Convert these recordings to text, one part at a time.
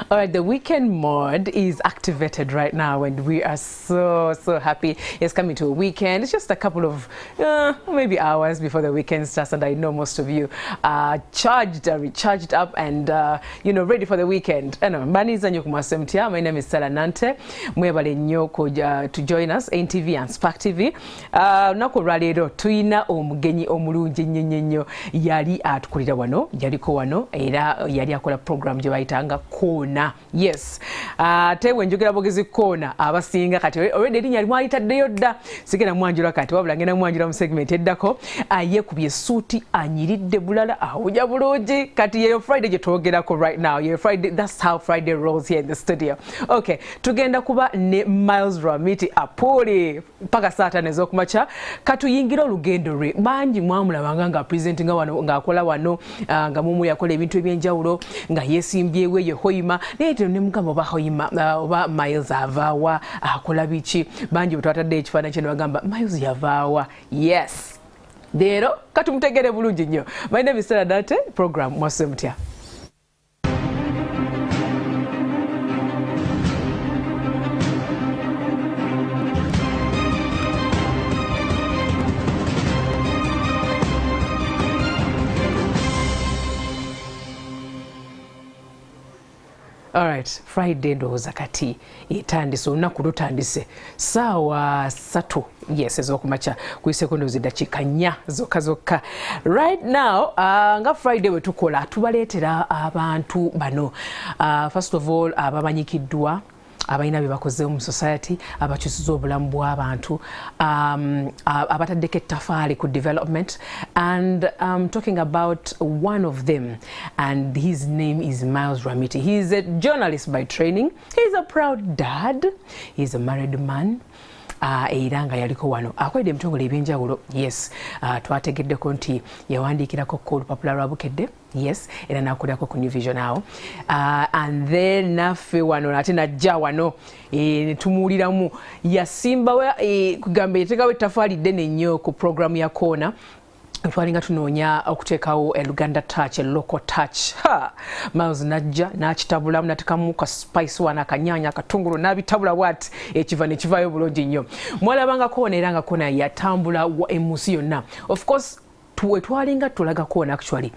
All right, the weekend mode is activated right now, and we are so happy. It's coming to a weekend. It's just a couple of maybe hours before the weekend starts, and I know most of you are charged, recharged up, and you know, ready for the weekend. My name is Stella Nante. Mwebale nnyo to join us, NTV and Spark TV. Lunaku olwaleero tulina omugenyi omulungi ennyo nnyo nnyo, yali atukulira wano, yaliko wano, era yali akola program gye bayitanga Koona. Yes, ate bwe njogera bwogezi Koona, abasinga kati already erinnya mwalitaddeyo dda, sigenda mwanjula kati, wabula ngenda mwanjula mu segment eddako. Yeekubye essuuti, anyiridde bulala, awunya bulungi. Kati yeyo Friday gye twogerako right now. Yeyo Friday, that's how Friday rolls here in the studio. Okay, tugenda kuba ne Miles Rwamiti Apuuli mpaka saa 5 ez'okumakya. Katuyingire olugendo lwe. Bangi mwamulabanga nga presentinga wano, ng'akola wano, nga mumu yakola ebintu ebyenjawulo, nga yeesimbyewo eyo Hoima, naye ne mugamba oba Hoima oba Miles avaawa, akola biki? Bangi bwe twatadde ekifaananyi kye ne bagamba Miles yavaawa. Yes, leero katumutegere bulungi nnyo. My name is Stella Nante, program Mwasuze Mutya. Alright, Friday ndowooza kati etandise, olunaku lutandise saawa 3, yes, ez'okumakya, kuyiseko ndowooza eddakiika 4 zokka zokka. Right now, nga Friday bwe tukola, tubaleetera abantu bano. First of all, abamanyikiddwa, abalina bye bakoze mu society, abakyusiza obulamu bw'abantu, abataddeko ettafaali ku development, and I'm talking about one of them, and his name is Miles Rwamiti. He is a journalist by training. He's a proud dad. He's a married man. Era nga yaliko wano akoledde ebitongole ebyenjawulo. Yes, twategeddeko nti yawandiikirako ku olupapula lwa Bukedde. Yes, era n'akolerako ku New Vision awo, and then naffe wano ate najja wano, ne tumuwuliramu yasimbawo, kugamba yateekawo ettafaali ddene nnyo ku programu ya Koona. Twalinga tunoonya okuteekawo e Luganda touch, a local touch. Ha! Miles najja n'akitabulamu, n'ateekamu ka spice wano, akanyanya, akatungulu, n'abitabula bw'ati, ekiva ne kivaayo bulungi nnyo. Mwalabanga Koona, era nga Koona yatambula mu nsi yonna. Of course, twalinga tulaga Koona actually.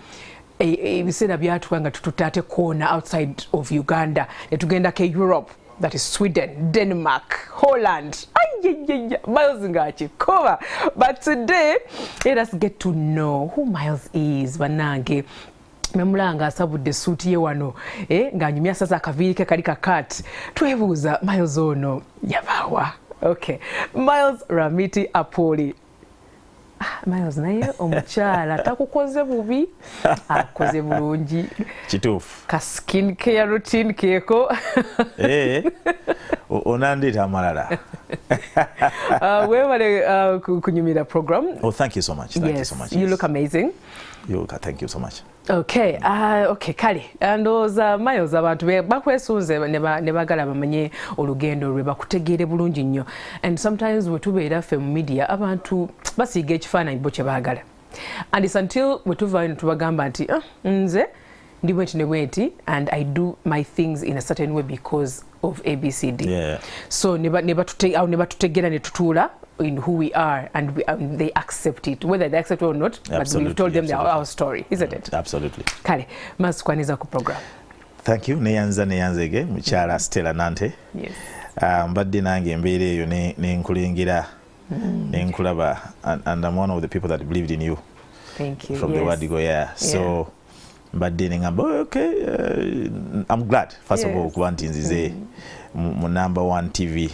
Ebiseera byatuka nga tututte ate Koona outside of Uganda, ne tugendako e Europe, that is Sweden, Denmark, Holland. Ayayaya, Miles ng'akikuba. But today, let us get to know who Miles is. Bannange, memulanga asabudde essuuti ye wano, ng'anyumya sasa akaviiri ke kali kakati. Twebuuza Miles ono yabaawa. Okay, Miles Rwamiti Apuuli. Miles, naye omukyala takukoze bubi, akoze bulungi. Kituufu. Ka skin care routine keeko. Onandeeta amalala. Weebale kunyumira program. Oh, thank you so much. Thank you so much. You look amazing. Thank you so much. Okay, okay, kale ndowooza Miles abantu bakwesunze ne baagala bamanye olugendo lwe, bakutegeere bulungi nnyo. And sometimes bwe tubeera ffe mu media, abantu basiiga ekifaananyi bo kye baagala, and it's until bwe tuvaayo ne tubagamba nti nze ndi bwenti ne bwenti, and I do my things in a certain way because of ABCD. So ne batutegeera ne tutuula in who we are, and they accept it, whether they accept it or not. But we've told them our story, isn't it? Absolutely. Kale, Miles, kwaniza ku program. Thank you. Neyanza neyanzege mukyala Stella Nante. Yes. Mbadde nange embeera eyo nenkulengera, nenkulaba, and I'm one of the people that believed in you. Thank you. From the word go, yeah. So mbadde nengamba, okay, I'm glad first of all okuba nti nzize mu number 1 TV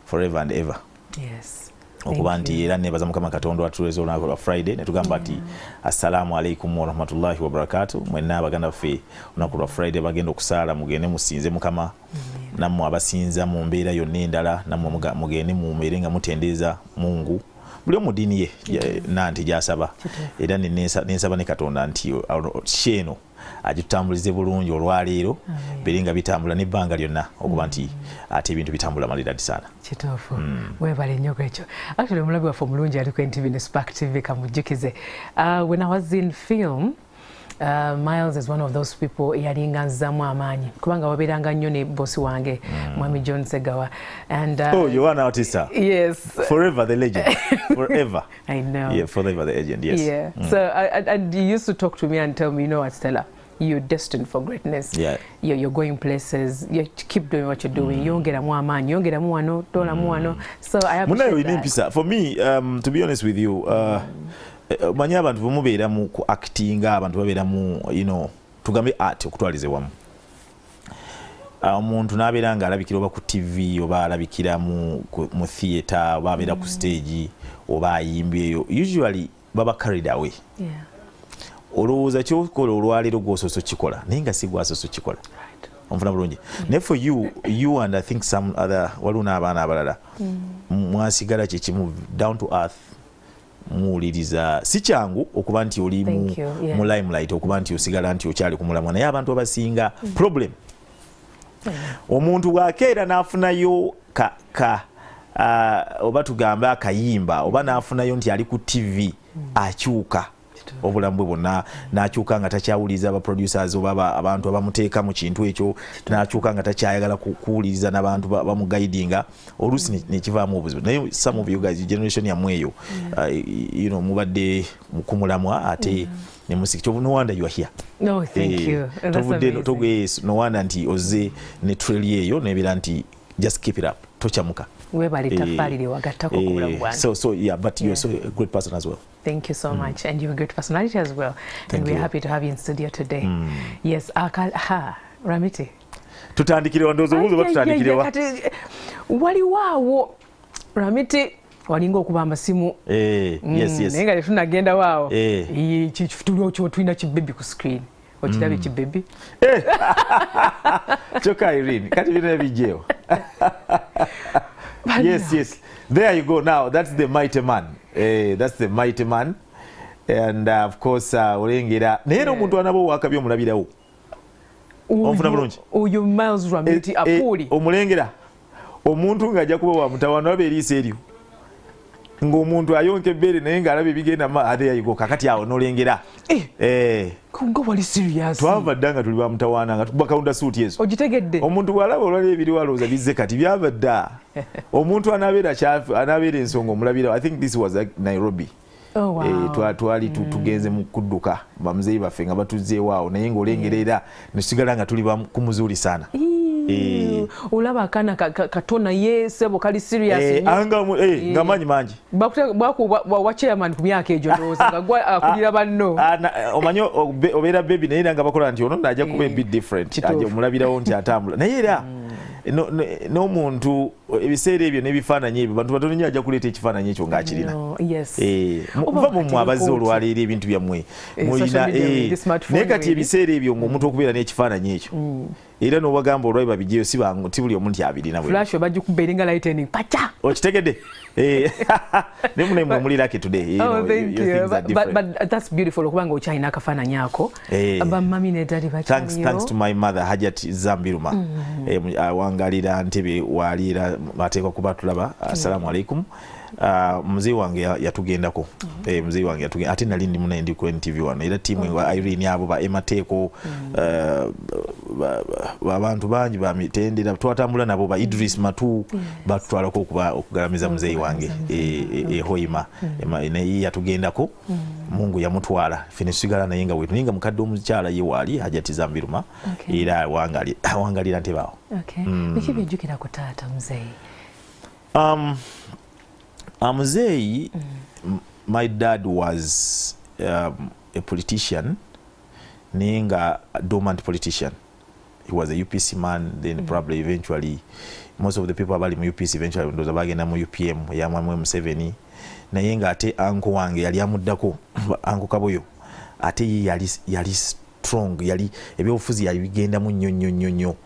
forever and ever. Yes. Okuba nti era nebaza Mukama Katonda atuweza olunaku lwa Friday ne tugamba nti assalamu alaikum warahmatullahi wabarakatuh. Mwenna abaganda baffe olunaku lwa Friday bagenda okusaala, mugende musinze Mukama, nammwe abasinza mu mbeera yonna endala, nammwe mugende mumbeere nga mutendereza Mungu buli omu ddiini ye nanti gy'asaba. Era nensaba ne Katonda nti sheeno agitutambulize bulungi olwaleero, bere nga bitambula n'ebbanga lyonna, okuba nti ate ebintu bitambula malidadi sana. Kituufu. Weebale nnyo kwekyo. Actually, omulabi waffe omulungi ali ku NTV ne Spark TV, kamujjukize. When I was in film, Miles is one of those people eyalinga nzaamu amaanyi kubanga wabeeranga nnyo ne bosi wange, Mwami John Segawa, and Oh, you are an artist. Yes. Forever the legend. Forever. I know. Yeah, forever the legend, yes. Yeah. So and he used to talk to me and tell me, you know what, Stella, you're destined for greatness. You're going places. You keep doing what you're doing. Yongeramu amaanyi, yongeramu wano, tolamu wano. So I appreciate that. For me, to be honest with you, manyi abantu bwemubeera mu ku actinga, abantu babeera mu, you know, tugambe art okutwalize wamu. Omuntu n'abeera nga alabikira oba ku TV oba alabikira mu theatre oba abeera ku stage oba ayimbye eyo, usually baba carried away. Olowooza kyokola olwaleero gw'osoose okikola naye nga si gw'asoose okikola. Onfuna bulungi. Naye for you and I think some other, waliwo n'abaana abalala mwasigala kyekimu, down to earth, muwuliriza. Si kyangu okuba nti oli mu limelight, okuba nti osigala nti okyali ku mulamwa, naye abantu abasinga problem omuntu bw'akeera n'afunayo oba tugambe akayimba oba n'afunayo nti ali ku TV, akyuka obulamu bwe bwonna, n'akyuka nga takyawuliriza aba producers oba abantu abamuteeka mu kintu ekyo, n'akyuka nga takyayagala kuwuliriza n'abantu bamuguidinga, oluusi nekivaamu obuzibu. Naye some of you guys, generation yammwe eyo, you know, mubadde ku mulamwa ate ne musiki. No wonder you are here. No, thank you. That's amazing. No wonder nti ozze ne trail eyo nebeera nti just keep it up, tochamuka. Webale tafali wagattako ku bulamu bwange. So yeah, but you're so a great person as well. Thank you so much, and you're a great personality as well. Thank and we're you. Happy to have you in studio today. Yes, Ramiti. Tutandikire ndowooza obuuzo oba tutandikire wa? Waliwo awo Ramiti walinga okuba amasimu. Yes, yes. Naye nga tetunnagenda waawo. Tulina kibebi ku screen. Okirabye kibebi? Kyokka Irene, kati bino ebijjeewo. Yes, yes. There you go now. That's the mighty man. That's the mighty man. And of course, olengera. Naye omuntu anaba owakabi omulabirawo. Onfuna bulungi. Oyo Miles Ramiti Apuuli. Omulengera. Omuntu ng'ajja kuba wa mutawaana alaba eriiso eryo. Ng'omuntu ayonka ebbeere naye ng'alaba ebigenda mu maaso. There you go. Kakati awo n'olengera. Nga wali serious. Twava dda nga tuli ba mutawaana nga tukuba counter suit ezo. Ogitegedde. Omuntu bw'alaba olwala ebiriwo alowooza bizze kati byava dda. Omuntu anaabeera anaabeera ensonga omulabira. I think this was like Nairobi. Oh, wow. Twali tugenze mu kudduka bamuzeeyi baffe nga batuzzeewo awo naye ng'olengera era ne tusigala nga tuli ku muzuuli sana. Olaba akaana kato naye ssebo kali serious nnyo. Nga maanyi mangi. Wa chairman ku myaka egyo ndowooza nga gwe akulira banno. Omanyi obeera baby naye era nga bakola nti ono ajja kuba a bit different. Ajja omulabirawo nti atambula. Naye era n'omuntu ebiseera ebyo n'ebifaananyi ebyo bantu batono nnyo ajja kuleeta ekifaananyi ekyo ng'akirina. Muva mu mmwe abazze olwaleero ebintu byammwe mulina, naye kati ebiseera ebyo ng'omuntu okubeera n'ekifaananyi ekyo era n'obagamba olwayi babigyeyo si bangu, ti buli omu nti abirina. Flash bagikuba eringa lightning pacha. Okitegedde? Naye munaye mmwe muli lucky today. Oh, thank you. But that's beautiful okubanga okyalina akafaananyi ako. Bamami ne daddy bakyaliyo. Thanks to my mother Hajat Zambiruma. Awangalira Ntebe waali era ateekwa kuba tulaba. Assalamu alaikum. Mzee wange yatugendako. Mzee wange yatugenda ate nali ndi munaye ndi ku NTV wano era ttiimu Irene abo ba Emateeko, abantu bangi ba mitendera twatambula nabo ba Idris Matu batutwalako okugalamiza muzeeyi wange Hoima. Naye yatugendako, Mungu yamutwala ffe ne tusigala naye nga wetu naye nga mukadde omukyala ye waali Hajati Zambiruma era awangalira Ntebe awo. Biki by'ojjukira ku taata muzeeyi? Muzeeyi, my dad was a politician, naye nga dormant politician. He was a UPC man, then probably eventually, most of the people abali mu UPC eventually ndowooza bagenda mu UPM eya Mwami Museveni. Naye nga ate uncle wange yali amuddako, Uncle Kaboyo, ate ye yali strong, yali ebyobufuzi yali bigendamu nnyo nnyo nnyo nnyo.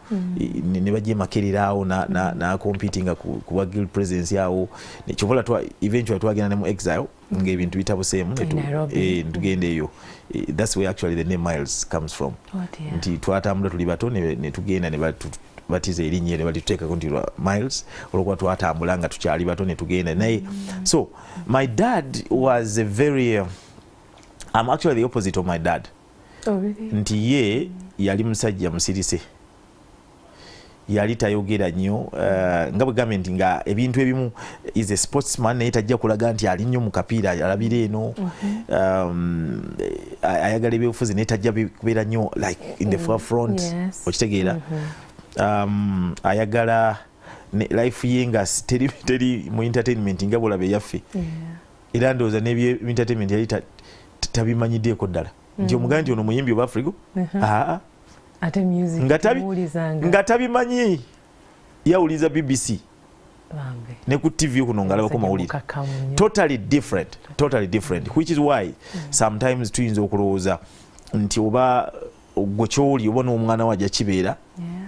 Ne bajja e Makerere awo na competinga ku bwa guild presidency awo. Kyovola eventually twagenda ne mu exile ng'ebintu bitabuseemu tugenda eyo. That's where actually the name Miles comes from. Nti twatambula tuli bato ne tugenda ne batiza erinnya ne balituteekako nti Miles olwokuba twatambula nga tukyali bato ne tugenda naye. So my dad was a very I'm actually the opposite of my dad. Oh, really? Nti ye yali musajja musirise, yali tayogera nnyo, nga bwe gambye nti nga ebintu ebimu is a sportsman, naye tajja kulaga nti ali nnyo mu kapiira, alabira eno. Ayagala ebyobufuzi, naye tajja kubeera nnyo like in the forefront. Okitegeera? Ayagala life ye nga teri mu entertainment nga bwolaba eyaffe. Era ndowooza n'ebye entertainment yali tabimanyiddeeko ddala, nti omugambe nti ono muyimbi oba Afrigo, aa. Ate music Nga temuwulizanga. Nga tabimanyi, yawuliza BBC Bambi. ne ku TV kuno ng'alabako Musajja mawulire. mukakamu nnyo. Totally different, totally different, which is why sometimes tuyinza okulowooza nti oba gwe kyoli oba n'omwana we ajja kibeera,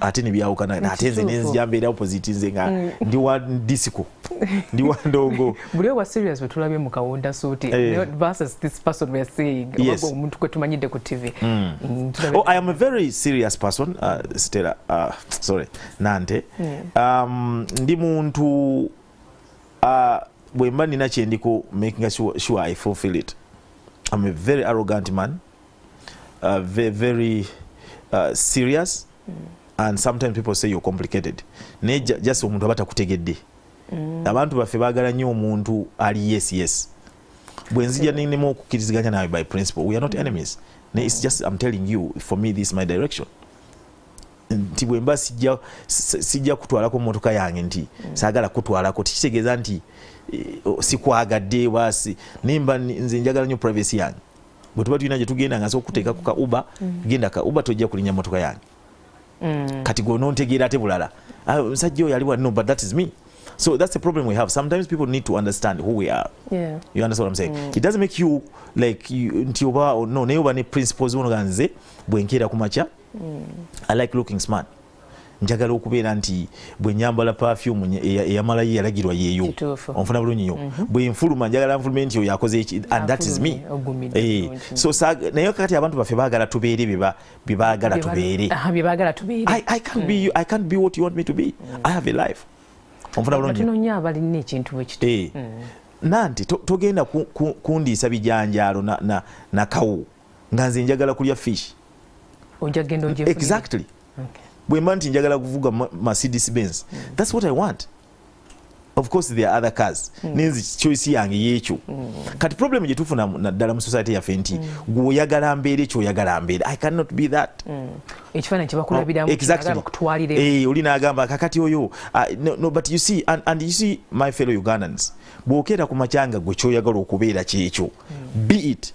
ate nebyawukana. Ate nze Ekituufu. nenzija mbeera opposite, nze nga ndi wa disco, ndi wa ndongo. Buli owa serious bwe tulabye mu kawunda suuti versus this person we are seeing, oba omuntu gwe tumanyidde ku TV. Oh, I am a very serious person, Stella, sorry, Nante. Ndi muntu bwe mba nina kyendiko making sure I fulfill it. I'm a very arrogant man, very, very serious, and sometimes people say you're complicated. Naye just omuntu aba takutegedde. Abantu baffe baagala nnyo omuntu ali yes yes. Bwe nzija nennema okukkiriziganya nawe by principle, we are not enemies. Naye it's just I'm telling you, for me this is my direction. Nti bwe mba sijja kutwalako mmotoka yange nti saagala kutwalako, tikitegeeza nti sikwagadde oba naye mba nze njagala nnyo privacy yange. Bwe tuba tulina gye tugenda nga nsobola okuteekako ka Uber, genda ka Uber, tojja kulinnya mmotoka yange. Kati gwe onontegeera ate bulala. Ah, omusajja oyo ali wa, no, but that is me. So that's the problem we have. Sometimes people need to understand who we are. You understand what I'm saying? It doesn't make you like you, nti oba no, naye oba ne principles ono nga nze bwe nkeera ku makya, I like looking smart. Njagala okubeera nti bwe nyambala perfume eyamala ye yalagirwa yeeyo. Onfuna bulungi nnyo. Bwe nfuluma njagala nfulume nti oyo akoze eki, and that is me. Afulumye, ogumidde bulungi. So naye kati abantu baffe baagala tubeere bye baagala tubeere. Aha, bye baagala tubeere. I can't be you, I can't be what you want me to be. I have a life. Onfuna bulungi nnyo. Batono nnyo abalina ekintu bwe kityo. Nanti togenda kundiisa bijanjaalo na kawo nga nze njagala kulya fish. Ojja kugenda ogyefunire. Exactly. Bwe mba nti njagala kuvuga Mercedes Benz, that's what I want. Of course there are other cars, naye nze choice yange yeekyo. Kati problem gye tufuna naddala mu society yaffe nti gweoyagala mbeere kyoyagala mbeere, I cannot be that. Ekifaananyi kye bakulabiramu, Exactly. kyebagala bakutwalire. Oli n'agamba kakati oyo, no, no, but you see, and you see my fellow Ugandans, bw'okeera ku makyanga gwe kyoyagala okubeera kyekyo, be it.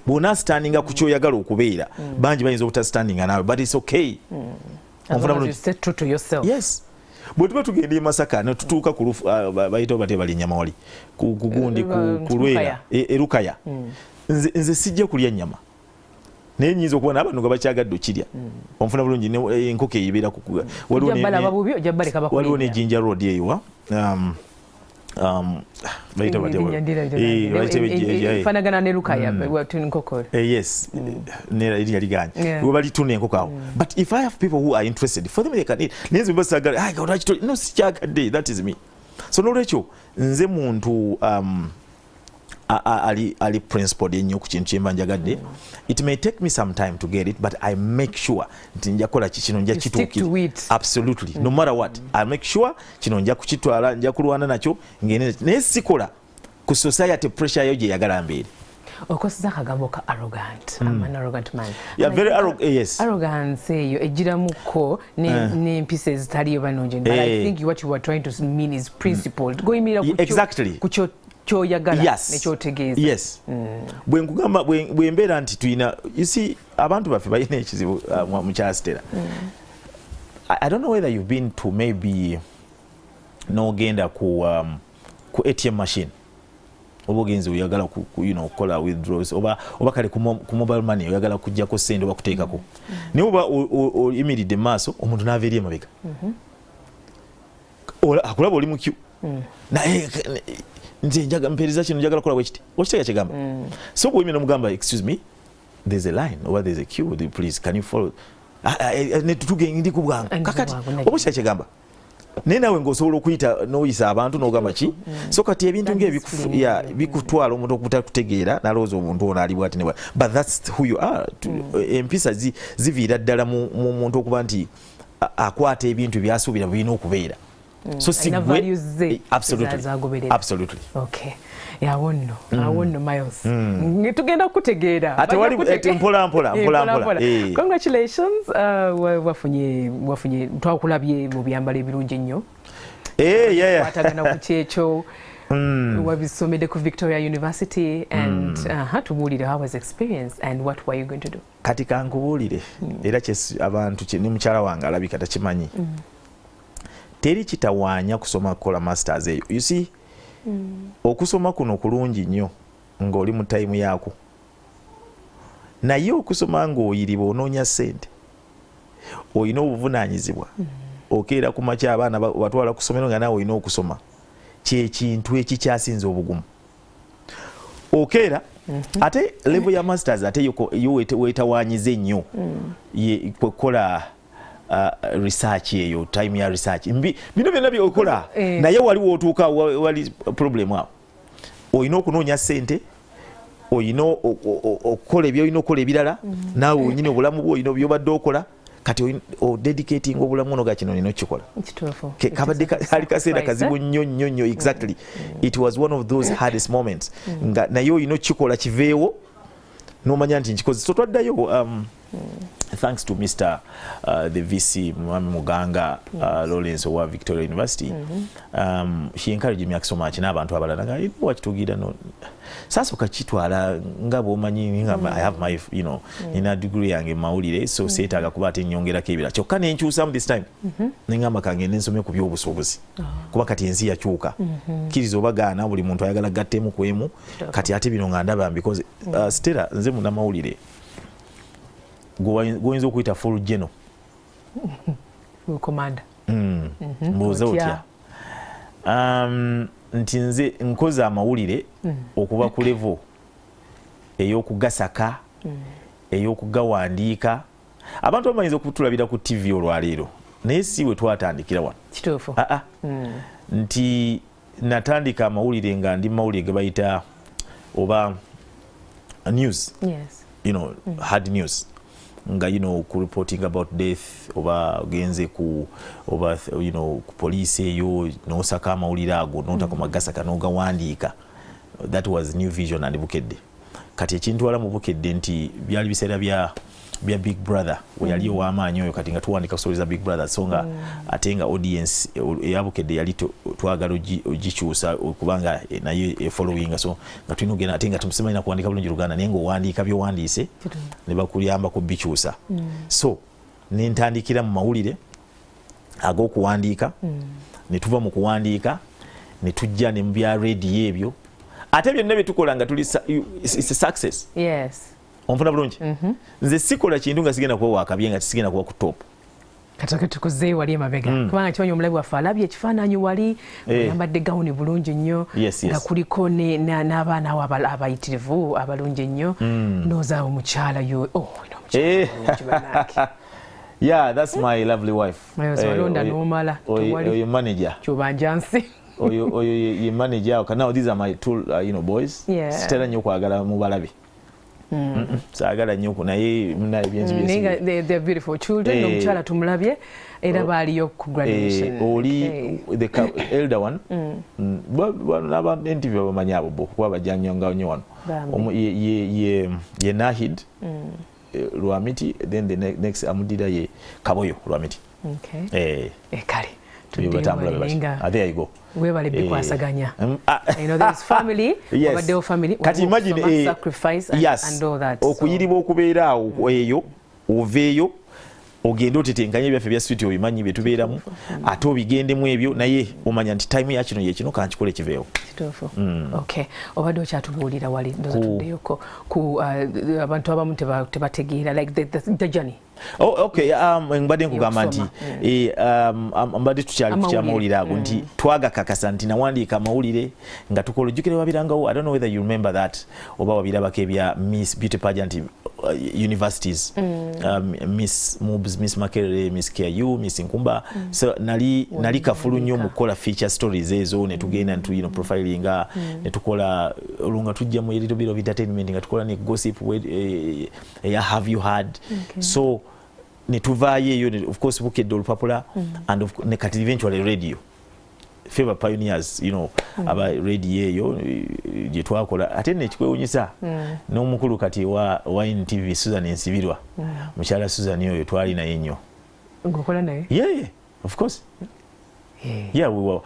Bw'ona standinga ku kyoyagala okubeera, bangi bayinza obutastandinga naawe, but it's okay. As Onfuna long as bulungi? you stay true to yourself. Yes. Bwe tuba tugenda e Masaka ne tutuuka ku lufu, bayitawo batya bali ennyama wali ku gundi ku Lwera, Lukaya. E Lukaya. Nze sijja kulya nnyama, naye nyinza okuba n'abantu nga bakyagadde okirya. Onfuna bulungi? Enkoko eyo ebeera waliwo Ojja balaba bubi, ojja baleka bakulya. Waliwo ne Jinja Road eyo wa bayita batya bayita Efaanagana ne Lukaya, nkoko. Yes, nera erinnya liganye. We balitunda enkoko awo, but if I have people who are interested, for them they can eat. Naye nze basagala, "Ai, lwaki no, sikyagadde." That is me. So nolwekyo nze muntu ali principled ennyo ku kintu kyemba njagadde. It may take me some time to get it, but I make sure nti nja kukola ki kino, nja You stick to kituukiriza. it. Absolutely. No matter what, I make sure kino nja kukitwala, nja kulwana nakyo ngende, naye sikola ku society pressure yo gye yagala mbeere. Okozesa akagambo ka arrogant. I'm an arrogant man. Yeah, And I very think yes. arrogance eyo egiramuko n'empisa ezitaliyo banonje, but I think what you are trying to mean is principled, goyimirira ku kyo kyoyagala nekyotegeeza. Yes. Bwe nkugamba bwe mbeera nti tulina, you see, abantu baffe balina ekizibu, mukyala Stella. I don't know whether you've been to maybe n'ogenda ku ATM machine, oba ogenze oyagala ku kukola withdraws, oba kale ku mobile money oyagala kujjako sente oba kuteekako, naye oba oyimiridde mu maaso, omuntu n'ava eri emabega. Akulaba oli mu queue, naye nze njaga mpeereza kino, njagala kukola bwe kiti. Okitegeera kyegamba? So bw'oyimira nomugamba, "Excuse me, there's a line," oba "There's a queue, please can you follow?" Ah, ah, ne tutuge ndi ku bwangu. Ndi ku Kakati bwangu, oba okitegeera kyegamba? Naye naawe ng'osobola okuyita n'oyisa abantu n'ogamba ki. So kati ebintu ng'ebikutwala omuntu okutakutegeera n'alowooza omuntu ono ali bwati ne bwati, but that's who you are. Empisa ziviira ddala mu muntu okuba nti akwata ebintu byasuubira birina okubeera. So si gwe. Absolutely. Absolutely. Okay. Awo nno Miles, tugenda kukutegeera. Ate wali mpola mpola mpola mpola. Congratulations, wafunye twakulabye mu byambalo ebirungi ennyo. Kwatagana ku kyekyo. Wabisomedde ku Victoria University and tubuulire, how was experience and what were you going to do? Kati kankubuulire, era abantu ne mukyala wange alabika takimanyi. Teri kitawaanya kusoma kukola masters eyo. You see, okusoma kuno kulungi nnyo ng'oli mu time yaako, naye okusoma ng'oyiriba onoonya ssente, olina obuvunaanyizibwa, okeera ku makya abaana batwala ku ssomero nga naawe olina okusoma, kyekintu ekikyasinza obugumu. Okeera ate level ya masters ate yo weetawaanyiza ennyo kukola research eyo, time ya research. Bino byonna byokola, naye waliwo otuuka wali problem awo. Olina okunoonya ssente, olina okukola ebyolina okukola ebirala, naawe onyini obulamu bwo olina byobadde okola. Kati odedicating obulamu ono ga kino nina okukikola. Kabadde kali kaseera kazibu nnyo nnyo nnyo. Exactly, it was one of those hardest moments nga naye olina okukikola kiveewo n'omanya nti nkikoze. So twaddayo, thanks to Mr the VC, Mwami Muganga Lawrence owa Victoria University. He encouraged me so much n'abantu abalala nga wakitugira no sasooka kitwala nga bw'omanyi nga I have my nina degree yange mawulire, so seetaaga kuba ate nnyongerako ebirala. Kyokka ne nkyusamu this time, ne ŋŋamba kangende nsome ku by'obusuubuzi, kuba kati ensi yakyuka, kkiriza oba gaana, buli muntu ayagala gattemu ku emu. Kati ate bino nga ndaba mbikoze. Stella, nze munnamawulire gwoyinza okuyita full general. Commander. Mbuuza otya nti nze nkoze amawulire okuva ku level ey'okugasaka, ey'okugawandiika. Abantu bamayinza okutulabira ku TV olwaleero, naye si we twatandikira wano. Kituufu. Nti natandika amawulire nga ndi mawulire ge bayita oba news, hard news, nga ku reporting about death oba ogenze ku oba ku poliisi eyo n'osaka amawulire ago n'otakoma gasaka n'ogawandiika. That was New Vision and Bukedde. Kati ekintwala mu Bukedde nti byali biseera bya Big Brother, we yali ow'amaanyi oyo. Kati nga tuwandika stories za Big Brother, so nga ate nga audience eya Bukedde yali twagala ogikyusa kubanga naye efollowinga, so nga tulina ogenda ate nga tumusimanyi kuwandiika bulungi Luganda, naye ng'owandiika by'owandiise ne bakuyambako bikyusa. So ne ntandikira mu mawulire ag'okuwandiika, ne tuva mu kuwandiika ne tujja ne mu bya rediyo ebyo. Ate byonna bye tukola nga tuli it's a success. Onfuna bulungi? Nze sikola kintu nga sigenda kuba wakabye, nga sigenda kuba ku top. Katoke tukuzeeyo wali emabega, kubanga kimanyi omulabi waffe alabye ekifaananyi wali oyambadde gawuni bulungi nnyo, nga kuliko n'abaana awo abayitirivu abalungi ennyo. Ndowooza omukyala yo, oh, omukyala. Yeah, that's my lovely wife. Walonda n'omala. Oyo manager. Kyobanja nsi. Oyo ye manager. Now these are my two boys. Sitera nnyo okwagala mubalabe. Saagala nnyo naye munaye byenzi. They're beautiful children. Omukyala tumulabye era baaliyo ku graduation. Oli the elder one, aba NTV bamanyi abo bo kuba bajja nnyo nga nnyo wano. Ye Nahid Lwamiti, then the next amudira ye Kaboyo Lwamiti. Kale. There you go. Webale bikwasaganya. There is family, obaddewo family. Kati imagine sacrifice and all that. Okuyiribwa okubeera awo eyo, oveeyo ogende otetenkanye ebyaffe bya street obimanyi bye tubeeramu, ate obigendemu ebyo, naye omanya nti time ya kino ye kino, kankikole kiveewo. Kituufu. Okay, obadde okyatubuulira wali, ndowooza tuddeyoko ku abantu abamu tebategeera like the journey. Oh, okay. Mbadde nkugamba nti mbadde tukyali ku kyamawulire ago nti twagakakasa nti nawandiika amawulire nga tukola. Ojjukire wabirangawo, I don't know whether you remember that, oba wabirabako ebya Miss Beauty Pageant universities, Miss Mubs, Miss Makerere, Miss KU, Miss Nkumba. So nali kafulu nnyo mu kukola feature stories ezo, ne tugenda ntu profilinga, ne tukola olwo nga tujja mu little bit of entertainment, nga tukola ne gossip ya Have You Heard. So ne tuvaayo eyo, of course Bukedde olupapula, and ne kati eventually radio. Favor pioneers, aba radio eyo gye twakola. Ate nekikwewunyisa, n'omukulu kati wa NTV, Susan Nsibirwa, mukyala Susan oyo twali naye nnyo. Ng'okola naye? Yeah, of course. Yeah, we were,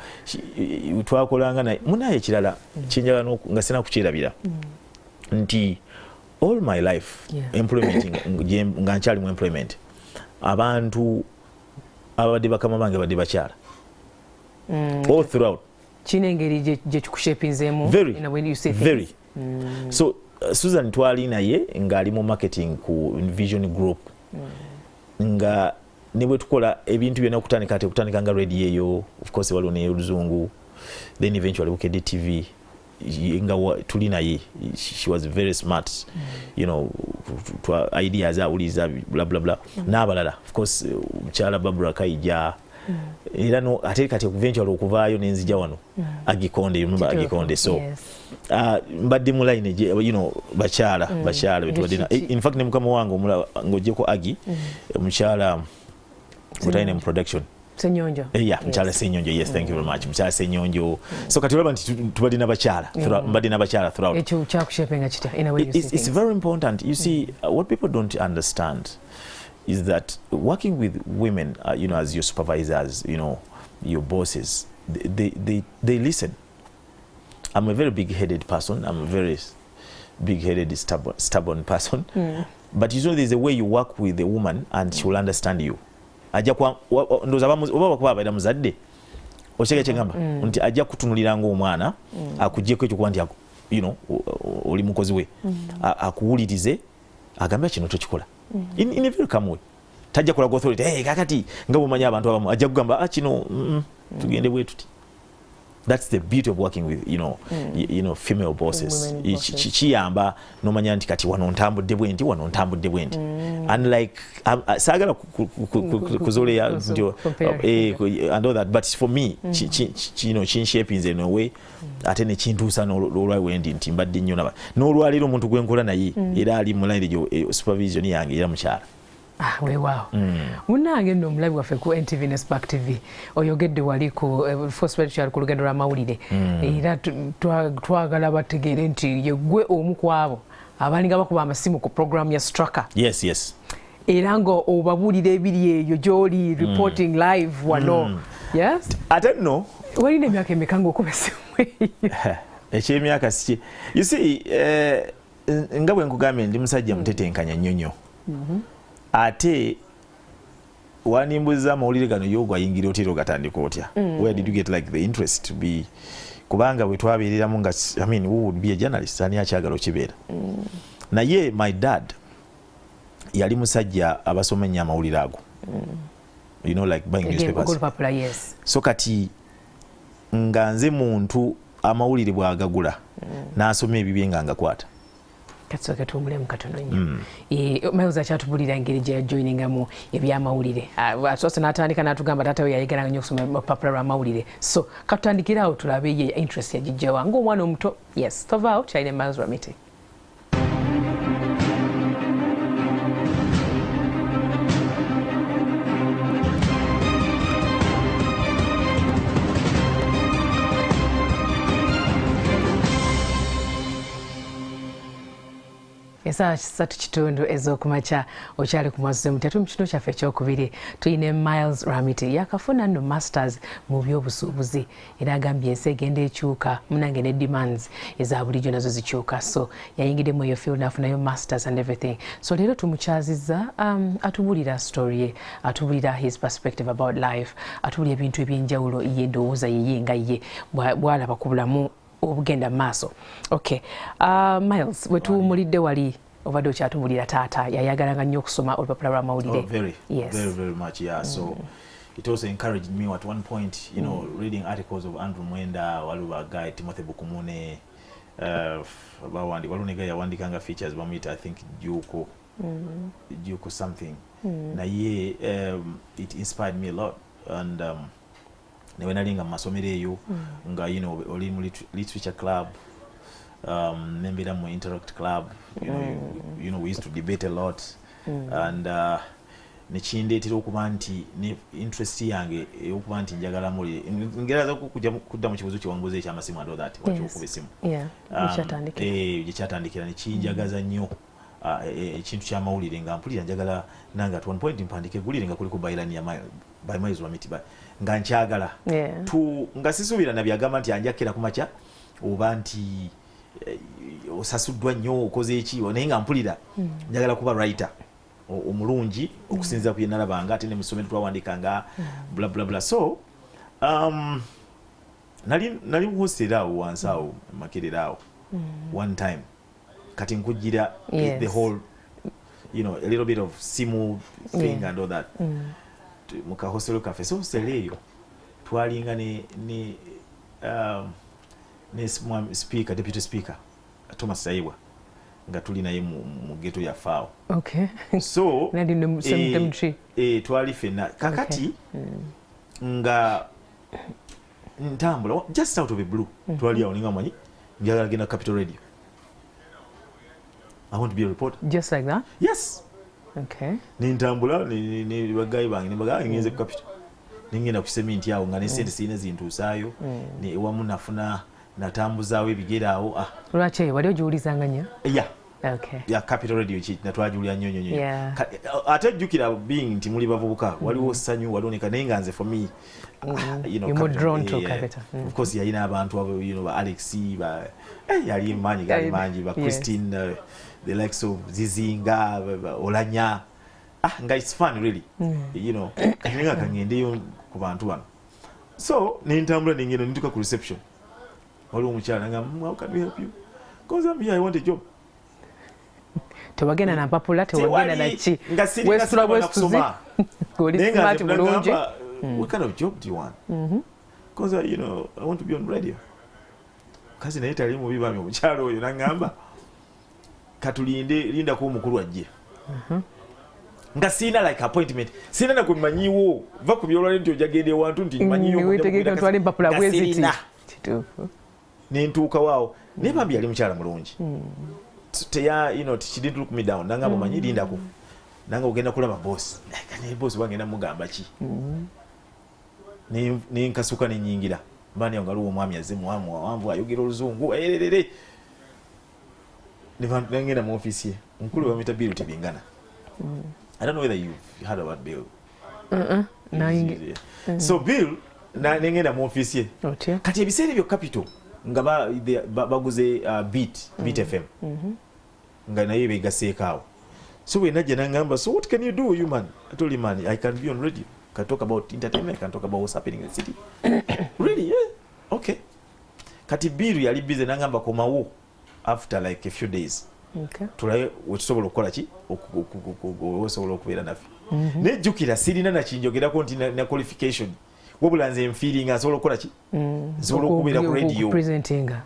twakolanga naye. Munaye ekirala kyenjagala nga sina kukyerabira nti all my life, employment, nga nkyali mu employment, abantu abadde bakama bange badde bakyala all throughout. Kina engeri gye kikushapinzeemu in a way you say things. Very. So Susan twali naye ng'ali mu marketing ku Vision Group, nga ne bwe tukola ebintu byonna okutandika, ate okutandika nga radio eyo, of course waliwo n'ey'oluzungu, then eventually Bukedde TV, nga tuli naye. She was very smart, ideas awuliza, bla bla bla, n'abalala, of course mukyala Barbara Kaija, era no ate kati eventually okuvaayo nenzija wano, Agikonde, you remember Agikonde? So mbadde mu line, bakyala, bakyala betubadde. In fact ne mukama wange omulala ng'oggyeko Agi, mukyala mutayine mu production. Senyonjo. Yeah, mukyala Senyonjo, yes, thank you very much. Mukyala Senyonjo. So kati olaba nti tubadde n'abakyala, mbadde n'abakyala throughout. Ekyo kyakushapinga kitya in a way you see It's things? very important. You see, what people don't understand is that working with women, as your supervisors, your bosses, they listen. I'm a very big-headed person. I'm a very big-headed, stubborn person. But there's a way you work with a woman and she will understand you. Ajja kwa ndowooza oba bakuba abaira muzadde, okitegera kyengamba nti ajja kutunulira ng'omwana, akuggyeko ekyo kuba nti oli mukozi we, akuwulirize, agambe kino tokikola in a very calm way. Tajja kulaga authority, hey, kakati nga bw'omanyi abantu abamu, ajja kugamba, ah, kino tugende bwe tuti. That's the beauty of working with female bosses. Women bosses. Kiyamba nomanya nti kati wano ntambudde bwe nti, wano ntambudde bwe nti. Unlike saagala kuzoleya nti, Compare. And all that, but for me, kinshapinze in a way, ate ne kintuusa n'olwa wendi nti mbadde nnyo n'olwaleero omuntu gwe nkola naye era ali mu line gyo, supervision yange era mukyala. Ah, weewaawo. Munnange nno omulabi waffe ku NTV ne Spark TV, oyogedde wali ku Force tukyali ku lugendo lw'amawulire, era twagala bategeere nti ye ggwe omu ku abo abalinga bakuba amasimu ku program ya Straka. Yes. Era nga obabuulira ebiri eyo gy'oli reporting live wano. Yes? Ate nno walina emyaka emeka ng'okuba essimu eyo? Eky'emyaka si you see, nga bwe nkugambye ndi musajja mutetenkanya nnyo nnyo. Ate wanimbuza amawulire gano yo gwayingira otya ogatandika otya? Where did you get like the interest to be? Kubanga bwe twabeereramu nga, I mean, who would be a journalist? Ani akyagala okibeera? Naye my dad yali musajja abasoma ennyo amawulire ago. Like buying newspapers. Olupapula, yes. So kati nga nze muntu amawulire bw'agagula, n'asoma ebibye nga ngakwata. Katusooke tuwummulemu katono nnyo. Miles akyatubulira engeri gye yajoiningamu ebyamawulire. Asoose n'atandika n'atugamba taata we yayigalanga nnyo okusoma olupapula lw'amawulire. So katutandikire awo tulabe ye interest yagiggya ng'omwana omuto. Yes, tovaawo, kyalina Miles Rwamiti. Essaawa 3:15 ez'okumakya, okyali ku Mwasuze Mutya. Tuli mu kitundu kyaffe ekyokubiri, tulina Miles Rwamiti, yakafuna nno masters mu byobusuubuzi, era agambye ensi egenda ekyuka, munange ne demands eza bulijjo nazo zikyuka, so yayingiddemu eyo field n'afunayo masters and everything. So leero tumukyazizza, atubuulira story ye, atubuulira his perspective about life, atubuulira ebintu ebyenjawulo ye endowooza yeye nga ye bw'alaba ku bulamu obugenda mu maaso. Okay, Miles, we tuwummulidde wali Obadde okyatubulira taata yayagalanga nnyo okusoma olupapula lw'amawulire. Oh, very, Yes. very, very much, yeah. So it also encouraged me at one point, reading articles of Andrew Mwenda, waliwo guy Timothy Bukumune, waliwo ne guy yawandikanga features bamuyita, I think, Juko something. Naye it inspired me a lot, and ne nalinga mu masomero eyo nga oli mu literature club, nembeera mu Interact Club, we used to debate a lot, and nekindeetera okuba nti ne interest yange ey'okuba nti njagala mawulire. Ngeraza kudda mu kibuuzo kyewambuuza ekyamasimu and all that, wakyokuba essimu. Ekyatandikira. Gyekyatandikira nekinjagaza nnyo ekintu kyamawulire, nga mpulira njagala nange at one point mpandike eggulire nga kuliko byline ya by Miles Wamiti, nga nkyagala. Tu nga sisuubira nabyagamba nti anjakira ku makya oba nti osasuddwa nnyo okoze eki, naye nga mpulira njagala kuba writer omulungi okusinziira ku bye nalabanga, ate ne mu ssomero twawandikanga, bla bla bla. So nali mu hostel awo wansi awo Makerere awo one time, kati nkujira the whole a little bit of simu thing and all that. Mu kahostel kaffe, so hostel eyo twalinga ne speaker, deputy speaker Thomas Tayebwa, nga tuli naye mu ghetto yaffe awo. So Nali ne same dormitory. Twali ffenna. Kakati nga ntambula just out of the blue, twali awo ninga manyi njagala genda Capital Radio, I want to be a reporter. Just like that? Yes. Nintambula ne bagayi bange ne bagayi ngenze ku Capital, nengenda ku seminti awo nga ne sente sirina zintuusaayo, ne ewamu nafuna natambuzaawo ebigere awo, ah. Lwaki eyo wali ogiwulizanga nnyo? Yeah. Okay. Ya Capital Radio ki natwagiwulira nnyo nnyo nnyo. Ate jjukira being nti muli bavubuka, waliwo ssanyu, waliwo neka, naye nga nze for me, You're more Capital, drawn to Capital. Of course yalina abantu abo, ba Alex, ba yali manyi gali mangi, ba Christine, the likes of Zizinga, ba Olanya, nga it's fun really. Kati nga kangendeyo ku bantu bano. So nentambula nengenda nituka ku reception, waliwo omukyala nga, "How can we help you?" "Because I'm here, I want a job." Tewagenda na mpapula, tewagenda na Tewali, ki. nga sirina Wesitula sirina bwesituzi. kusoma. Ng'oli Naye nga smart nze bulungi. nagamba, "What kind of job do you want?" "Because I want to be on radio." Kazi naye tali mubi bambi omukyala oyo, nangamba katulinde, lindako omukulu ajje. Nga sirina like appointment, sirina nakumanyiwo, va ku byolwale nti ojja genda ewantu nti manyiyo okujja Weetegeke kugenda otwale empapula nga bwe ziti. sirina. Kituufu. Nentuuka waawo, naye bambi yali mukyala mulungi. Teya, she didn't look me down. Nangamba, "Omanyi, lindako nanga ogenda kulaba boss." Naye boss wangenda mugamba ki? Nenkasuka nenyingira mbani nga waliwo omwami azze muwamu wawanvu ayogera oluzungu ererere, nengenda mu office ye, omukulu bamuyita Bill Tibingana. I don't know whether you've heard about Bill. So Bill, nengenda mu office ye. Otya? Kati ebiseera ebyo Capital nga baguze Beat FM, nga naye begaseeko awo. So bwe najja nangamba, "So what can you do, you man?" I told him, "Man, I can be on radio, I can talk about entertainment, I can talk about what's happening in the city." "Really?" "Yeah." "Okay." Kati Bill yali busy, nangamba komawo after like a few days, tulabe wetusobola okukola ki, osobola okubeera naffe. Nejjukira sirina nakinjogerako nti na qualification, wabula nze nfeelinga nsobola okukola ki, nsobola okubeera ku radio. Presentinga.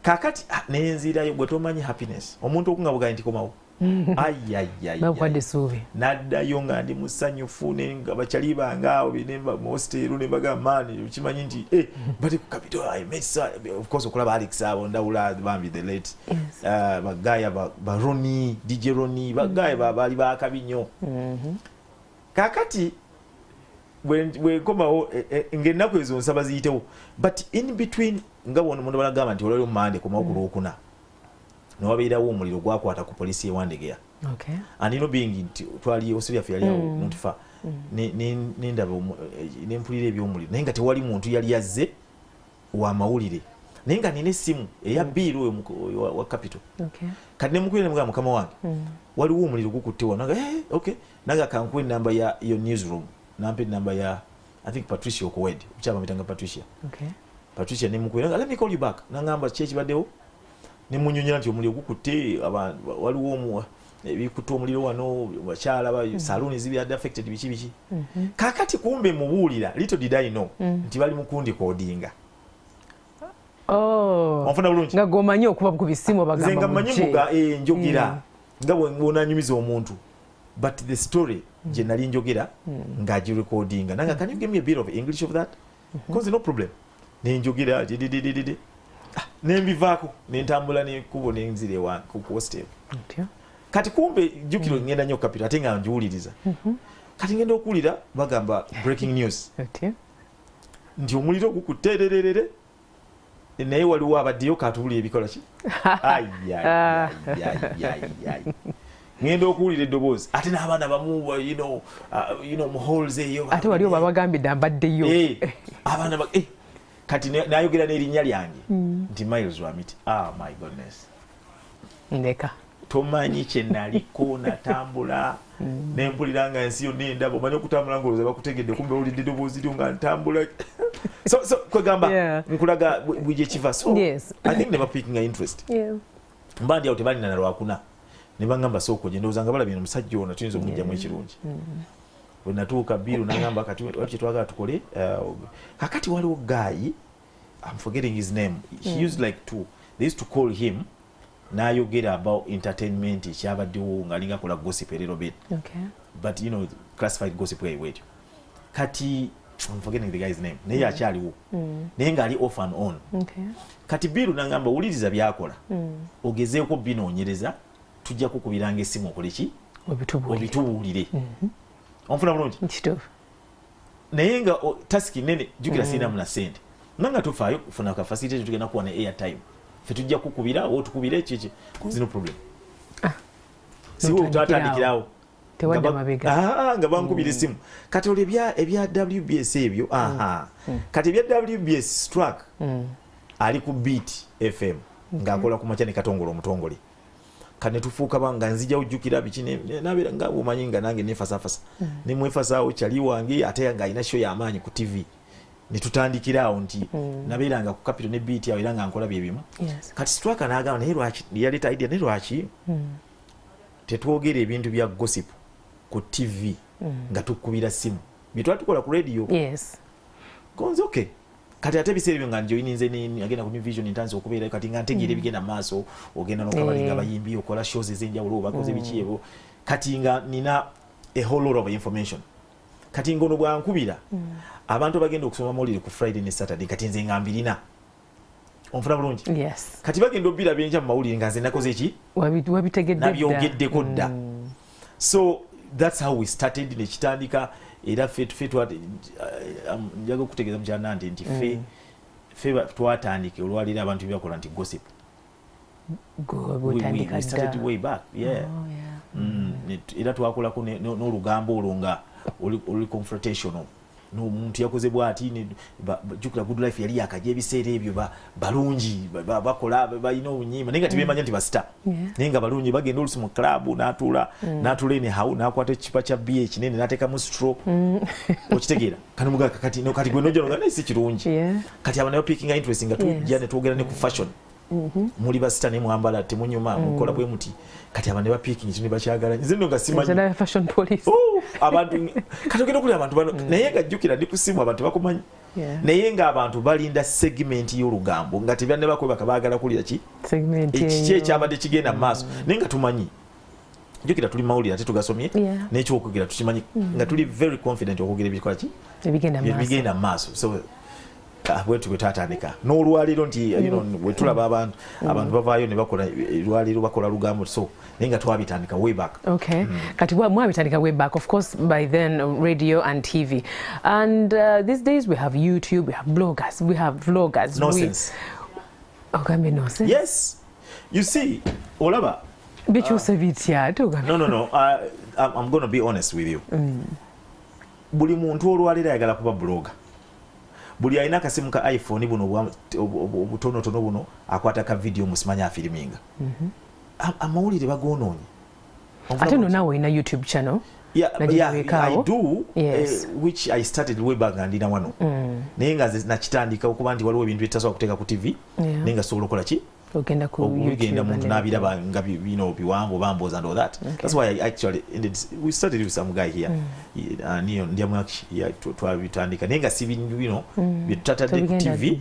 Kakati nenzirayo, gwe tomanyi happiness omuntu okunga bugaye nti komawo. Ayayaya, Bakuwadde essuubi. Naddayo nga ndi musanyufu, nga bakyali bange awo mu hostel ne mbagamba, "Man, kimanyi nti bali ku Capital, I met of course okulaba Alex abo ndawula bambi the late bagaya ba Ronnie, DJ Ronnie, bagaya baali bakabi nnyo." Kakati bwe nkomawo, ng'ennaku ezo nsaba ziyitewo, but in between nga bwona omuntu balagamba nti olwaliwo Mande, komawo ku Lwokuna, newabeerawo omuliro gwakwata ku poliisi y'e Wandegeya. And being nti twali hostel yaffe yali awo not far, nendaba nempulira ebyomuliro, naye nga tewali muntu yali yazze wamawulire, naye nga nina essimu eya Bill oyo oyo wa Capital. Kati nemukubira nemugamba, "Mukama wange, waliwo omuliro gukutte wano." Naga, "Okay." Naga, "Kankuwa enamba ya yo newsroom." Nampa enamba ya, I think, Patricia Okowed, omukyala bamuyitanga Patricia. Patricia nemukubira, "Let me call you back." Nangamba, "Ki ekibaddewo?" Nemunyonyola nti omuliro gukutte, waliwo ebikutte omuliro wano, bakyala ba saloon zibadde affected, biki biki. Kakati kumbe mubuulira, little did I know nti bali mu kundikodinga. Oh. Onfuna bulungi? Nga gomanyi okuba ku bisimu bagamba. Nze nga mmanyi mbuga njogera nga bw'onanyumiza omuntu, but the story gye nali njogera ng'agirekodinga. Nanga, "Can you give me a bit of English of that?" 'Cause no problem. Nenjogera dididididi, nenbivaako, nentambula nekkubo nenzira ewa ku hostel. Kati kumbe jjukiro ngenda nnyo Capital, ate nga njiwuliriza. Kati ngenda okuwulira bagamba breaking news nti omuliro gukutte, naye waliwo abaddeyo katuwulira ebikola ki. Ayayayayayay, ngenda okuwulira eddoboozi, ate n'abaana bamu mu halls eyo. Ate waliwo babagambidde ambaddeyo. Eh, abaana kati nayogera n'erinnya lyange nti Miles Rwamiti. Ah, my goodness. Ndeka. Tomanyi kye naliko natambula nempulira nga ensi yonna endaba. Omanyi okutambula ngaolowooza bakutegedde, kumbe owulidde eddoboozi lyo nga ntambula. So kwegamba nkulaga bwe gye kiva. So I think never picking interest. Mba ndi awo, tebalina na lwakuna, ne baŋŋamba sooka ogye. Ndowooza nga balabye omusajja ono tuyinza okumugyamu ekirungi. Bwe natuuka biru naŋŋamba, "Kati wali kyetwagala tukole." Kakati waliwo guy, I'm forgetting his name, he used like to they used to call him n'ayogera about entertainment ekyabaddewo, ng'alinga akola gossip a little bit, but classified gossip bwetyo. Kati I'm forgetting the guy's name, naye akyaliwo, naye ng'ali off and on. Kati biru nangamba, "Wuliriza byakola, ogezeeko binoonyereza, tujja kukubiranga essimu okole ki?" Obitubuulire. "Obitubuulire." Onfuna bulungi? Kituufu. Naye nga task nene, jjukira sirinamu na sente. Nanga, "Tofaayo, funa ka facility, tugenda kuwa ne airtime, ffe tujja kukubira oba otukubira ekiki, no problem." Siwe. N'otandikirawo. Twatandikirawo. Tewadda mabega. Ah, nga bankubira essimu. Kati olwo ebya WBS ebyo, aha, kati ebya WBS struck ali ku Beat FM ng'akola ku makya ne Katongole omutongole. Kati netufuuka ba nga nzija ojjukira biki nabeera nga omanyi nga nange nefasafasa nemwefasaawo kyali wange, ate nga alina show y'amaanyi ku TV. Netutandikira awo nti nabeeranga ku Capital ne Beat awo, era nga nkola bye bimu. Kati Straka n'agamba, naye lwaki yaleeta idea, naye lwaki tetwogera ebintu bya gossip ku TV nga tukubira simu, bye twali tukola ku radio? Gonze okay. Kati ate ebiseera ebyo nga njoyininze, agenda ku New Vision, ntandise okubeera kati nga ntegeera ebigenda mu maaso, ogenda nokabalinga abayimbi, okola shows ez'enjawulo, bakoze biki ebyo. Kati nga nina a whole lot of information. Kati ngono bwankubira, abantu bagenda okusoma mawulire ku Friday ne Saturday, kati nze nga mbirina. Onfuna bulungi? Yes. Kati bagenda obbira byenja mu mawulire nga nze nakoze ki? Wabitegedde dda. Nabyogeddeko dda. So that's how we started, nekitandika. Era ffe njaga okutegeeza mukyana nti ffe twatandika olwaliro abantu byebakola nti gossip. Bwotandika We started dda. way back, yeah. Oh, yeah. Era twakolako n'olugambo olwo nga oli confrontational, n'omuntu yakoze bwati. Jjukira Good Life yali yakajja ebiseera ebyo, balungi, bakola, balina obunyimba, naye nga tebemanya nti basita. Naye nga balungi, bagenda olusi mu club, n'atuula n'atuula anyhow, n'akwata ekipa kya bia ekinene, n'ateekamu straw. Okitegeera? Kati mugaa kati no, kati gwe nojja noga, naye si kirungi. Kati abo nayo picking interest nga tujja ne twogera ne ku fashion. Muli basita ne mwambala temunyuma, mukola bwe muti. Kati abantu ne bapicking ne bakyagala. Nze nno nga simanyi. Nze na fashion police. Oh, abantu kati ogenda okulira abantu bano, naye nga jjukira ndi ku simu, abantu bakumanyi. Naye ng'abantu balinda segment y'olugambo nga tebanne bakwebaka, baagala kulira ki? Segment ekiki eyo. Ekyabadde kigenda mu maaso, naye nga tumanyi, jjukira tuli mawulire ate tugasomye n'ekyokwogera tukimanyi, nga tuli very confident okwogera ebikola ki? Ebigenda mu maaso. Ebigenda mu maaso. So bwetu bwe twatandika n'olwaleero nti bwe tulaba abantu bavaayo ne bakola olwaleero bakola lugambo, so naye nga twabitandika way back. Okay. Kati mwabitandika way back, of course, by then radio and TV. And these days we have YouTube, we have bloggers, we have vloggers. Nonsense. Ogambye nonsense? Yes, you see, olaba Bikyuse bitya? Ate ogambye. No, I'm going to be honest with you. Buli muntu olwaleero ayagala kuba blogger. Buli alina akasimu ka iPhone buno obutonotono buno akwata ka video, musimanya afiriminga. Amawulire bagoonoonye. Ate no naawe olina YouTube channel. Yeah, yeah, I Nagiwekaawo. do, which I started way back nga ndina wano. Naye nga nze nakitandika okuba nti waliwo ebintu byetasobola kuteeka ku TV, naye nga sobola okukola ki? Ogenda ku Ogenda muntu n'abiraba nga bino biwanvu bamboza and all that. That's why I actually ended, we started with some guy here, niyo ndyamu twabitandika, naye nga si bino byetutatadde ku TV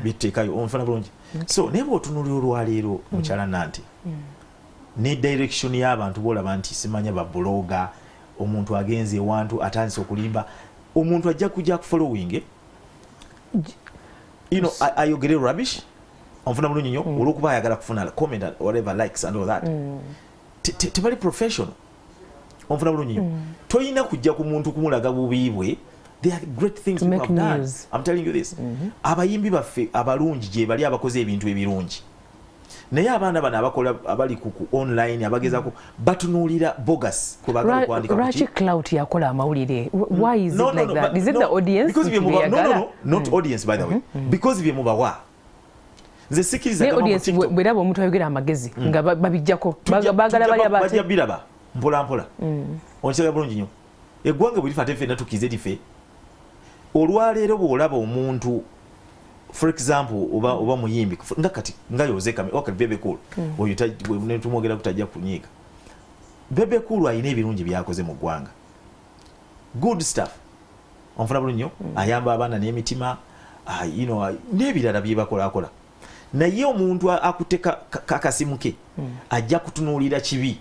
byetuteekayo, onfuna bulungi. So naye bw'otunuulira olwaleero, mukyala Nanti, ne direction y'abantu boolaba nti simanya ba blogger, omuntu agenze ewantu atandise okulimba, omuntu ajja kujja kufollowing ayogere rubbish, onfuna bulungi nnyo, olwokuba ayagala kufuna comment and whatever, likes and all that. Tebali professional, onfuna bulungi nnyo. Toyina kujja ku muntu kumulaga bubi bwe. There are great things people have done. I'm telling you this. Abayimbi baffe abalungi gye bali, abakoze ebintu ebirungi, naye abaana bano abakola abali ku online abagezaako batunuulira bogus kwebagala okuwandika. Lwaki clout yakola amawulire? Why is it like that? Is it the audience? Because no, not audience, by the way, because bye mubawa. Nze sikiriza. Audience bweraba omuntu ayogera amagezi nga babijjako, baagala bali bajja biraba mpola mpola. Onkyala bulungi nnyo, eggwanga bwe lifa ate ffenna tukize life. Olwaleero bw'olaba omuntu, for example, oba muyimbi nga kati nga Jose Kame oka Bebe Cool, oyo tumwogera kutajja kunyiiga. Bebe Cool alina ebirungi byakoze mu ggwanga, good stuff, onfuna bulungi nnyo. Ayamba abaana n'emitima, n'ebirala byebakolaakola, naye omuntu akutte kakasimu ke ajja kutunuulira kibi.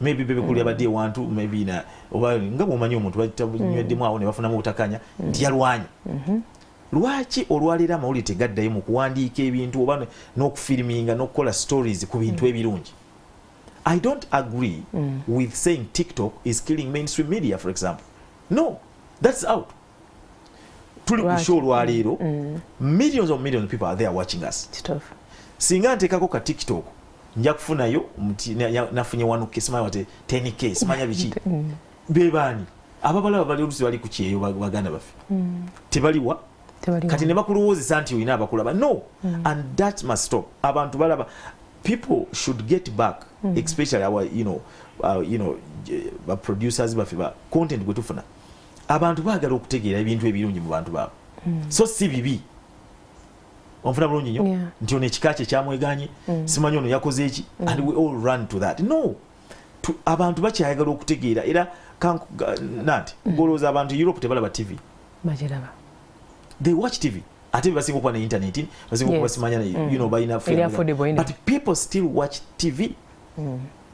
Maybe Bebe Cool yabadde ewantu, maybe na oba nga bw'omanyi omuntu banyweddemu awo ne bafunamu obutakanya nti yalwanye. Lwaki olwaleero amawulire tegaddayo mu kuwandiika ebintu oba n'okufiriminga n'okukola stories ku bintu ebirungi? I don't agree with saying TikTok is killing mainstream media, for example. No, that's out. Tuli ku show olwaleero, millions of millions of people are there watching us. Singa nteekako ka TikTok, nja kufunayo nafunye 1K, simanya wate 10K, simanya biki. Bebaani ababalaba bali oluusi bali ku kyeyo, baganda baffe tebaliwa kati ne bakulowoozesa nti olina abakulaba. No, and that must stop. Abantu balaba, people should get back, especially our producers baffe ba content gwe tufuna. Abantu baagala okutegeera ebintu ebirungi mu bantu baabwe, so si bibi, onfuna bulungi nnyo, nti ono ekika kye kyamweganye, simanyi ono yakoze eki, and we all run to that. No, abantu bakyayagala okutegeera. Era nanti golowooza abantu Europe tebalaba TV? Bagiraba. They watch TV, ate basinga okuba ne internet, basinga okuba simanya balina, but people still watch TV.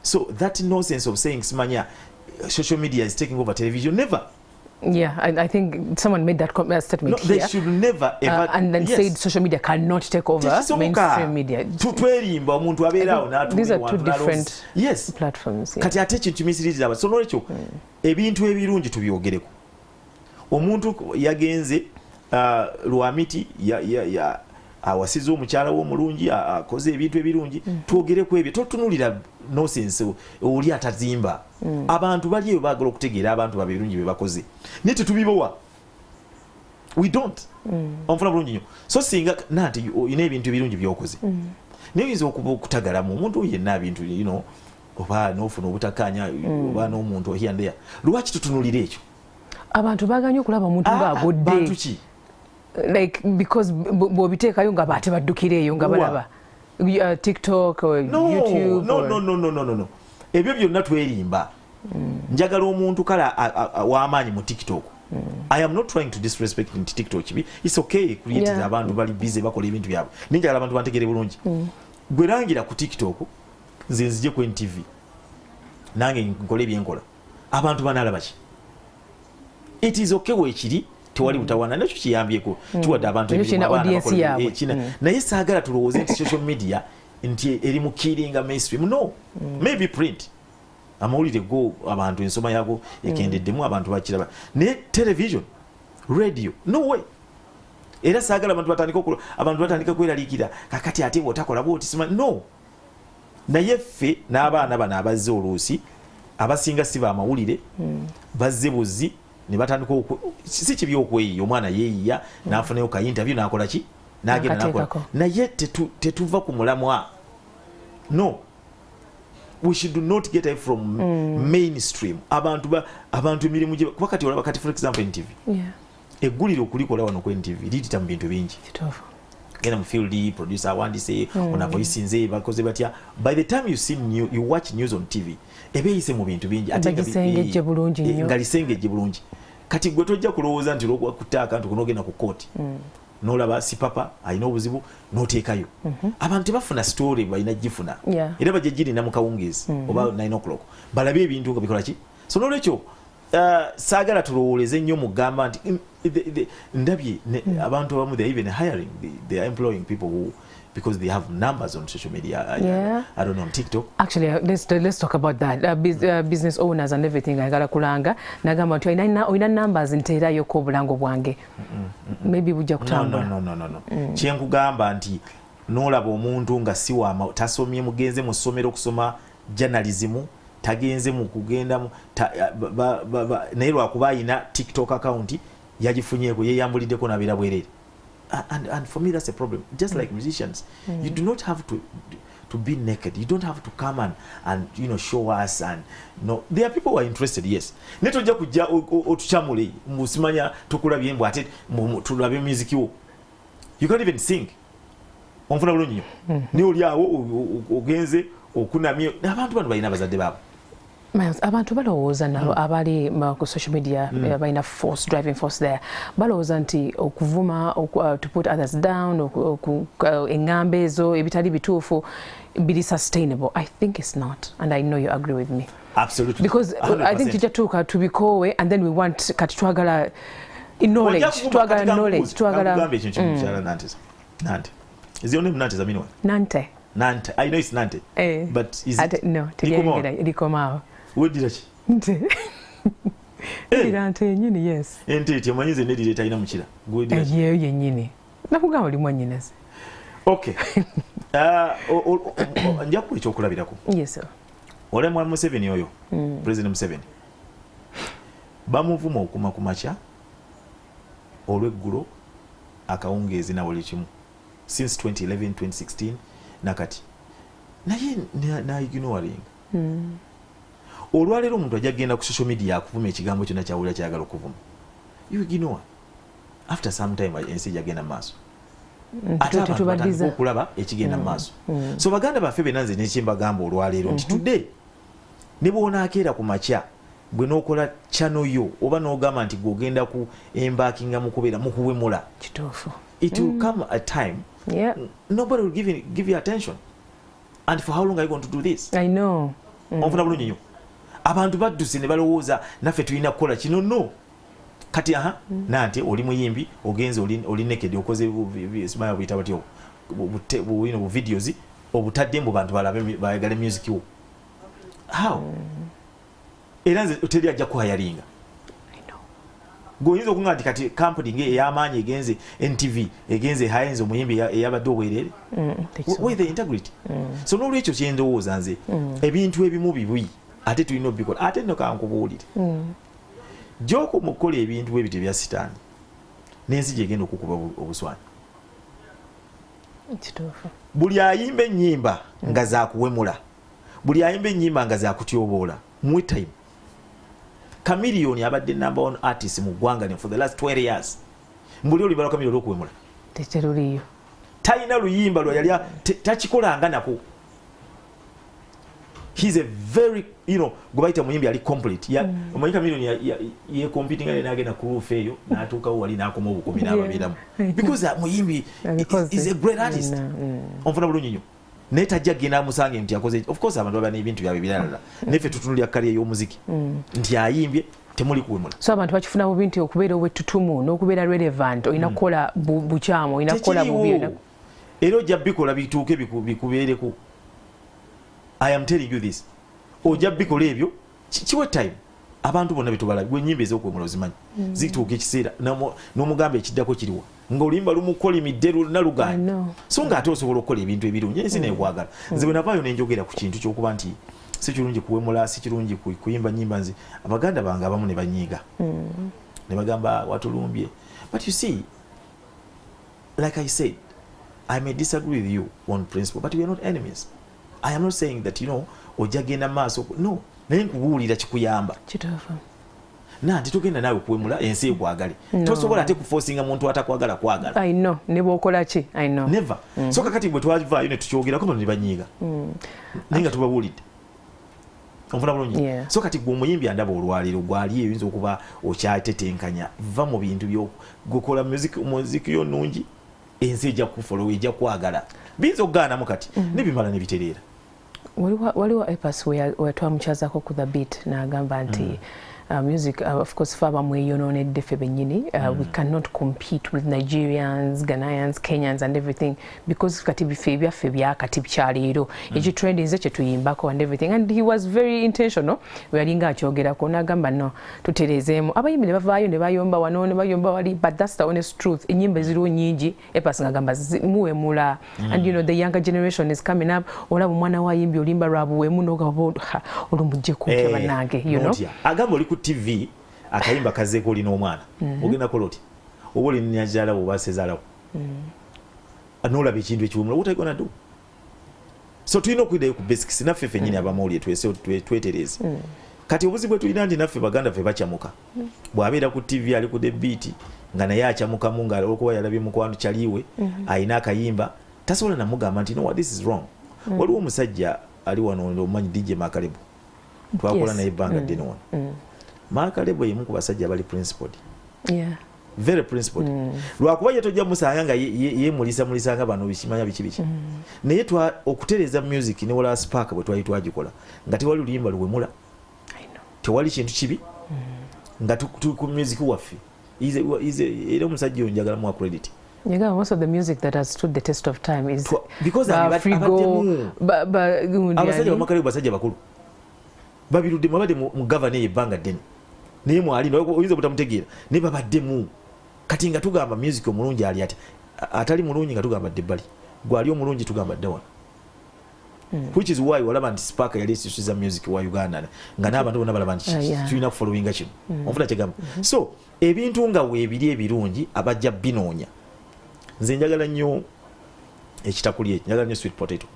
So that nonsense of saying simanya social media is taking over television, never. Yeah, I think someone made that statement No, here. They should never ever. And then said social media cannot take over mainstream media. Twerimba omuntu abeeraawo n'atuula. These are two different platforms. Kati ate ekintu kimisiriza aba. So nolwekyo ebintu ebirungi tubyogereko. Omuntu yagenze lwamiti ya awasiza omukyala w'omulungi, akoze ebintu ebirungi, twogereku ebyo. Totunulira nonsense oli atazimba. Abantu bali eyo baagala okutegeera abantu babe ebirungi bye bakoze, naye tetubibowa, we don't. Onfuna bulungi nnyo. So singa nanti olina ebintu ebirungi byokoze, naye oyinza okuba okutagalamu omuntu yenna bintu oba n'ofuna obutakkaanya oba n'omuntu here and there, lwaki tutunulira ekyo? Abantu baaganya okulaba omuntu ng'agudde. Bantu ki? Like, because bw'obiteekayo nga baate baddukira eyo nga balaba TikTok or YouTube. No, no, no, no, no, no, no. Ebyo byonna twerimba. Njagala omuntu kale w'amaanyi mu TikTok. I am not trying to disrespect nti TikTok kibi. It's okay creators, abantu bali busy bakola ebintu byabwe. Naye njagala abantu bantegere bulungi. Gwe langira ku TikTok, nze nzije ku NTV. Nange nkole ebyenkola. Abantu banalaba ki? It is okay weekiri, tewali butawana, nakyo kiyambyeko. Tuwadde abantu emirimu, abaana bakola. Naye saagala tulowooze nti social media nti eri mu killing mainstream. No. Maybe print. Amawulire go abantu ensoma yago ekendeddemu, abantu bakiraba. Naye television, radio, no way. Era saagala abantu batandika, abantu batandika kweraliikira kakati ate bw'otakola bw'oti sima, no. Naye ffe n'abaana bano abazze oluusi abasinga si bamawulire, bazze buzi ne batandika, si kibi okweyiya, omwana yeeyiya n'afunayo ka interview n'akola ki n'agenda n'akola, naye tetuva ku mulamwa. No, we should not get away from mainstream. Abantu abantu emirimu gye kuba kati olaba kati, for example, NTV, eggulire okulikola wano ku NTV liyita mu bintu bingi. Genda mu field, producer awandise, ona voice bakoze batya. By the time you see new, you watch news on TV, ebe eyise mu bintu bingi, ate nga lisengejje bulungi nnyo. Nga lisengejje bulungi. Kati gwe tojja kulowooza nti olwokuba kutta akantu kunogenda ku kooti, nolaba si papa alina obuzibu n'oteekayo. Abantu tebafuna story, balina gifuna era bajja girina mu kawungeezi oba 9 o'clock balabe ebintu nga bikola ki. So nolwekyo saagala tulowooleze nnyo mugamba nti ndabye abantu abamu, they are even hiring, they are employing people who, because they have numbers on social media. I don't know, on TikTok. Actually, let's talk about that. Business owners and everything. Ayagala kulanga nagamba nti olina numbers nteerayoko obulango bwange. Maybe bujja kutambula. No. Kyenkugamba nti n'olaba omuntu nga si wa tasomye, mugenze mu ssomero okusoma journalism, tagenze mu kugenda mu naye lwakuba ayina TikTok account yagifunyeeko, yeyambuliddeko n'abeera bwereere. And for me, that's a problem. Just like musicians, you do not have to be naked. You don't have to come and you know, show us. And no, there are people who are interested, yes. Netojja kujja otukyamule musimanya tukulabye mbu ate tulabe music wo. You can't even sing. Onfuna bulungi nnyo. Naye oli awo ogenze okunamye. Abantu bano balina abazadde baabwe. Miles, abantu balowooza nabo abali ku social media balina force, driving force there, balowooza nti okuvuma, to put others down, eŋŋambo ezo ebitali bituufu biri sustainable. I think it's not, and I know you agree with me. Absolutely. Because I think 100%. kijja tuuka tubikoowe, and then we want, kati twagala knowledge, twagala knowledge, twagala Nkugambe ekintu kimu, mukyala Nante. Nante. Is your name Nante Zamini? Nante. Nante. I know it's Nante. Eh. But is it No, Likomawo? teryengera likomaawo. Weddira ki? Nte. Ddira nte yennyini, yes. Ente etyo omanyi nze neddira etalina mukira. Gweddira ki? Eyo yennyini. Nakugamba oli mwannyinaze. Okay. Nja kuwa ekyokulabirako. Yes, sir. Ole mwami Museveni oyo, President Museveni, bamuvuma okuma ku makya, olweggulo, akawungeezi na buli kimu. Since 2011, 2016, nakati. Naye na-ignoring. Olwaleero omuntu ajja kugenda ku social media akuvuma ekigambo kyonna kyawulira kyayagala okuvuma. You ignore. After some time ensi ejja mu maaso. Ate abantu Tetubaddiza. batandika okulaba ekigenda mu maaso. So baganda baffe benna, nze nekyembagamba olwaleero nti today ne bw'onaakeera ku makya bwe n'okola channel yo oba n'ogamba nti gw'ogenda ku embarkinga mu kubeera mu kuwemula, Kituufu. it will come a time nobody will give you attention. And for how long are you going to do this? I know. Onfuna bulungi nnyo. Abantu badduse ne balowooza naffe tulina kukola kino. No, kati aha, nante oli muyimbi, ogenze oli naked, okoze simanya buyita batyo bu videos obutadde mbu bantu balabe bayagale music wo. How? Era nze teri ajja kuhayaringa. I know. Gweoyinza okuŋŋamba nti kati company nge ey'amaanyi egenze NTV egenze ehayenze omuyimbi eyabadde obwereere? Tekisoboka. Where the integrity? So n'olwekyo kyendowooza nze, ebintu ebimu bibi ate tulina obikola. Ate nno kankubuulire, gy'okoma okukola ebintu bwe bityo ebya sitaani, n'ensi gyegenda okukuba obuswani. Kituufu. Buli ayimba ennyimba nga zakuwemula, buli ayimba ennyimba nga zakutyoboola, muwe time. Chameleone abadde number one artist mu ggwanga lino for the last 20 years. Mbuli oluyimba lwa Chameleone olw'okuwemula? Teruliyo. Talina luyimba lwa yali takikolanga nako. He's a very, you know, gwe bayita muyimbi ali complete. Omanyi Chameleone ye competing nga n'agenda ku roof eyo n'atuukawo wali n'akoma obukomi n'ababeeramu, because muyimbi is a great artist. Onfuna bulungi nnyo. Naye tajja kugenda amusange nti yakoze. Of course abantu baba n'ebintu byabwe biralala, naye ffe tutunulira career y'omuziki nti ayimbye temuli kuwemula. So abantu bakifuna bubi nti okubeera ow'ettutumu n'okubeera relevant olina kukola bukyamu, olina kukola bubi. Tekiriwo. Era ojja bikola bituuke bikubeereko. I am telling you this, ojja bikola ebyo, kiwe time. Abantu bonna betubala gwe ennyimba ez'okuwemula ozimanyi, zituuka ekiseera n'omugamba ekiddako kiriwa ng'oluyimba lumukolimidde lwonna I lugaanye. know. So ng'ate osobola okukola ebintu ebirungi, ensi nekwagala. Nze bwe navaayo nenjogera ku kintu ky'okuba nti si kirungi kuwemula, si kirungi kuyimba nnyimba, nze abaganda bange abamu ne banyiiga ne bagamba watulumbye. But you see, like I said, I may disagree with you on principle, but we are not enemies. I am not saying that ojja genda maaso, no, naye nkubuulira kikuyamba. Kituufu. Nanti tugenda naawe kuwemula ensi ekwagale. Tosobola ate kuforcinga muntu atakwagala kwagala. I know, ne bw'okola ki, I know. Never. So kakati bwe twavaayo ne tukyogerako bano ne banyiiga. Naye nga tubabuulidde. Onfuna bulungi? So kati gwe omuyimbi andaba olwaleero gwali eyinza okuba okyatetenkanya, va mu bintu byokukola music yo nnungi, ensi ejja kufollow, ejja kwagala. Biyinza okugaanamu kati nebimala ne bitereera. Waliwo A Pass we twamukyazako ku The Beat n'agamba nti music, of course fe abamweyonoonedde ffe bennyini, we cannot compete with Nigerians, Ghanaians, Kenyans and everything because kati bife ebyaffe byakati byaleero ekitrendinze kye tuyimbako and everything. And he was very intentional we yalinga akyogerako n'agamba no tutereezeemu abayimbi ne bavaayo ne bayomba wano ne bayomba wali, but that's the honest truth. Ennyimba eziriwo nnyingi A Pass ng'agamba muwemula and you know the younger generation is coming up, olaba omwana w'ayimbi olimba lwa buwemu n'ogamba olumuggyeko otya bannange, you know. Agamba oli ku TV akayimba kazeeko olina omwana ogenda kola oti oba oli nyazaalawo oba sezaalawo n'olaba ekintu ekiwemula, what are you gonna do? So tulina okuyiddayo ku basics naffe ffennyini abamawulire twetereeze. Kati obuzibu bwe tulina nti naffe baganda ffe bakyamuka. Bw'abeera ku TV ali ku The Beat nga naye akyamukamu nga olwokuba yalabye mukwano kyaliwe alina akayimba tasobola namugamba nti no what, this is wrong. Waliwo omusajja ali wano omumanyi DJ Makalebo, twakola naye ebbanga ddene wano. Makalebo yemu ku basajja abali principled. Very principled. Lwakuba ye tojja musanga nga yemulisa mulisa nga bano bikimanya biki biki. Naye okutereeza music ne wala Spark bwe twali twagikola nga tewali luyimba luwemula. Tewali kintu kibi nga tuli ku music waffe. Era omusajja oyo njagala muwa credit. Yeah, most of the music that has stood the test of time is because Afrigo, abasajja bamakalebo basajja bakulu. Babiruddemu babadde mu gavana ebbanga ddene. Naye mwali oyinza obutamutegeera naye babaddemu. Kati nga tugamba music omulungi ali ati atali mulungi nga tugamba dde bbali, gwali omulungi tugamba dde wano. Which is why walaba nti Spark yali esisuza music wa Uganda nga n'abantu bonna balaba nti tulina kufollowinga kino. Onfuna kyegamba. So ebintu nga weebiri ebirungi abajja binoonya. Nze njagala nnyo ekitakuli ekyo, njagala nnyo sweet potato.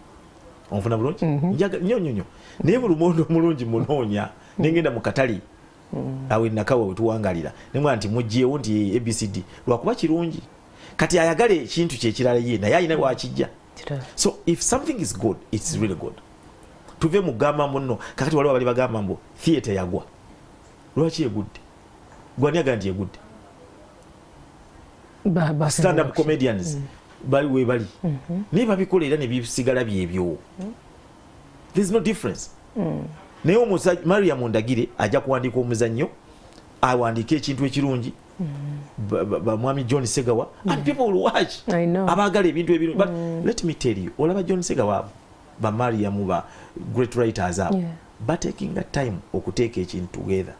Onfuna bulungi? Njagala nnyo nnyo nnyo. Naye buli lumonde omulungi munoonya nengenda mu katale awo enakawa we tuwangalira ne mwana nti mugyewo nti ABCD lwakuba kirungi. Kati ayagala ekintu kye ekirala ye naye alina wakijja. So if something is good, it's really good. Tuve mugamba muno kakati waliwo abali bagamba mbu theatre yagwa. Lwaki egudde? Gwani agamba nti egudde? Stand up comedians bali we bali. Naye babikola era ne bisigala byebyo. There's no difference. Naye omusajja Mariam Ndagire ajja kuwandiika omuzannyo, awandiike ekintu ekirungi. Mwami John Segawa and people will watch. Abaagala ebintu ebirungi. But let me tell you, olaba John Segawa ba Mariam ba great writers abo batakinga time okuteeka ekintu together.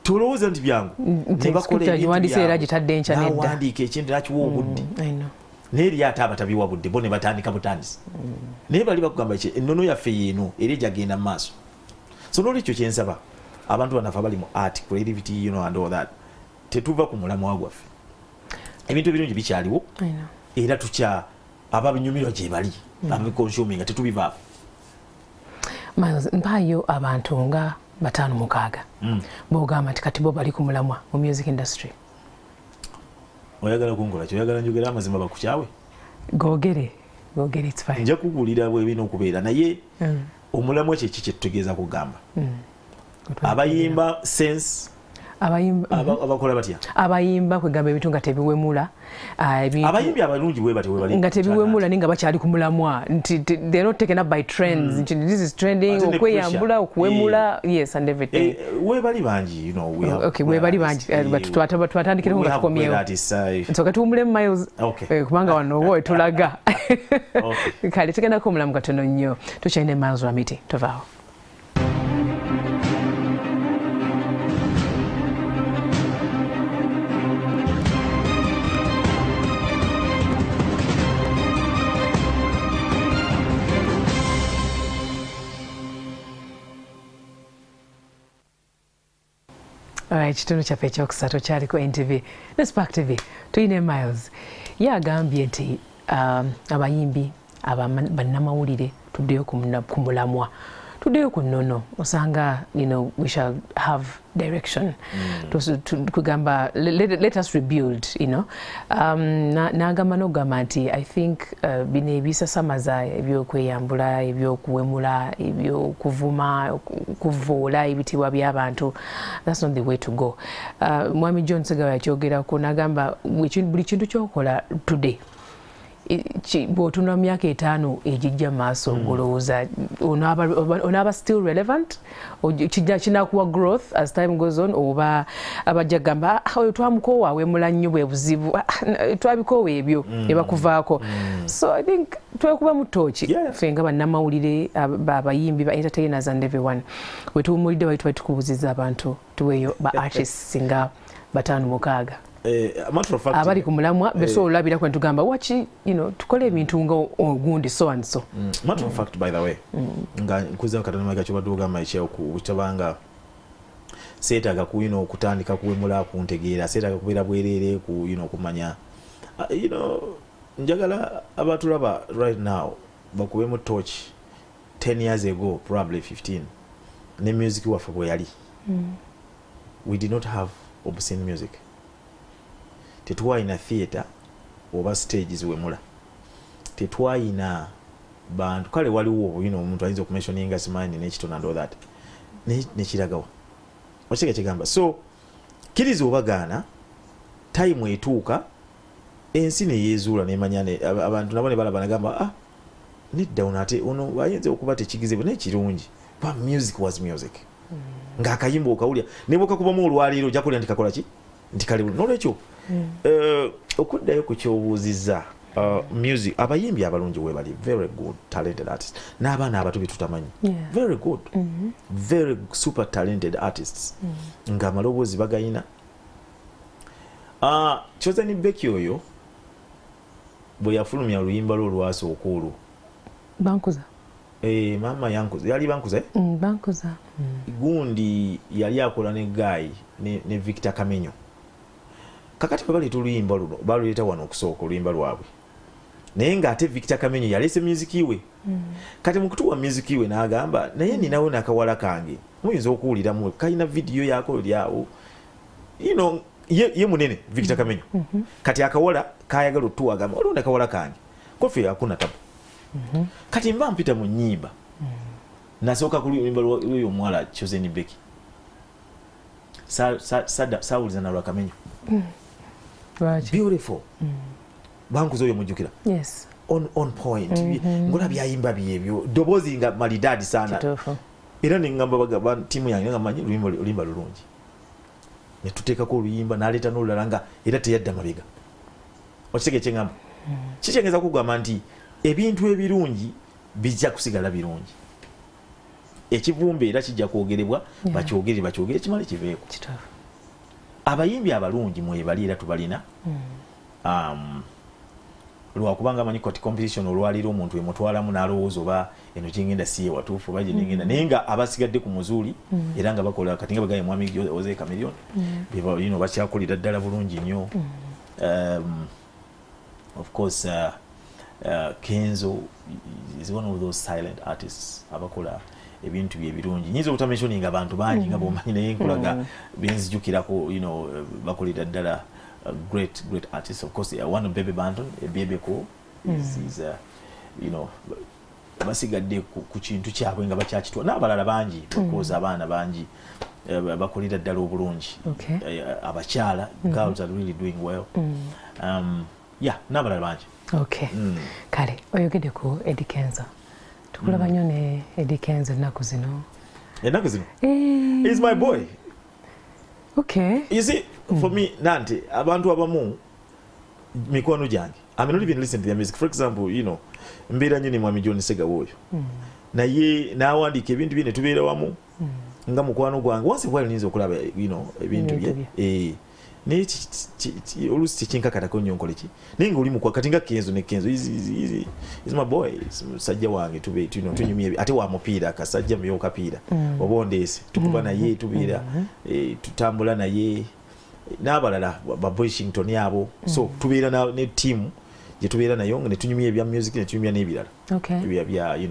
Tolowooza nti byangu. Ne bakola ebintu byabwe. N'awandiika ekintu n'akiwa obudde. Naye eri ate abatabiwa budde bo ne batandika butandisi. Naye bali bakugamba ki ennono yaffe yeeno era ejja mu maaso. So n'olwekyo kye nsaba abantu bannaffe abali mu art, creativity, you know, and all that, tetuva ku mulamwa gwaffe. Ebintu ebirungi bikyaliwo era tukya ababinyumirwa gye bali ababiconsuminga tetubivaako. Miles, mpaayo abantu nga 5 6 b'ogamba nti kati bo bali ku mulamwa mu music industry. Oyagala kunkola ki? Oyagala njogera amazima bakukyawe? Googere, googere, it's fine. Nja kubuulira bwe birina okubeera naye omulamwa kye ki kye tutegeeza kugamba? Abayimba sense abakola batya? Abayimba kwegamba ebintu nga tebiwemula. Abayimbi abalungi bwe batyo bwe bali. Nga tebiwemula ninga bakyali ku mulamwa nti they're not taken up by trends. Nti this is trending, okweyambula, okuwemula, yes and everything. We bali bangi, you know, we have. Okay, we bali bangi but twatandikira nga tukomyewo. So katuwummulemu Miles. Kubanga wano wo tulaga. Kale tugenda ku mulamu katono nnyo. Tukyalina Miles Rwamiti, tovaawo. Ekitundu kyaffe ekyokusatu kyali ku NTV ne Spark TV. Tuyine Miles ye agambye nti abayimbi bannamawulire tuddeyo ku mulamwa, Tuddeyo ku nnono, osanga we shall have direction. Kugamba let us rebuild. N'agamba n'okugamba nti I think bino ebisasamaza ebyokweyambula, ebyokuwemula, ebyokuvuma, kuvoola ebitiibwa by'abantu, that's not the way to go. Mwami John Segawa yakyogerako n'agamba buli kintu kyokola today, bw'otunula mu myaka 5 egijja mu maaso, ng'olowooza onaaba still relevant, kinakuwa growth as time goes on, oba abajja gamba, "Ah, oyo twamukoowa, awemula nnyo, bwe buzibu, ah, twabikoowa ebyo," ne bakuvaako. So I think twekubamu ttooki ffe nga bannamawulire, abayimbi, ba entertainers and everyone. Wetuwumulidde bali tubali tukubuuziza abantu, tuweeyo ba artists nga 5 6 abali ku mulamwa besobola olabirako netugamba waki tukole ebintu nga ogundi so and so. Matter of fact, by the way, nga nkuza katono maga kyobadde ogamba ekyokutabanga, seetaaga ku kutandika kuwemula kuntegeera, seetaaga kubeera bwereere ku kumanya, njagala abatulaba right now bakubemu torch 10 years ago, probably 15, ne music waffe bwe yali. We did not have obscene music, tetwalina theatre oba stages wemula, tetwalina bantu. Kale waliwo omuntu ayinza okumentioninga simanyi n'ekitono and all that, nekiragawa okitega kigamba. So kkiriza obagaana, time etuuka ensi neyezuula nemanya, abantu nabo ne balaba nagamba, ah, nedda, ono ate ono ayinza okuba tekigizebwe, naye kirungi kuba music was music. Ng'akayimba okawulira ne bwekakubamu olwaleero ojja kuwulira nti kakola ki, nti kali bulungi. Nolwekyo okuddayo ku kyobuuzizza, music, abayimbi abalungi webali, very good talented artists, n'abaana abato betutamanyi, very good, very super talented artists, nga amaloboozi bagayina. Chosen Becky oyo bwe yafulumya oluyimba lwe olwasooka olwo, Bankuza. Eh, mama yankuza, yali bankuza, eh? Bankuza. Gundi yali akola ne guy ne Victor Kamenyo. Kakati bwe baleeta oluyimba luno, baluleeta wano okusooka oluyimba lwabwe, naye ng'ate Victor Kamenyo yaleese music we. Kati mu kutuwa music we n'agamba, naye ninawo nakawala kange muyinza okuwuliramu, kalina vidiyo yako lyawo, ye munene Victor Kamenyo. Kati akawala kayagala otuwa, agamba waliwo nakawala kange kofe akuna tabu. Kati mba mpita mu nnyimba, nasooka ku luyimba lw'oyo omuwala Chosen Becky, saawuliza na lwa Kamenyo. Lwaki? Beautiful. Bankuza oyo mujjukira? Yes. On point, ngola byayimba byebyo, ddoboozi nga malidadi sana. Era neŋŋamba bagamba tiimu yange nga manyi oluyimba lulungi, ne tuteekako oluyimba, n'aleeta n'olulala nga era teyadda mabega. Okitege kyeŋŋamba kikyengeza kugamba nti ebintu ebirungi bijja kusigala birungi, ekivumbe era kijja kwogerebwa. Bakyogere bakyogere kimale kiveeko. Abayimbi abalungi mwebali era tubalina. Lwakubanga amanyi kati competition olwaliro omuntu emutwalamu n'alowooza oba eno gyengenda si ye watuufu oba gyenengenda, naye nga abasigadde ku muzuuli era nga bakola. Kati nga bagaye mwami Jose Chameleone, bakyakolera ddala bulungi nnyo. Of course, Kenzo is one of those silent artists abakola ebintu bye birungi. Nyinza obutamentioninga abantu bangi nga bwomanyi, naye nkulaga benzijukirako, bakolera ddala, great great artists. Of course, one of Bebe Banton, Bebe Cool is basigadde ku kintu kyabwe nga bakyakitwa, n'abalala bangi because abaana bangi bakolera ddala obulungi. Abakyala, girls are really doing well. Yeah, n'abalala bangi. Okay. Kale oyogedde ku Eddie Kenzo, tukulaba nnyo ne Eddie Kenzo ennaku zino. Ennaku zino Eh, is my boy. You see, for me, nante abantu abamu mikwano gyange, I may not even listen to their music. For example, mbeera nnyo ne mwami John Segawa oyo, naye n'awandiika ebintu bye ne tubeera wamu nga mukwano gwange. Once in a while nyinza okulaba ebintu bye. Ebintu. Eh, naye oluusi tekinkakatako nnyo nkole ki, naye nga oli mukwa. Kati nga Kenzo ne Kenzo is my boy, is musajja wange, tube tunyumya ate wa mupiira, kasajja muyo kapiira oba ondeese tukuba naye, tubeera, tutambula naye n'abalala ba Washington abo. So tubeera ne team Gye tubeera nayo ne tunyumya ebya music, ne tunyumya n'ebirala ebya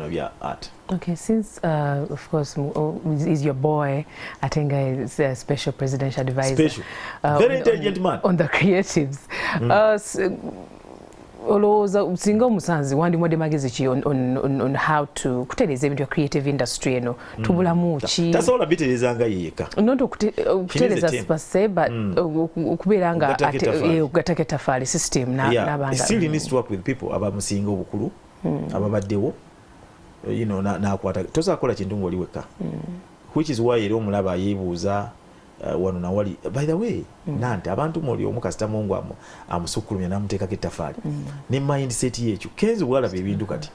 bya art. Okay, since of course is your boy Atenga is a special presidential advisor. Special. Very intelligent man. On the creatives. Olowooza singa omusanzi wandimuwadde magezi ki on how to kutereeza ebintu ya creative industry eno? Tubulamu ki? Tasobola bitereeza nga ye yekka. Not okutereeza per se, but okubeera nga okugattako ettaffaali system n'abanga. Still he needs to work with people abamusinga obukulu, ababaddewo, n'akwata. Tosobola kukola kintu ng'oli wekka. Which is why era omulaba yeebuuza wano nawali. By the way, nante abantu muli omu kasita Mungu amusukkulumya n'amuteekako ettaffaali. Ne mindset ye ekyo Kenzo bw'alaba ebintu kati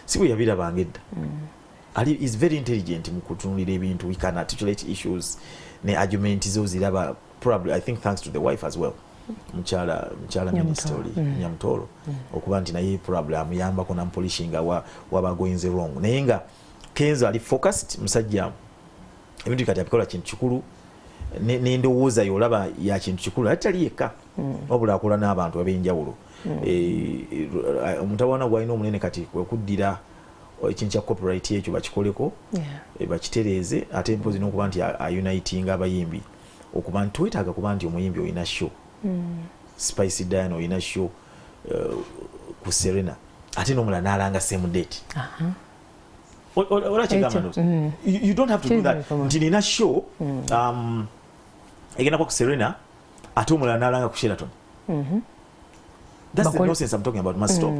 si bwe yabirabanga edda. Ali is very intelligent mu kutunuulira ebintu. We can articulate issues ne argument zo ziraba, probably I think thanks to the wife as well, mukyala minister oli Nyamutoro, okuba nti naye probably amuyambako namupolishinga waba going wrong. Naye nga Kenzo ali focused, musajja ebintu kati abikola kintu kikulu, n'endowooza yolaba ya kintu kikulu, ate tali yekka, wabula akola n'abantu ab'enjawulo. Omutawaana gwalina omunene kati kwe kuddira ekintu kya copyright, ekyo bakikoleko, bakitereeze, ate mpozi n'okuba nti aunitinga abayimbi, okuba nti twetaaga kuba nti omuyimbi olina show, Spice Diana olina show ku Serena, ate n'omulala n'alanga same date. Ola kigamba you don't have to do that, nti nina show egenda kwa ku Serena, ate omulala n'alanga ku Sheraton. That's the nonsense I'm talking about must stop.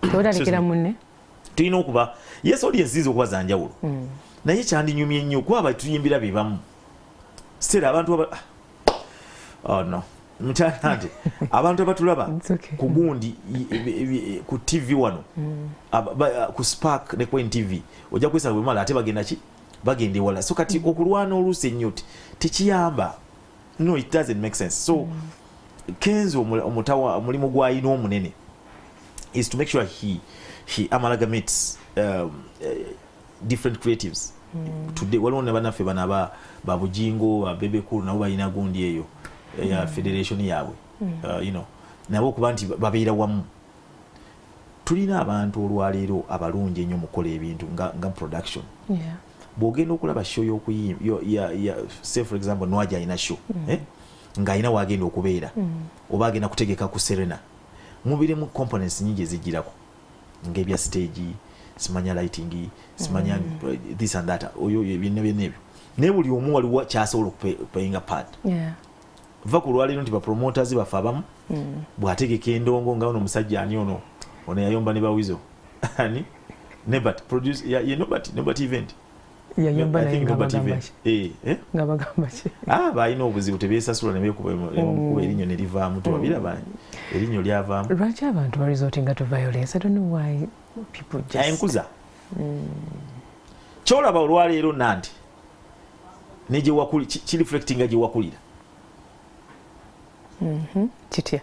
Totalekera munne. Tulina okuba, yes, audience ziza okuba za njawulo, naye kyandinyumye nnyo kuba batuyimbira be bamu. Still abantu aba, oh no, mukyala nti abantu abatulaba ku gundi ku TV wano, ku Spark ne ku NTV, ojja kwesanga bwe mala ate bagenda ki, bagenda ewala. So kati okulwana oluusi ennyo tekiyamba. No, it doesn't make sense. So Kenzo omutawa omulimu gw'alina omunene is to make sure he amalgamates different creatives. Today waliwo ne bannaffe bano aba babujingo, ba Bebe Cool, nabo balina gundi eyo ya federation yaabwe, nabo okuba nti babeera wamu. Tulina abantu olwaleero abalungi ennyo mu kukola ebintu nga production. Bw'ogenda okulaba show y'okuyimba say for example Nwagi alina show, ng'alina wagenda okubeera, oba agenda kutegeka ku Serena, mubiremu components nyingi ezigirako ng'ebya stage, simanya lighting, simanya this and that, oyo byonna byonna ebyo, naye buli omu waliwo kyasobola okuplayinga part. Va ku lwaleero nti bapromoters baffe abamu bw'ategeka endongo nga ono omusajja ani ono ono yayomba ne bawizo ani Nebat produce ya Nebat event. Yayomba naye nga eh, eh? Nga bagamba ki? Ah, balina obuzibu, tebeesasula ne beekuba bamukuba erinnyo ne livaamu. Tewabiraba erinnyo lyavaamu. Lwaki abantu baresortinga to violence? I don't know why people just Enkuza kyolaba olwaleero nandi kireflectinga gye wakulira. Kitya?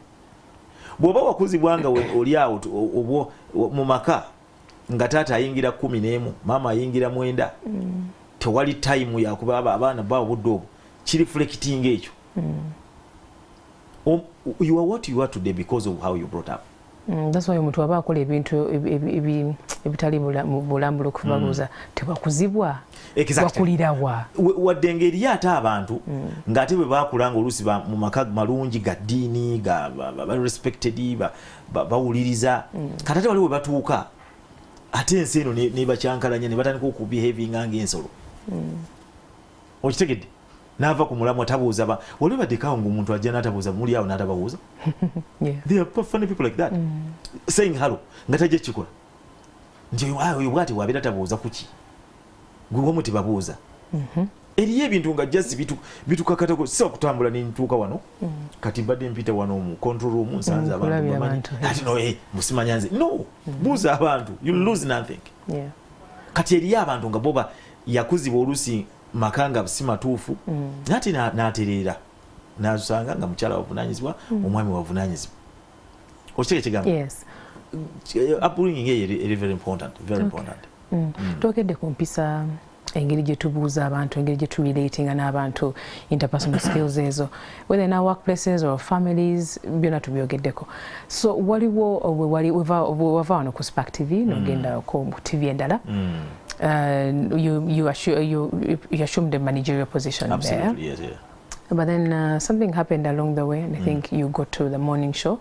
Bw'oba wakuzibwa nga oli awo mu maka nga taata ayingira 11, maama ayingira 9, tewali time yakuba abaana bawo budde obwo, kireflectinga ekyo. You are what you are today because of how you brought up. That's why omuntu aba akola ebintu ebitali bulambulukufu babuuza, tewakuzibwa? Wakulirawa? Wadde ng'eriyo ate abantu ng'ate bwe baakula nga oluusi mu maka malungi ga ddiini, ga ba respected, bawuliriza, kati ate waliwo we batuuka ate ensi eno nebakyankalanya ne batandika okubehavinga ng'ensolo. Okitegedde? N'ava ku mulamwa, tabuuza ba wali baddekawo ng'omuntu ajja n'atabuuza, muli awo n'atababuuza. There are funny people like that, saying hello nga tajja kikola nti oyo bw'ati bw'abeera tabuuza kuki gwe wamu tebabuuza. Eriyo ebintu nga just bitukakatako. Sisobola kutambula nentuuka wano, kati mbadde mpita wano mu control room, nsanze abantu bamanyi ati no, musimanya nze no. Buuza abantu, you lose nothing. Kati eriyo abantu nga boba yakuzibwa oluusi maka nga si matuufu, nate n'atereera n'asanga nga mukyala wavunanyizibwa, omwami wavunanyizibwa. Okitege kigamba? Yes. Upbringing eyo eri very important, very important. Twogedde ku mpisa Engeri gye tubuuza abantu, engeri gye turelatinga n'abantu, interpersonal skills ezo, whether in our workplaces or families, byonna tubyogeddeko. So waliwo wali wava wano ku Spark TV n'ogenda ku TV endala. You assumed a managerial position. Absolutely, there. Yes, yeah. But then something happened along the way, and I think you got to the morning show.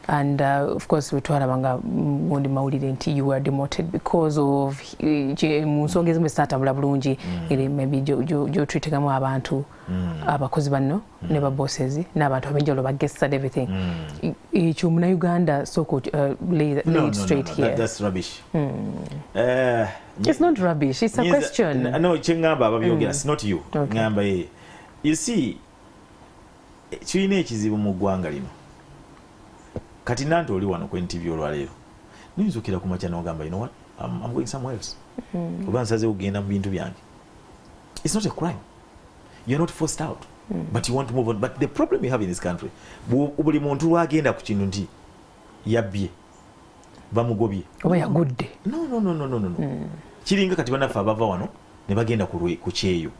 And of course, twalabanga gundi mawulire nti you were demoted because of mu nsonga ezimu ezitaatambula bulungi, eri maybe gy'otreatingamu abantu, abakozi banno ne ba bosses n'abantu ab'enjawulo, ba guests and everything. Ekyo Munnayuganda sooka lay, No, lay no, it straight no, here. That's rubbish. It's not rubbish, it's a question. No, kyeŋŋamba ababyogera, it's not you. Okay. Ŋŋamba ye. You see, kirina ekizibu mu ggwanga lino. Kati nanti oli wano ku NTV olwaleero, niyinza ku makya n'ogamba, "You know what, I'm going somewhere else," oba nsazeewo kugenda mu bintu byange. It's not a crime. You're not forced out, but you want to move on. But the problem you have in this country, buli muntu lwagenda ku kintu nti yabbye, bamugobye. Oba yagudde. No. Kiringa kati bannaffe abava wano ne bagenda ku kyeyo.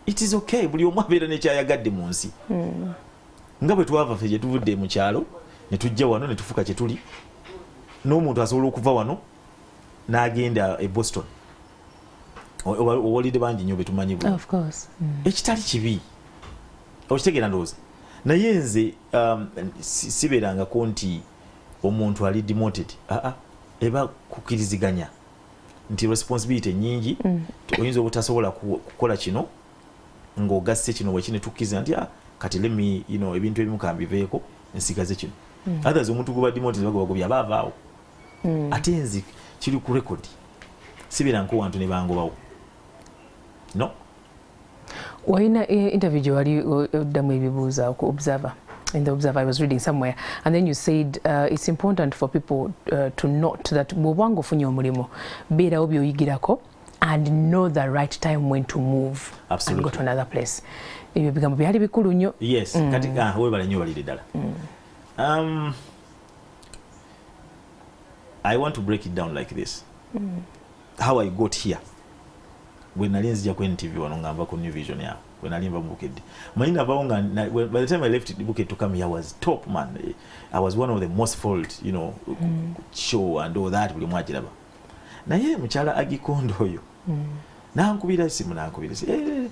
It is okay, buli omu abeera nekyayagadde mu nsi. Nga bwe twava ffe gye tuvudde mu kyalo ne tujja wano ne tufuuka kye tuli, n'omuntu asobola okuva wano n'agenda e Boston. Owulidde bangi nnyo betumanyi bulungi. Of course. Ekitali kibi, okitegeera ndowooza. Naye nze sibeerangako nti omuntu ali demoted. Aa, eba kukkiriziganya nti responsibility nyingi, oyinza obutasobola kukola kino ng'ogasse kino bweki, ne tukkiriza nti, "Ah, kati let me, ebintu ebimu kambiveeko nsigaze kino." Others, omuntu guba demoted, bagobagobye aba avaawo. Ate nze kiri ku record, sibeeranko wantu ne bangobawo, no. Walina interview gye wali oddamu ebibuuzo ku Observer. In the Observer, I was reading somewhere, and then you said it's important for people to note that bw'oba nga ofunye omulimu, beerawo by'oyigirako and know the right time when to move and go to another place. Ebyo bigambo byali bikulu nnyo. Yes. Kati webale nnyo, balire ddala. I want to break it down like this, how I got here. Bwe nali nzija ku NTV wano nga nva ku New Vision yawo, bwe nali nva mu Bukedde, manyi navawo nga by the time I left Bukedde to come here, I was top man. I was one of the most followed show and all that, buli mwagiraba. Naye mukyala Agikondo oyo nankubira esimu, nankubira esimu,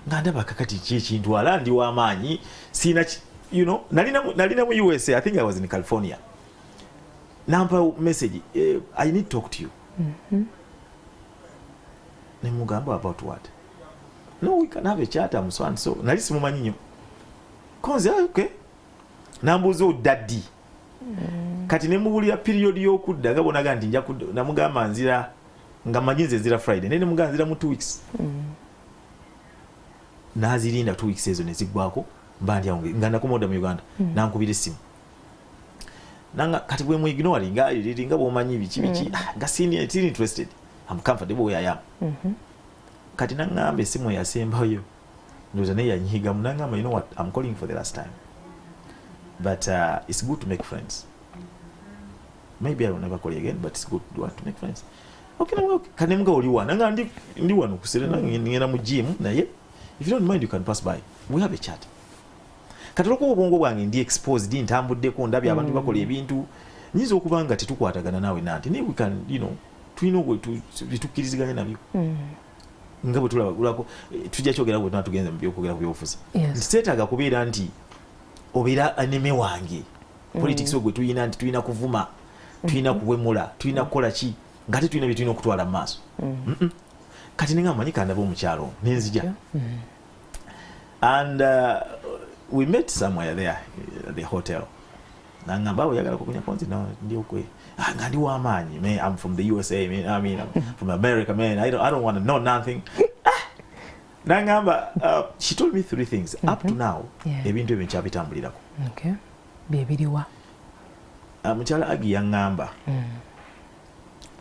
nga ndaba kakati ki ekintwala, ndi w'amaanyi, siina nalina mu USA, I think I was in California. Nampa message, "I need to talk to you." Nemugamba, "About what?" "No, we can have a chat, I'm so and so." Nali simumanyi nnyo konze. "Ah, okay." Nambuuza, "Odda ddi?" Kati nemubuulira period y'okudda nga bonaga nti nja kudda. Namugamba nzira, nga manyi nze nzira Friday, naye nemugamba nzira mu 2 weeks. Nazirinda 2 weeks ezo neziggwako, mba ndi awo nga nakomaodda mu Uganda. Nankubira essimu nanga kati bwe muignoringa nga bwomanyi biki biki. Ah, nga sini interested, I'm comfortable where I am. Kati naŋŋamba essimu eyasembayo, ndowooza naye yanyiigamu, naŋŋamba, "You know what, I'm calling for the last time, but it's good to make friends. Maybe I will never call you again, but it's good to, want to make friends." Okay, namugamba, "Okay." Kati nemuga, "Oli wa?" Nanga, ndi wano ku Serena, ngenda mu gym, naye if you don't mind, you can pass by, we have a chat." Kati olwokuba obwongo bwange ndi exposed, ntambuddeko, ndabye abantu bakola ebintu, nyinza okuba nga tetukwatagana naawe nanti, naye we can, tulina byetukkiriziganya nabyo nga bwe tulaba lwako, tujja kyogera bwe tuna tugenze mu byokwogera ku byobufuzi. Nti seetaaga kubeera nti obeera enemy wange. Politics gwe tulina nti tulina kuvuma, tulina kuwemula, tulina kukola ki, ng'ate tulina bye tulina okutwala mu maaso. Kati nenga manyi kandaba omukyalo ono, nenzija and we met somewhere there at the hotel. Nangamba, "Oyagala kukunyako?" Nti, "No, ndi okwe." Ah, nga ndi w'amaanyi, "Man, I'm from the USA, man. I mean, I'm from America, man. I don't want to know nothing." Ah! Nangamba, she told me three things. Up to now, ebintu ebyo nkyabitambulirako. Okay. Byebiriwa? Mukyala Agi yaŋŋamba,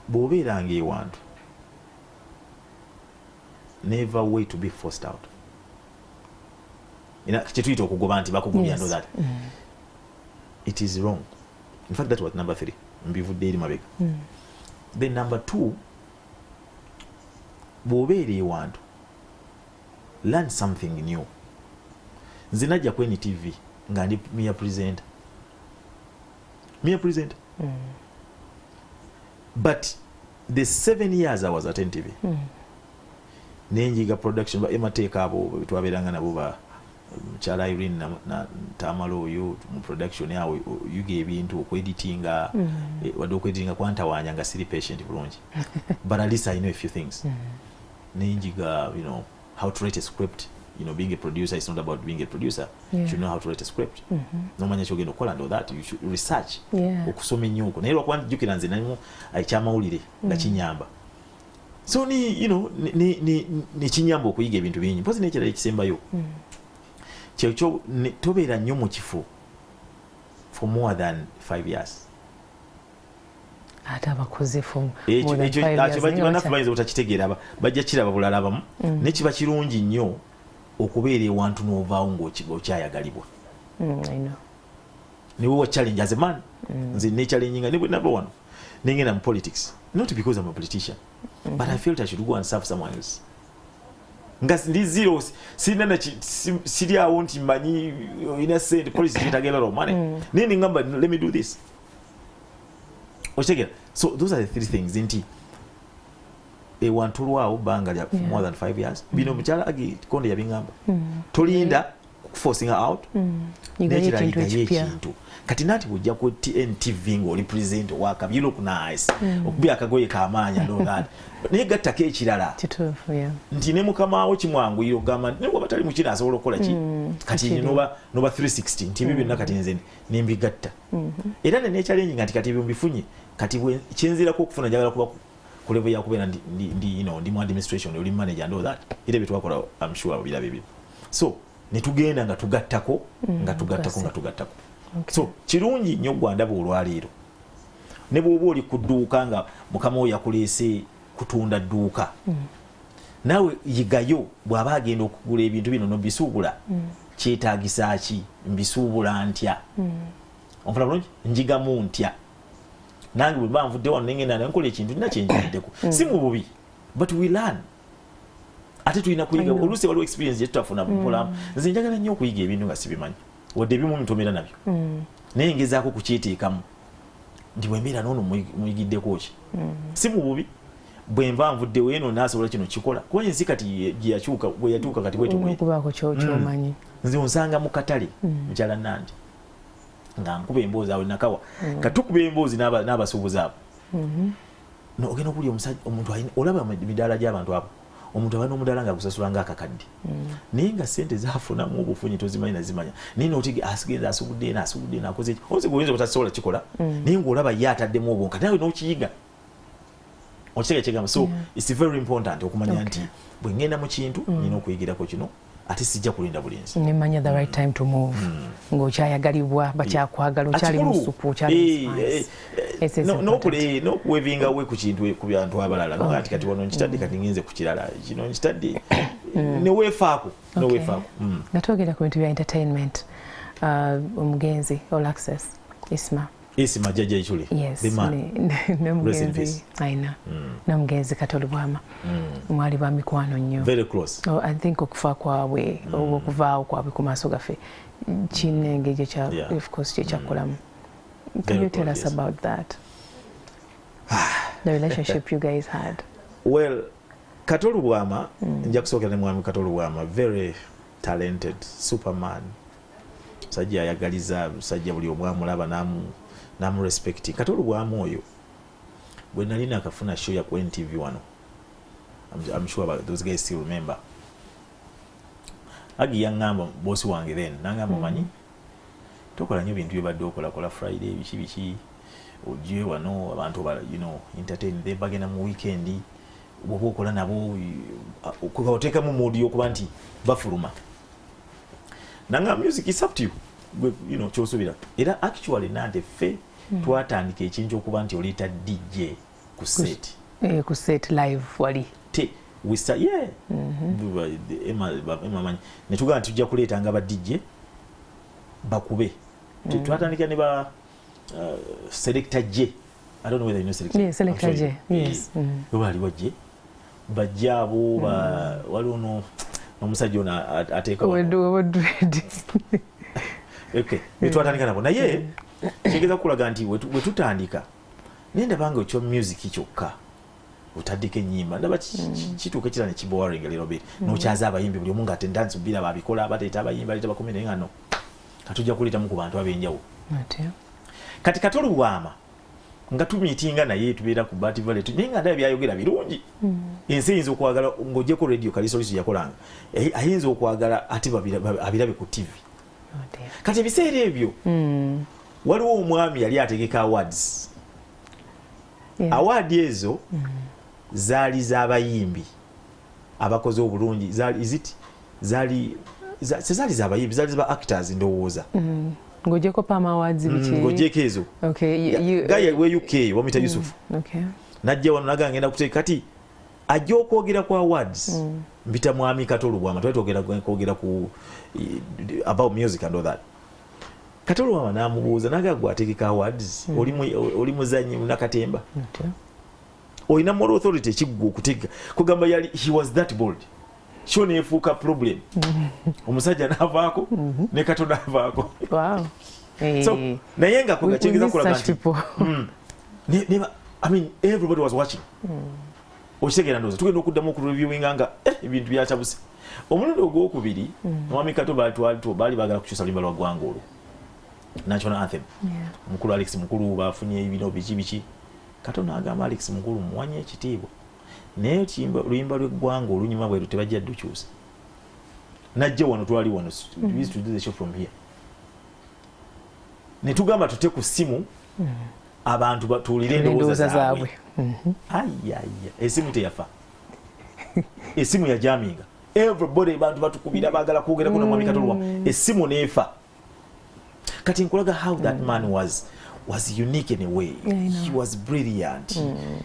"Bw'obeeranga ewantu, never wait to be forced out." Ina kyetuyita okugoba nti bakugobya and all that, it is wrong. In fact, that was number three, mbivudde eri mabega. Then number two, Bw'obeera ewantu, learn something new. Nze najja ku NTV nga ndi mere presenter, mere presenter. But the 7 years I was at NTV, nenjiga production, ba emateeka abo twabeeranga nabo, ba mukyala Irene na Tamala oyo mu production awo, oyiga ebintu, okweditinga. Wadde okweditinga kwantawanya nga siri patient bulungi, but at least I know a few things. Nenjiga how to write a script. Being a producer is not about being a producer. You should know how to write a script, nomanya kyogenda okukola and all that. You should research, okusoma ennyo okwo. Naye lwakuba njukira nze nalimu ekyamawulire nga kinyamba, so ni you know nekinyamba okuyiga ebintu bingi. Mpozi n'ekirala ekisembayo, kyekyo tobeera nnyo mu kifo for more than 5 years. Ate abakoze for Ekyo more than ekyo 5 years, ekyo naye bannaffe bayinza obutakitegeera, bajja kiraba bulala abamu. Naye kiba kirungi nnyo okubeera ewantu n'ovaawo ng'okyayagalibwa. I know. Niwe wa challenge as a man. Nze ne challenge nga ne nava wano nengenda mu politics, not because I'm a politician, but I felt I should go and serve someone else nga ndi zero, sirina siri awo nti mmanyi olina sente, politics yetaaga a lot of money. Naye nengamba, let me do this. Okitegeera? So those are the three things, nti ewantu olwawo bbanga lya more than 5 years. Bino mukyala Agi Konde yabiŋŋamba, tolinda kuforcing out. Yigayo N'ekirala, ekintu yigayo ekipya. Ekintu kati nanti bw'ojja ku TNTV ng'oli present owakabi, you look nice, okubya akagoye kamaanyi and all that, naye gattako ekirala. Kituufu, yeah. Nti ne mukama wo kimwanguyira okugamba nti ne bw'aba tali mukino asobola okukola ki. Kati kiri. noba 360 nti ebyo byonna kati nze nembigatta. Era ne challenge nga nti kati ebyo mbifunye, kati kyenzirako okufuna, njagala kuba ku level yakubeera ndi mu administration, oli manager and all that. Era bye twakola, I'm sure biraba ebyo. So ne tugenda nga tugattako, nga tugattako, nga tugattako. So kirungi nnyo gwandaba olwaleero, ne bw'oba oli ku dduuka nga mukama wo yakuleese kutunda dduuka, naawe yigayo bw'aba agenda okugula ebintu bino nobisuubula, kyetaagisa ki, mbisuubula ntya, onfuna bulungi, njigamu ntya. Nange bwe mba nvudde wano nengenda nenkola ekintu nina kyenjigiddeko, si mu bubi, but we learn. Ate tulina kuyiga. I know. Oluusi waliwo experience gyetutafuna mupolamu. Nze njagala nnyo okuyiga ebintu nga sibimanyi, wadde ebimu ntomera nabyo, naye ngezaako kukyeteekamu nti bwembeera noono muyigiddeko ki, si mu bubi. Bwe nva nvuddewo eno naasobola kino kikola, kuba ensi kati gyeyakyuka, bwe yatuuka kati bwetyo bweti. Okubaako kyomanyi. Nze onsanga mu katale, mukyala nandi, nga nkuba emboozi awo nakawa, katukuba emboozi n'abasuubuzi abo. No, ogenda okulya omusajja, omuntu olaba emidaala gy'abantu abo, omuntu aba n'omudaala nga gusasula ng'akakadde, naye nga sente zafunamu obufunyi tozimanyi nazimanya, naye notege asigenza asubudde eno, asubudde eno, akoze eki, ozi gwe oyinza obutasobola kikola, naye ng'olaba ye ataddemu obwonka, nawe n'okiyiga. Okitega kyegamba? So it's very important okumanya nti bwe ngenda mu kintu nina okuyigirako kino, ate sijja kulinda bulinzi. Nemanya the right time to move ng'okyayagalibwa, bakyakwagala, okyali mu Akikulu. supu, okyali mu spice. It's important. N'okuwevinga we ku kintu ku bantu abalala, noga nti kati wano nkitadde, kati ngenze ku kirala, kino nkitadde, neweefaako, neweefaako. Nga twogera ku bintu bya entertainment, omugenzi All Access Isma. Isma Jajja Ichuli. Yes. The man. Rest in N'omugenzi peace. Aina n'omugenzi Kato Lubwama mwali ba mikwano nnyo. Very close. Oh, I think okufa kwabwe oba okuvaawo kwabwe ku maaso gaffe kirina engeri of course kyekyakolamu. Can Very you tell close, us yes. about that, the relationship you guys had? Well, Kato Lubwama, nja kusookera ne mwami Kato Lubwama, very talented superman, musajja ayagaliza, musajja buli omu amulaba namu respect. Kato Lubwama oyo bwe nali nakafuna show ya ku NTV wano, I'm sure about those guys still remember. Agi yaŋŋamba, bosi wange then nangamba, omanyi tokola nnyo bintu byobadde okola, kola Friday biki biki, ojje wano abantu entertain them, bagenda mu weekend, bwoba okola nabo oteekamu mood y'okuba nti bafuluma. Nanga music is up to you. Gwe, kyosuubira. Era actually nante ffe twatandika ekintu okuba nti oleeta DJ ku set. Eh, ku set live wali? Te we start, yeah. Emma manyi ne tugamba nti tujja kuleetanga ba DJ bakube. Twatandika ne ba Selector J. I don't know whether you know Selector. Yeah, Selector I'm sure J, yes. Oba aliwa J. Bajjaabo waliwo n'omusajja ono ateeka okay, betwatandika nabo. Naye kigeza kulaga nti we tutandika naye ndabanga ekyo music kyokka otaddeko ennyimba, ndaba kituuka ekira ne kiboring a little bit, n'okyaza abayimbi buli omu nga tendansi bbira babikola, baleeta abayimbi, baleeta bakumi, naye nga no katujja kuleetamu ku bantu ab'enjawulo. Kati Kato Lubwama nga tumiitinga naye, tubeera ku Bat Valley, naye nga ndaba byayogera birungi. Ensi eyinza okwagala ng'ogyeko radio Kalisoliso yakolanga, ayinza okwagala ate abirabe ku TV. Kati ebiseera ebyo waliwo omwami yali ategeka awards. Award ezo zaali z'abayimbi abakoze obulungi, zaali sezaali z'abayimbi, zaali za actors ndowooza. Ng'ogyeko Pam Awards biki? Ng'ogyeko ezo. Guy we UK bamuyita Yusuf. Najja wano naga ngenda kuteeka, kati ajja okwogera ku awards, mpita mwami Kato Lubwama, twali twogera kwogera ku about music and all that. Kato Lubwama n'amubuuza naga, gwe ategeka awards, oli muzanyi munakatemba, olina moral authority ekiggwa okutegeka? Kugamba yali he was that bold. Kyo neefuuka problem, omusajja n'avaako ne Kato n'avaako. So naye nga kyengeza kulaga nti I mean, everybody was watching. Okitegeera? Ndowooza tugenda okuddamu okureviewinga nga ebintu byatabuse. Omulundi ogwokubiri, mwami Kato baali baagala kukyusa luyimba lwa ggwanga olwo, national anthem. Mukulu Alex Mukulu bafunye bino biki biki. Kato n'agamba, Alex Mukulu muwanye ekitiibwa, naye luyimba lw'eggwanga olunyuma bweru tebajja ddukyusa. Najja wano, twali wano, we used to do the show from here, ne tugamba tute ku ssimu abantu batuulire endowooza zaabwe. Ayaya, esimu teyafa, esimu yajaminga. Everybody, bantu batukubira baagala kwogerako na mwami Kato Lubwama, esimu neefa. Kati nkulaga how that man was unique in a way. He was brilliant.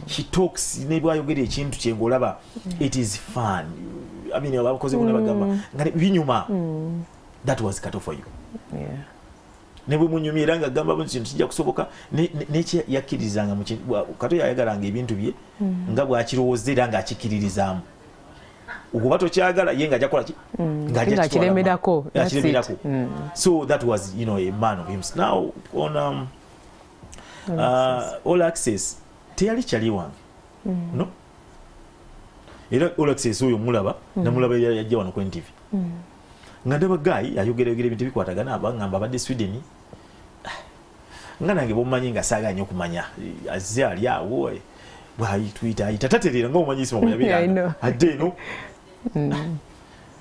He talks, ne bwayogera ekintu kye ng'olaba it is fun. I mean, abakozi bonna bagamba nga binyuma. That was Kato for you. Ne bwe munyumya era nga gamba bunti kintu kijja kusoboka. Nekye yakkirizanga mu Kato yayagalanga ebintu bye nga bw'akirowooza era ng'akikkiririzaamu. Okuba tokyagala, ye ng'ajja kukola ki? Ng'ajja akiremerako. Akiremerako. So that was a man of himself. Now on All Access, teyali kyali wange, no. Era All Access oyo mulaba, namulaba yajja wano ku NTV, nga ndaba guy ayogera yogera ebintu bikwatagana, abangamba abadde Sweden. Nga nange bomumanyi nga saagala nnyo okumanya, azze ali awo bwayitwita ayita tatereera nga omumanyi Isima bwe adde eno.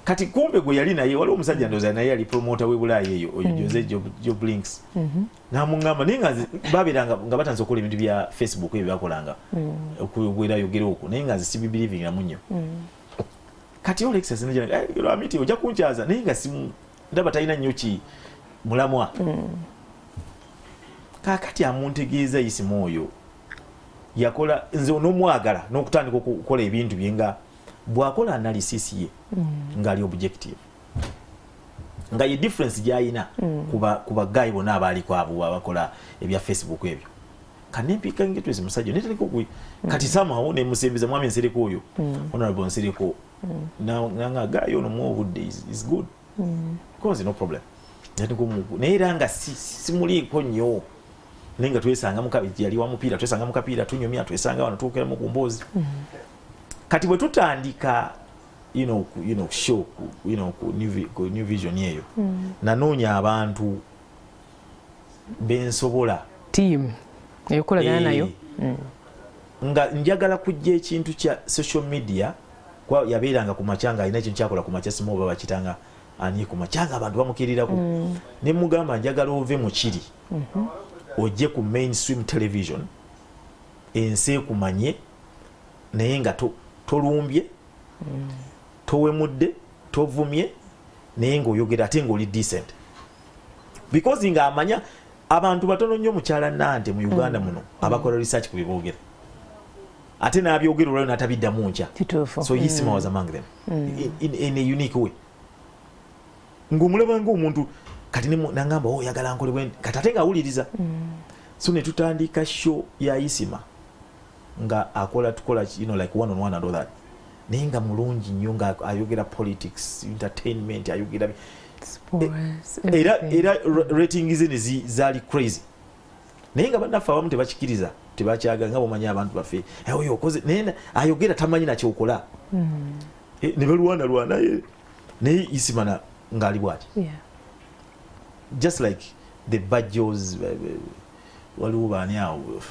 Kati kumbe gwe yali naye waliwo omusajja, ndowooza naye yali promoter w'e Bulaaya eyo, oyo Jose Joe Blinks, n'amuŋŋamba. Naye nga babeeranga nga batandise okukola ebintu bya Facebook ebyo byakolanga okwera yogera okwo, naye nga nze sibibelievingiramu nnyo. Kati Alexis lwamiti ojja kunkyaza, naye nga ndaba talina nnyo ki mulamwa. Kaakati amuntegeeza Isimu oyo yakola, nze onomwagala n'okutandika okukola ebintu bye nga bw'akola analysis ye ng'ali objective, nga ye difference gy'ayina ku baguy bonna abaaliko abo abakola ebya Facebook ebyo. Kanempika ngetwezi musajja netandika oku kati somehow nemusembeza mwami Nsereko oyo, Honorable Nsereko, nanga guy ono muwa obudde, is good because no problem. Naye era nga simuliiko nnyo, naye nga twesanga yali wa mupiira, twesanga mu kapiira, tunyumya, twesanga wano twokeramu ku mboozi. Kati bwe tutandika show ku New Vision eyo, nanoonya abantu bensobola team eyokolagana nayo. Nga njagala kujja ekintu kya social media kwa yabeeranga ku makya nga alina ekintu kyakola ku makya, simu oba bakitanga ani ku makya nga abantu bamukirirako. Ne mugamba, njagala ove mu kiri ojje ku mainstream television, ensi ekumanye, naye nga tolumbye, towemudde, tovumye, naye ng'oyogera ate ng'oli decent, because ng'amanya abantu batono nnyo mukyala nante mu Uganda muno abakola research ku byeboogera ate n'abyogera olwayo n'atabiddamu nkya. So Isima was among them in a unique way, ng'omulaba ng'omuntu. Kati nangamba, oh, oyagala nkole bwe kati, ate ng'awuliriza. So ne tutandika show ya Isima nga akola, tukola like one on one and all that. Naye nga mulungi nnyo, nga ayogera politics, entertainment, ayogera sports, era rating ze zaali crazy. Naye nga bannaffe abamu tebakikiriza, tebakyagala, nga bomanyi abantu baffe, oyo okoze naye ayogera tamanyi nakyokola. Ne balwanalwana, naye Isima ng'ali bwati. Just like the Bajos, waliwo baani awo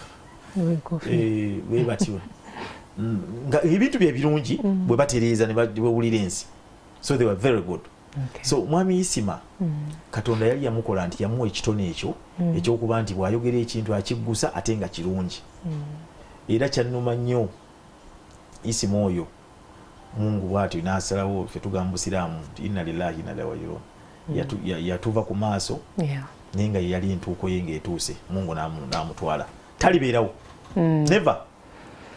bwe batyo, nga ebintu bye birungi bwe batereeza ne bawulira ensi. So they were very good. So mwami Isima, Katonda yali yamukola nti yamuwa ekitone ekyo ekyokuba nti bw'ayogera ekintu akiggusa ate nga kirungi. Era kyannuma nnyo Isima oyo, Mungu bw'atyo n'asalawo. Ffe tugamba Busiraamu nti inna lillahi inna ilaihi rajiun. Yatuva ku maaso, naye nga yali entuuko ye ng'etuuse, Mungu n'amutwala, talibeerawo never.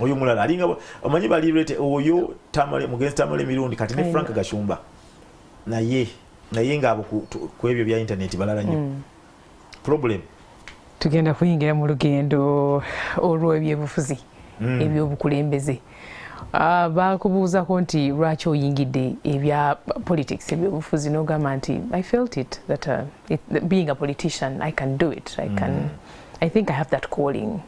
Oyo mulala alinga omanyi bali rate oyo Tamale, mugenzi Tamale Mirundi, kati ne Frank Gashumba, naye ng'abo ku ebyo bya internet balala nnyo. Problem. Tugenda kuyingira mu lugendo olw'ebyobufuzi, ebyobukulembeze. Bakubuuzako nti lwaki oyingidde ebya politics, ebyobufuzi, n'ogamba nti I felt it that being a politician, I can do it, I can, I think I have that calling.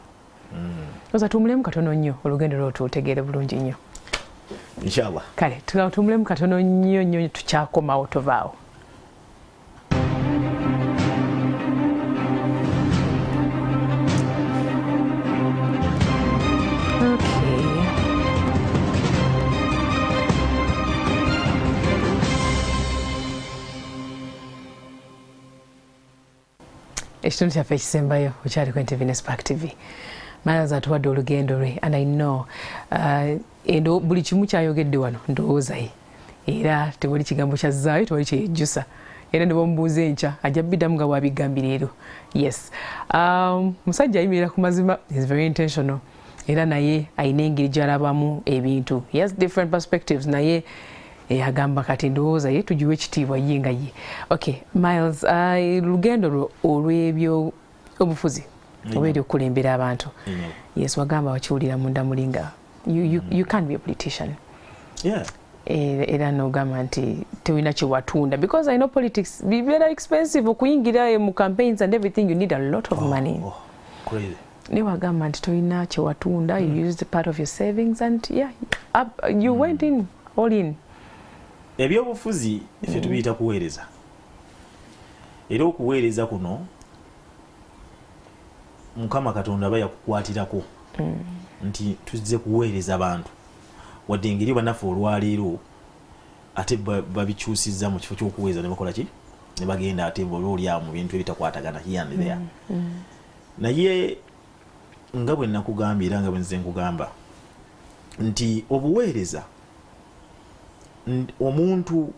Oza tuwummulemu katono nnyo, olugendo lwo tutegeere bulungi nnyo. Inshallah. Kale tuwummulemu katono nnyo nnyo, tukyakomawo, tovaawo. Okay. Ekitundu kyaffe ekisembayo, okyali ku NTV ne Spark TV. Miles atuwadde olugendo lwe, and I know endo buli kimu kyayogedde wano ndowooza ye, era tewali kigambo kyazzaayo, tewali kyeyejjusa, era ne bwomubuuza enkya ajja biddamu nga bwabigambye leero. Yes, musajja ayimirira ku mazima, is very intentional, era naye ayina engeri gy'alabamu ebintu. He has different perspectives, naye agamba kati ndowooza ye tugiwe ekitiibwa ye nga ye. Okay Miles, lugendo lwo olw'ebyo obufuzi oba eri okukulembera abantu, yes, wagamba wakiwulira munda muli nga you can't be a politician. Era n'ogamba nti tewina kyewatunda, because I know politics be very expensive okuyingira mu campaigns and everything, you need a lot of money. Oh, crazy. Naye wagamba nti tolina kyewatunda, you used part of your savings and yeah, up, you went in all in. Ebyobufuzi ffe tubiyita kuweereza, era okuweereza kuno Mukama Katonda aba yakukwatirako nti tuzze kuweereza bantu, wadde engeri bannaffe olwaleero ate babikyusizza mu kifo ky'okuweereza ne bakola ki, ne bagenda ate oli awo mu bintu ebitakwatagana here and there. Naye nga bwe nakugambye era nga bwe nze nkugamba nti obuweereza, omuntu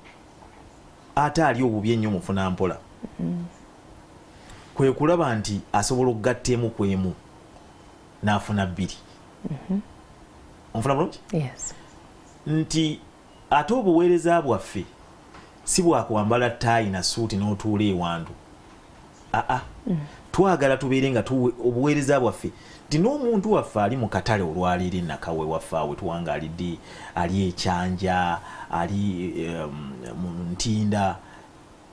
ate ali obubi ennyo mufuna mpola kwe kulaba nti asobola okugatta emu ku emu n'afuna bbiri. Onfuna bulungi? Yes. Nti ate obuweereza bwaffe si bwakwambala ttaayi na suuti n'otuula ewantu. Aa, twagala tubeere nga obuweereza bwaffe nti n'omuntu waffe ali mu katale olwaleero Nakawe waffe awe tuwangaalidde, ali ekyanja, ali mu Ntinda,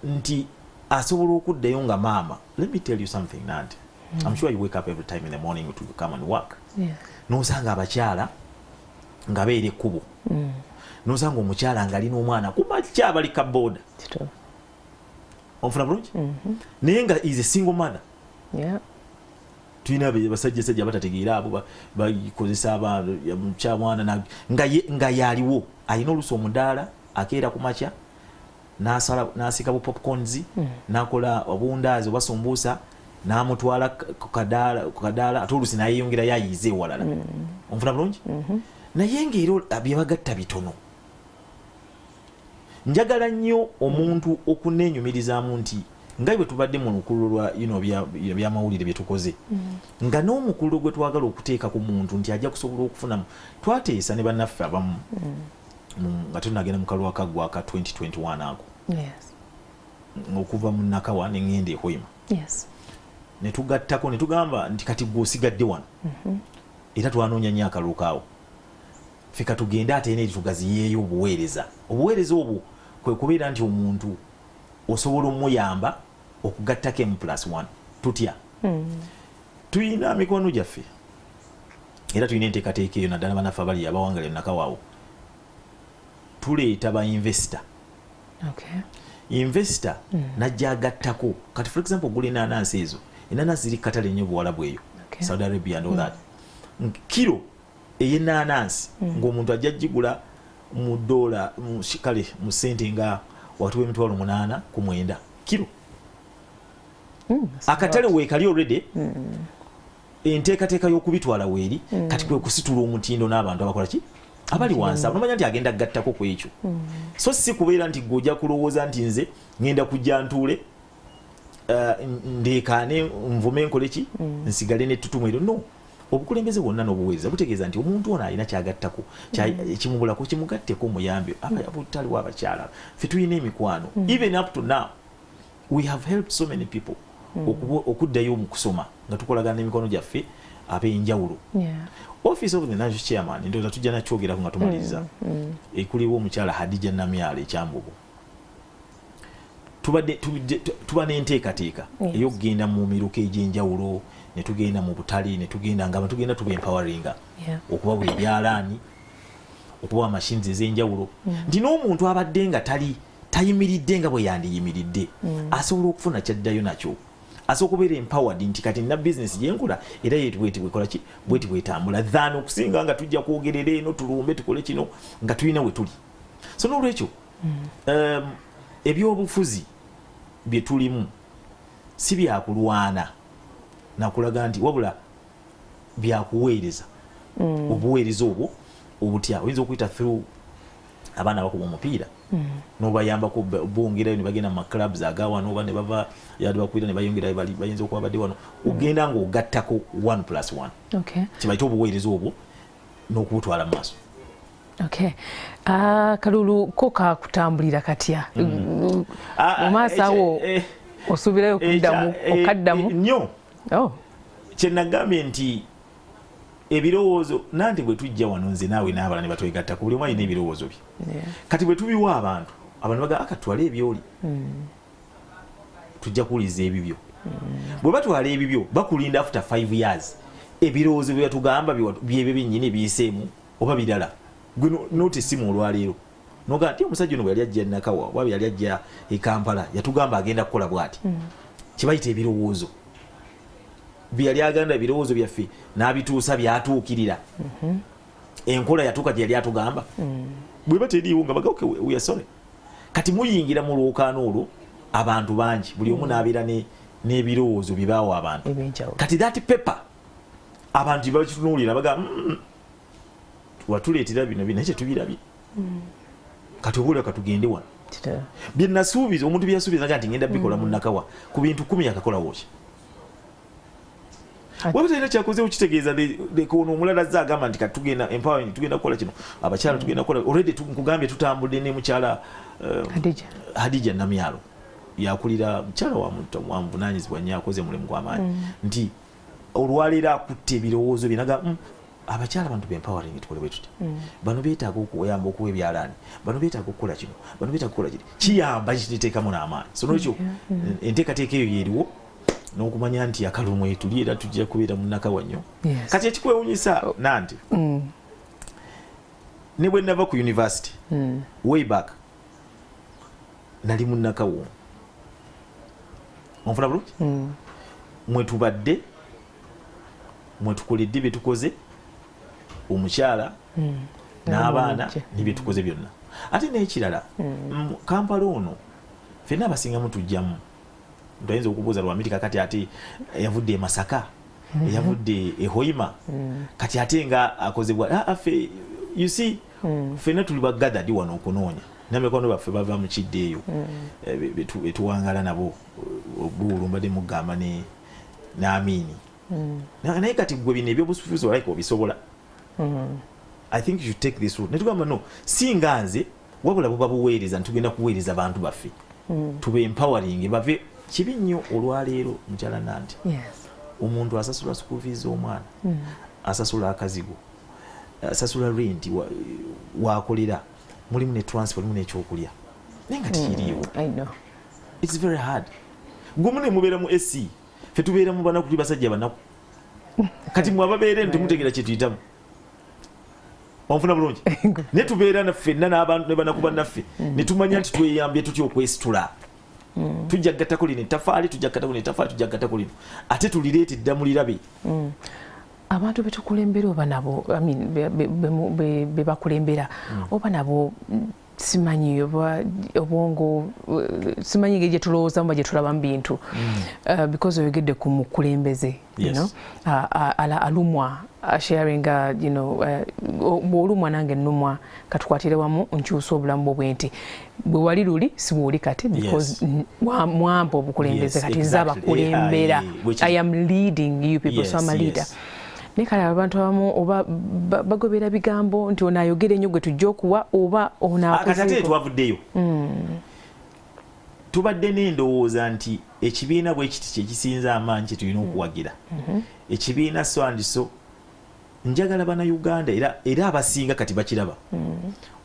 nti asobola okuddayo nga maama. Let me tell you something, Nant. I'm sure you wake up every time in the morning to come and work. N'osanga abakyala nga beera ekkubo, n'osanga omukyala ng'alina omwana ku makya bali kaboda. Onfuna bulungi? Naye nga is a single mother. Tulina basajjasajja batategeera abo bakozesa mukyamwana nga yaliwo alina oluusi omudaala, akeera ku makya n'asiika bu popcorns, n'akola obundaazi oba sumbuusa, n'amutwala ku kadaala, ate oluusi n'ayeyongera yayiiza ewalala. Onfuna bulungi? Naye ng'era bye bagatta bitono. Njagala nnyo omuntu okuneenyumirizaamu nti nga bwe tubadde mu lukululo lwa byamawulire bye tukoze, nga n'omukululo gwe twagala okuteeka ku muntu nti ajja kusobola okufunamu. Twateesa ne bannaffe abamu nga tunagenda mu kalulu akaggwa aka 2021 ako, okuva mu Nakawa ne ŋŋenda e Hoima. Ne tugattako ne tugamba nti kati gwe osigadde wano, era twanoonya nnyo akalulu kaawo. Ffe tugende ate ene tugaziyeeyo obuweereza. Obuweereza obwo kwe kubeera nti omuntu osobola omuyamba okugattako M plus 1. Tutya? Tuyina mikwano gyaffe era tulina enteekateeka eyo, naddala bannaffe abali abawangala ennakawaawo, tuleeta ba investor. Investor najja agattako. Kati for example, ogula enanansi ezo, enanansi ziri katale nnyo Buwalabu eyo, Saudi Arabia and all that. Kiro ey'enanansi ng'omuntu ajja gigula mu dola, kale mu ssente nga wakati w'emitwalo 8 ku 9 kiro. Akatale weekali already, enteekateeka y'okubitwala weeri. Kati kwe kusitula omutindo n'abantu abakola ki abali wansi abo, nomanya nti agenda gattako ku ekyo. So si kubeera nti gwe ojja kulowooza nti nze ngenda kujja ntuule, ndeekaane, nvume, nkole ki, nsigale nettutumu eryo. No, obukulembeze bwonna n'obuweereza butegeeza nti omuntu ono alina kyagattako, ekimubulako kimugatteko, omuyambe. Abutaliwo abakyala, ffe tulina emikwano. Even up to now we have helped so many people okuddayo mu kusoma nga tukolagana n'emikono gyaffe ab'enjawulo. Office of the National Chairman, ndowooza tujja nakyogerako nga tumaliriza, ekuliwo omukyala Hadija Namyalo ekyambugo. Tubadde tuba n'enteekateeka ey'okugenda mu miruka egy'enjawulo, ne tugenda mu butale, ne tugenda nga tugenda tuba empoweringa, okubawa ebyalaani, okubawa machines ez'enjawulo, nti n'omuntu abadde nga tali tayimiridde nga bwe yandiyimiridde asobola okufuna kyaddayo nakyo, asobola okubeera empowered nti kati nina business gyenkola era yetu bweti bwekola ki, bweti bwetambula, than okusinga nga tujja kwogerera eno, tulumbe, tukole kino nga tulina we tuli. So n'olwekyo ebyobufuzi bye tulimu si byakulwana nakulaga nti, wabula byakuweereza. Obuweereza obwo obutya? Oyinza okuyita through abaana bakuba omupiira nobayambako bongerayo ne bagenda mu maclubs agawano, oba ne bava yadi bakwira ne bayongerayo, bayinza okuba badde wano. Ogenda ng'ogattako 1 plus 1, kibayita obuweereza obwo n'okubutwala mu maaso. Okay. Kalulu ko kakutambulira katya mu maaso awo? Osuubirayo okuddamu, okaddamu? Nnyo. Kyenagambye nti ebirowoozo, nanti bwe tujja wano nze naawe n'abalala ne batwegattako, buli omu alina ebirowoozo bye. Kati bwe tubiwa abantu, abantu baga akatwale ebyoli, tujja kuwuliza ebibyo. Bwe batwala ebibyo, bakulinda after 5 years, ebirowoozo bye batugamba byebyo byennyini ebiyiseemu oba birala. Gwe noota essimu olwaleero nogaa nti omusajja ono bwe yali ajja Nakawa oba bwe yali ajja e Kampala yatugamba agenda kukola bw'ati. Kibayita ebirowoozo bye yali aganda, ebirowoozo byaffe n'abituusa, byatuukirira, enkola yatuuka gye yali atugamba. Bweba teriiwo nga baga okay, we are sorry. Kati muyingira mu lwokaano olwo, abantu bangi, buli omu n'abeera n'ebirowoozo bye baawa abantu. Ebyenjawulo. Kati that paper abantu bye bakitunuulira baga, watuleetera bino bino naye tetubirabye." Kati obuulira katugende wano, bye nasuubiza, omuntu bye yasuubiza nga nti ngenda bikola mu Nakawa, ku bintu 10 yakakolawo ki? Waba talina kyakozeewo, kitegeeza leka ono omulala azze agamba nti kati tugenda empowering, tugenda kukola kino, abakyala tugenda kukola. Already nkugambye tutambudde ne mukyala Hadija. Hadija Namyalo yakulira, mukyala wa muvunanyizibwa nnyo, akoze mulimu gw'amaanyi, nti olwaleero akutte ebirowoozo bye naga, abakyala bantu be empowering, tukole bwe tuti, bano beetaaga okuyamba okuwa ebyalaani, bano beetaaga okukola kino, bano beetaaga okukola kiri." Kiyamba, kiteekamu n'amaanyi. So nolwekyo enteekateeka eyo yeeriwo n'okumanya nti akalulu mwetuli era tujja kubeera mu Nakawa nnyo. Kati ekikwewunyisa nanti ne bwe nava ku university way back, nali mu Nakawa. Onfuna bulungi? Mwetubadde, mwetukoledde bye tukoze, omukyala n'abaana N'omujja. ne bye tukoze byonna. Ate n'ekirala, Kampala ono ffenna abasingamu tujjamu. Nti ayinza okubuuza Lwamiti kakati ate yavudde e Masaka, eyavudde e Hoima, kati ate nga akozebwa. Ffe, you see, ffenna tuli bagathered wano okunoonya namikwano baffe bava mu kidde eyo. Betuwangala nabo obuulu mbadde mugamba ne n'Amiini. Naye kati gwe bino ebyobusufuzi olike obisobola. I think you should take this route. Netugamba no, singa nze, wabula buba buweereza, ntugenda kuweereza bantu baffe, tube empowering bave kibi nnyo olwaleero. Mukyala nanti omuntu asasula school fees z'omwana, asasula akazigo. Asasula rent wakolera, mulimu ne transport, mulimu n'ekyokulya, naye nga tekiriiwo. I know. It's very hard. Gumune mubeera mu AC, ffe tubeera mu banaku, tuli basajja banaku. Kati mwe ababeera eno temutegeera kye tuyitamu. Onfuna bulungi? Naye tubeera ffenna n'abantu ne banaku bannaffe ne tumanya nti tweyambye tutya okwesitula. Tujja kugattako lino ettafaali, tujja kugattako lino ettafaali, tujja kugattako lino, ate tulireete dda mulirabe. Abantu betukulembera oba nabo, I mean, be bakulembera oba nabo simanyi oba obwongo, simanyi engeri gye tulowoozamu oba gye tulaba mu bintu. Because oyogedde ku mukulembeze, you know, alumwa sharing, bw'olumwa nange nnumwa, katukwatire wamu nkyusa obulamu bwo bwe nti bwe wali luli si bw'oli kati, because mwampa obukulembeze, kati nze abakulembera. I am leading you people, so I'm a leader. Naye kale abantu abamu oba bagobera bigambo nti ono ayogera ennyo gwe tujja okuwa oba ono Kati ate twavuddeyo, tubadde n'endowooza nti ekibiina bwe kiti kyekisinza amaanyi kye tulina okuwagira ekibiina so and so. Njagala Bannayuganda era abasinga kati bakiraba,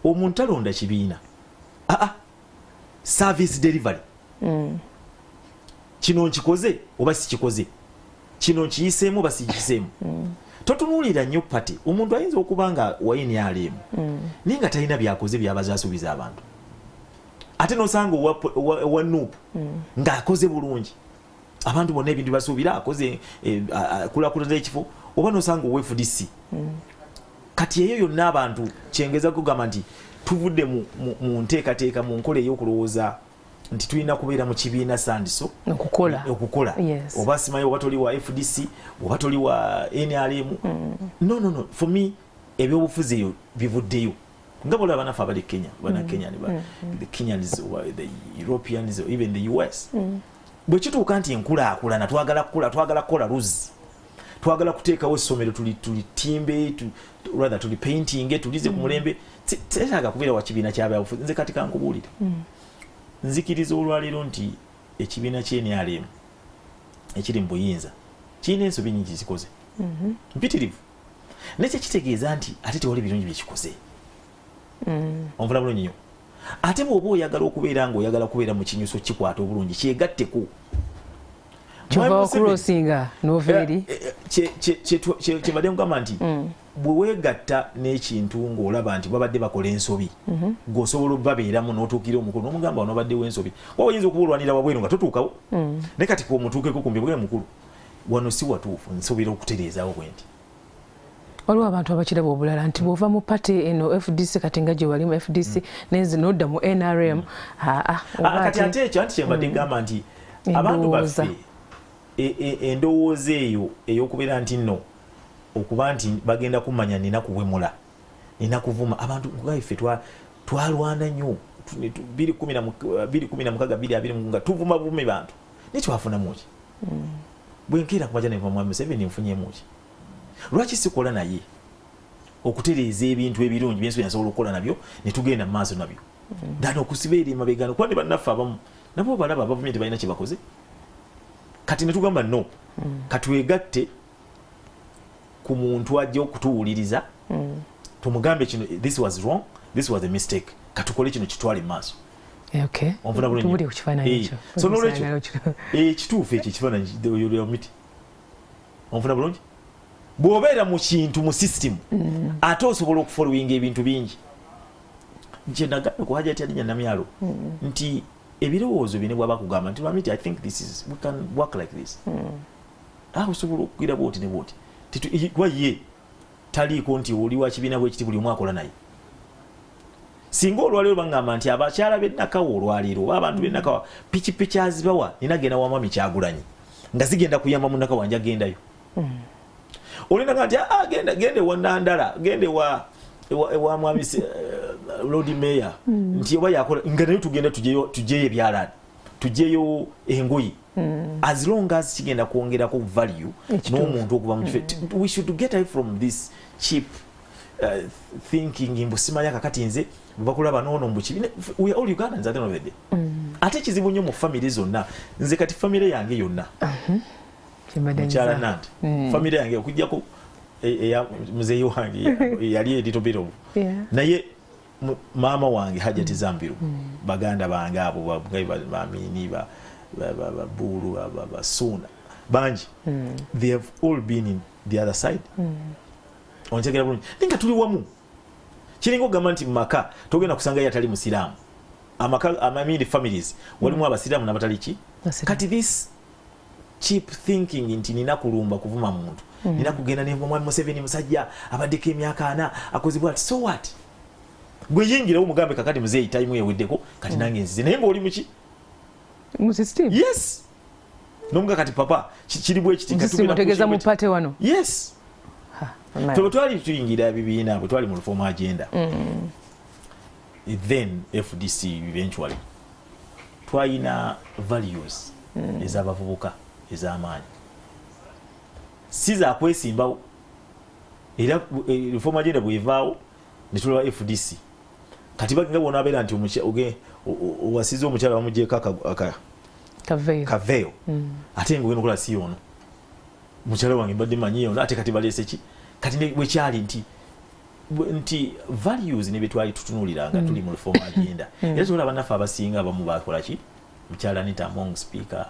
omuntu talonda kibiina, aa, service delivery. Kino nkikoze oba sikikoze, kino nkiyiseemu oba sikiyiseemu. Totunuulira nnyo party. Omuntu ayinza okuba nga wa NRM naye nga talina byakoze byabaze asuubiza abantu, ate nosanga owa NUP ng'akoze bulungi abantu bonna ebintu basuubira akoze, kulaakulana ekifo, oba nosanga owa FDC. Kati eyo yonna abantu kyengeza kugamba nti tuvudde mu nteekateeka, mu nkola ey'okulowooza nti tulina kubeera mu kibiina so and so okukola. Okukola. Oba simanyi oba toli wa FDC oba toli wa NRM. No, no, no, for me ebyobufuzi eyo bivuddeyo, nga bolaba banaffe abali Kenya, bana Kenya, the Kenyans or the Europeans or even the US. Bwe kituuka nti enkulaakulana, twagala kukola, twagala kukola luzzi, twagala kuteekawo essomero, tulitimbe, rather tuli painting, tulize ku mulembe, tetaaga kubeera wa kibiina kyabyabufuzi. Nze kati kankubuulire, nzikiriza olwaleero nti ekibiina ky'NRM ekiri mu buyinza kirina ensobi nyingi zikoze mpitirivu, naye kyekitegeeza nti ate tewali birungi byekikoze. Onfuna bulungi nnyo? Ate bw'oba oyagala okubeera nga oyagala kubeera mu kinyuso, kikwata obulungi, kyegatteko. Kyova okucrossinga nova eri. Kyebadde nkugamba nti bwe weegatta n'ekintu ng'olaba nti babadde bakola ensobi, ng'osobola obabeeramu n'otuukira omukulu n'omugamba wano obaddewo ensobi, waba oyinza okuba olwanira wabweru nga totuukawo, naye kati kwomutuukeko kumbi bwe mukulu wano si watuufu, nsobola okutereezaawo bwe nti. Waliwo abantu abakiraba obulala nti bw'ova mu party eno FDC, kati nga gye wali mu FDC nenze nodda mu NRM, aa oba Kati ate ekyo anti kyembadde ngamba nti abantu Endowooza. baffe endowooza eyo ey'okubeera nti nno okuba nti bagenda kumanya nina kuwemula, nina kuvuma abantu, nkugaye ffe twalwana nnyo 2016, 2020 nga tuvuma bumi bantu, naye twafunamu ki? Bwe nkeera kumaja nenva mwami Museveni, nfunyemu ki? Lwaki sikola naye okutereeza ebintu ebirungi byensi byensobola okukola nabyo ne tugenda mu maaso nabyo, ddala okusiba eri emabega, kuba ne bannaffe abamu nabo balaba abavumye tebalina kye bakoze. Kati ne tugamba no, katwegatte ku muntu ajja okutuwuliriza, tumugambe kino, this was wrong, this was a mistake, katukole kino kitwale mu maaso. Onfuna bulungi? Tubuli ku kifaananyi ekyo. So n'olwekyo ekituufu ekyo ekifaananyi miti, onfuna bulungi? Bw'obeera mu kintu, mu system, ate osobola okufollowinga ebintu bingi. Kyenagambye ku Hajati Alinya Namyalo nti ebirowoozo bine bwaba kugamba nti Lwamiti, I think this is, we can work like this, ah, osobola okugira bwoti ne bwoti. Kuba ye taliiko nti oli wa kibiina bwekiti, buli omu akola naye. Singa olwaleero baŋŋamba nti abakyala b'ennakawa olwaleero oba abantu b'ennakawa pikipiki azibawa nina genda wa mwami Kyagulanyi nga zigenda kuyamba mu Nakawa, nja gendayo. Olinaga nti "Ah, genda, genda ewa Nandala, genda ewa mwami Lord Mayor," nti oba yakola nga naye tugenda tujeyo ebyalaani, tujeyo engoye, as long as kigenda kwongerako value n'omuntu okuva mu kifo. We should get away from this cheap thinking mbu simanya kakati nze bakulaba noono mbu kibi. We are all Ugandans at the end of the day. Ate kizibu nnyo mu family zonna. Nze kati family yange yonna, Kyembadde mukyala nza. Nanti, family yange okujjako eya muzeeyi wange yali a little bit of, naye maama wange Hajati Zambiru, baganda bange abo bamini, Babuulu, Basuuna bangi, they have all been in the other side. Ontegera bulungi? Naye nga tuli wamu. Kiringa ogamba nti mumaka togenda kusangayo atali musiraamu. Amaka, I mean families, walimu abasiraamu n'abatali ki. Kati this cheap thinking nti nina kulumba kuvuma muntu, nina kugenda nenva mwami Museveni musajja abaddeko emyaka 40 akozebwa ati, so what? Gwe yingirawo omugambe, kakati muzeeyi time eweddeko, kati nange nzize, naye ng'oli muki? Mu system. Yes, nomuga kati papa kiri bwe kiti. Otegeeza mu party wano? Yes. Bwe twali tuyingira bibiina, bwe twali mu reform agenda, then FDC eventually, twalina values ez'abavubuka ez'amaanyi, si zakwesimbawo. Era reform agenda bwevaawo netulaba FDC. Kati bagenga bonabeera nti owasiza omukyala bamugyeko kaveyo, ate nga ogenda okola si ono mukyala wange mbadde manyi ono, ate kati baleese ki? Kati bwekyali nti values ne betwali tutunuulira nga tuli mu reform agenda, era tulaba bannaffe abasinga abamu bakola ki, mukyala Anita Among, speaker,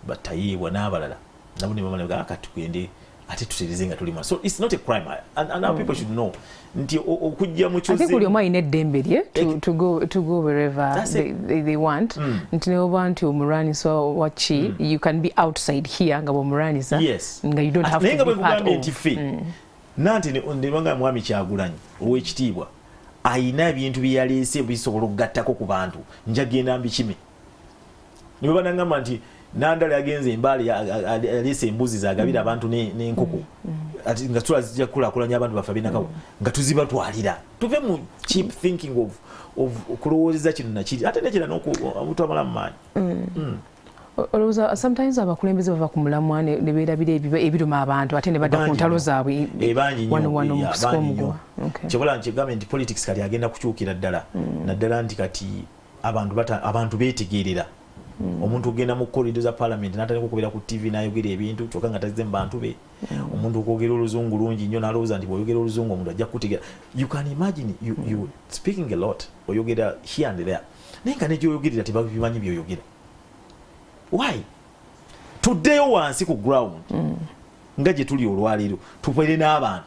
batayiibwa n'abalala nabo ne bamala, kati tugende ate tutereze nga tuli. So it's not a crime, and our people should know nti okujja mu kyuzi, buli omu alina eddembe lye to go wherever they want, nti ne oba nti omulwanisa waki, you can be outside here nga bwomulwanisa, nga you don't have to be part of. Nti ffe nanti ndibanga mwami Kyagulanyi ow'ekitiibwa ayina ebintu bye yaleese bisobola okugattako ku bantu, njagenda mbikime. Ne bwe banagamba nti Nandala yagenze embaale aleese embuzi zagabira abantu n'enkoko, nga tula zijja kukulaakulanya abantu baffe abenakawo, nga tuzibatwalira. Tuve mu cheap thinking of okulowoozeza kino nakiri, ate nekira omuntu amala mu maanyi. Olowooza sometimes abakulembeze bava ku mulamwa ne beerabira ebiruma abantu, ate ne badda ku ntalo zaabwe wano wano mu kusika omuguwa? Kyobola nkigambe nti politics kati agenda kukyukira ddala, naddala nti kati abantu beetegeerera. Omuntu ogenda mu corridor za parliament n'atandika okubera ku TV n'ayogera ebintu kyokka nga tazze mu bantu be. Omuntu okwogera oluzungu lungi nnyo n'alowooza nti bw'oyogera oluzungu omuntu ajja kukutegeera. You can imagine you speaking a lot, oyogera here and there, naye nga negyoyogerera tebabimanyi byoyogera. Why? Tuddeyo wansi ku ground nga gye tuli olwaleero, tubeere n'abantu.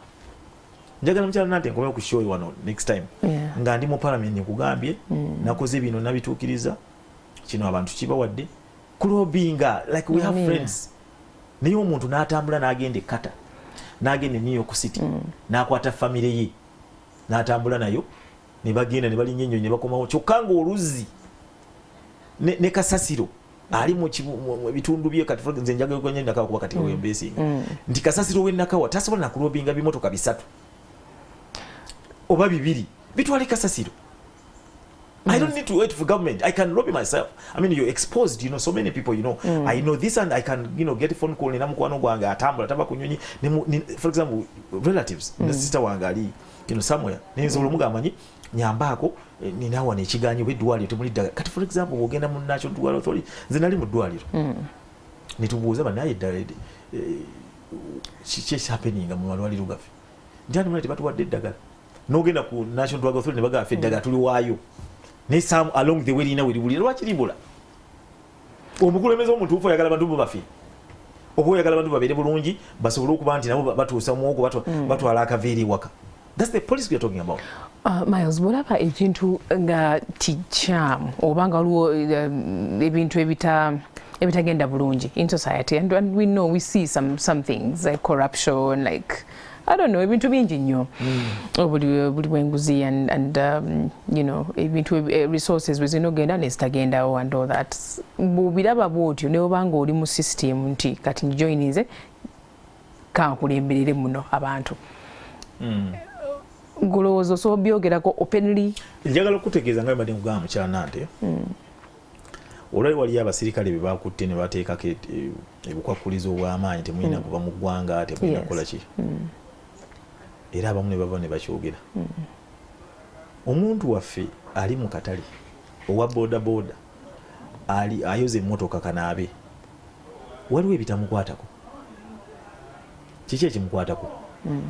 Njagala mukyala nante nkomewo ku show wano next time nga ndi mu parliament nkugambye, nakoze bino, nabituukiriza, kino abantu kibawadde kulobinga, like we have friends. Naye omuntu n'atambula n'agenda e Qatar, n'agenda e New York City, n'akwata famire ye n'atambula nayo ne bagenda ne balinnya ennyonyi ne bakomawo, kyokka ng'oluzzi ne kasasiro ali mu bitundu bye. Kati nze njagala Nakawa kuba kati wembesinga nti kasasiro w'e Nakawa tasobola nakulobinga bimotoka bisatu oba bibiri bitwale kasasiro. I don't need to wait for government. I can lobby myself. I mean, you're exposed, so many people. I know this and I can get a phone call. Nina mukwano gwange atambula tava ku nyonyi. For example, relatives, sister wange ali somewhere. Nsobola omugamba manyi nyambaako, nina wano ekiganyi oba eddwaliro temuli ddagala. Kati for example, bw'ogenda mu National Drug Authority, nze nali mu ddwaliro. Ne tubuuza bannaye eddala kiki ekihappeninga mu malwaliro gaffe? Nti ati muna tebatuwadde eddagala. N'ogenda ku National Drug Authority ne bagamba ffe eddagala tuliwaayo. Naye some along the way lina we libulira. Lwaki libula? Omukulembeze omutuufu oyagala abantu bo bafe, oba oyagala abantu babeere bulungi, basobole okuba nti nabo batuusa muwogo, batwala akaveera ewaka. That's the policy we are talking about. Miles, bwolaba ekintu nga kikyamu oba nga waliwo ebintu ebitagenda bulungi in society, and we know we see some things like corruption, like I don't know, ebintu bingi nnyo, obuli bw'enguzi and ebintu resources bwe zirina okugenda nezitagendawo and all that. Bw'obiraba bw'otyo ne oba nga oli mu system nti kati njoininze kankulemberere muno abantu, gulowooza osobola obyogerako openly? Njagala okutegeeza nga mbadde nkugamba mukyala Nante, olwali waliyo abasirikale be bakutte ne bateekako ebukwakulizo obw'amaanyi, temulina kuva mu ggwanga, temulina kukola ki, era abamu ne bava ne bakyogera. Omuntu waffe ali mu katale owa boda boda ali ayoza emmotoka kanaabe, waliwo ebitamukwatako. Kiki ekimukwatako?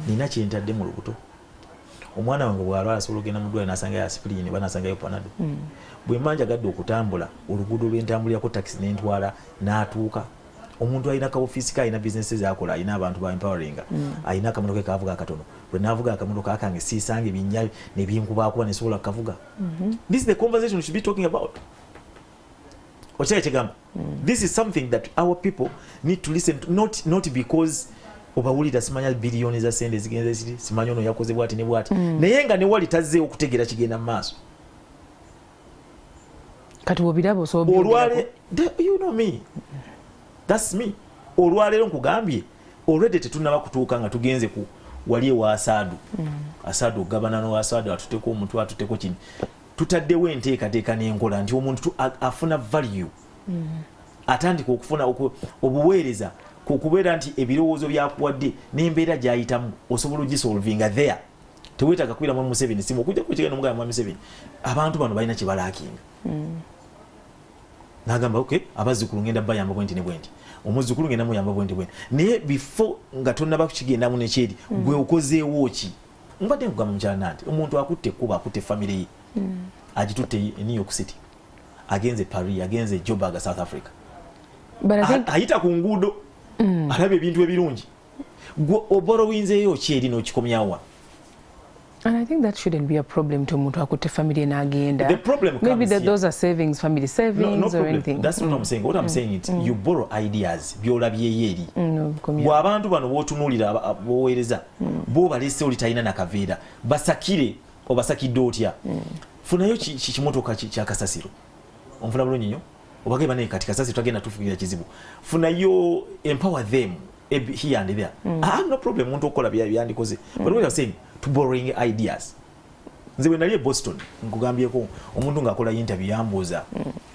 Nina kyentadde mu lubuto. Omwana wange bw'alwala asobola okugenda mu ddwaliro n'asangayo aspirin oba n'asangayo Panado. Bwe mba njagadde okutambula, oluguudo lw'entambulirako takisi n'entwala n'atuuka. Omuntu alina ka ofiisi ke, alina bizinesi z'akola, alina abantu ba empoweringa, alina akamotoka ke kaavuga akatono. Bwe naavuga akamotoka akange siisanga ebinnya ne binkubakuba ne nsobola kukavuga. This is the conversation we should be talking about. Okyali kyegamba. This is something that our people need to listen to, not because obawulira simanya biliyoni za sente zigenze ziri, simanya ono yakoze bwati ne bwati. Naye nga ne wali tazzeewo okutegeera kigenda mu maaso. Kati bw'obiraba osobola Olwale, you know me. That's me. Olwaleero nkugambye, already tetunnaba kutuuka nga tugenze ku wali ewa Asaadu. Asaadu okugabana n'owa Asaadu atuteko omuntu atuteko kino. Tutaddewo enteekateeka n'enkola nti omuntu afuna value. Atandika okufuna obuweereza ku kubeera nti ebirowoozo byakuwadde n'embeera gy'ayitamu osobola ogisolvinga there. Teweetaaga kubira Mwami Museveni simu okujja kukigenda omugamba Mwami Museveni abantu bano balina kye balaakinga. N'agamba okay, abazzukulu ngenda bayamba bwenti ne bwenti, omuzzukulu ngenda muyamba bwenti bwenti. Naye before nga tonnaba kukigendamu nekyeri, gwe okozeewo ki? Mbadde nkugamba mukyala nti omuntu akutte ekkubo, akutte famire ye, agitutte e New York City, agenze Paris, agenze Joburg, South Africa. Ayita ku nguudo, alaba ebintu ebirungi. Gwe oborrowinzeeyo ki eri n'okikomyawo wano? And I think that shouldn't be a problem to omuntu akutte family n'agenda. The problem Maybe comes that here. Those are savings, family savings No, no or problem. anything. That's not what I'm saying. What I'm saying is you borrow ideas by'olabyeyo eri. No, komya. Bwe abantu bano b'otunuulira b'oweereza, b'obalese oli talina nakaveera, basakire obasakidde otya? Funayo kimotoka kya kasasiro. Onfuna bulungi nnyo? Obagamba naye kati kasasiro tagenda tufuukira kizibu. Funayo, empower them here and there. I have no problem omuntu okukola byandikoze. But what I'm saying, to borrowing ideas. Nze bwe nali e Boston, nkugambyeko omuntu ng'akola interview yambuuza,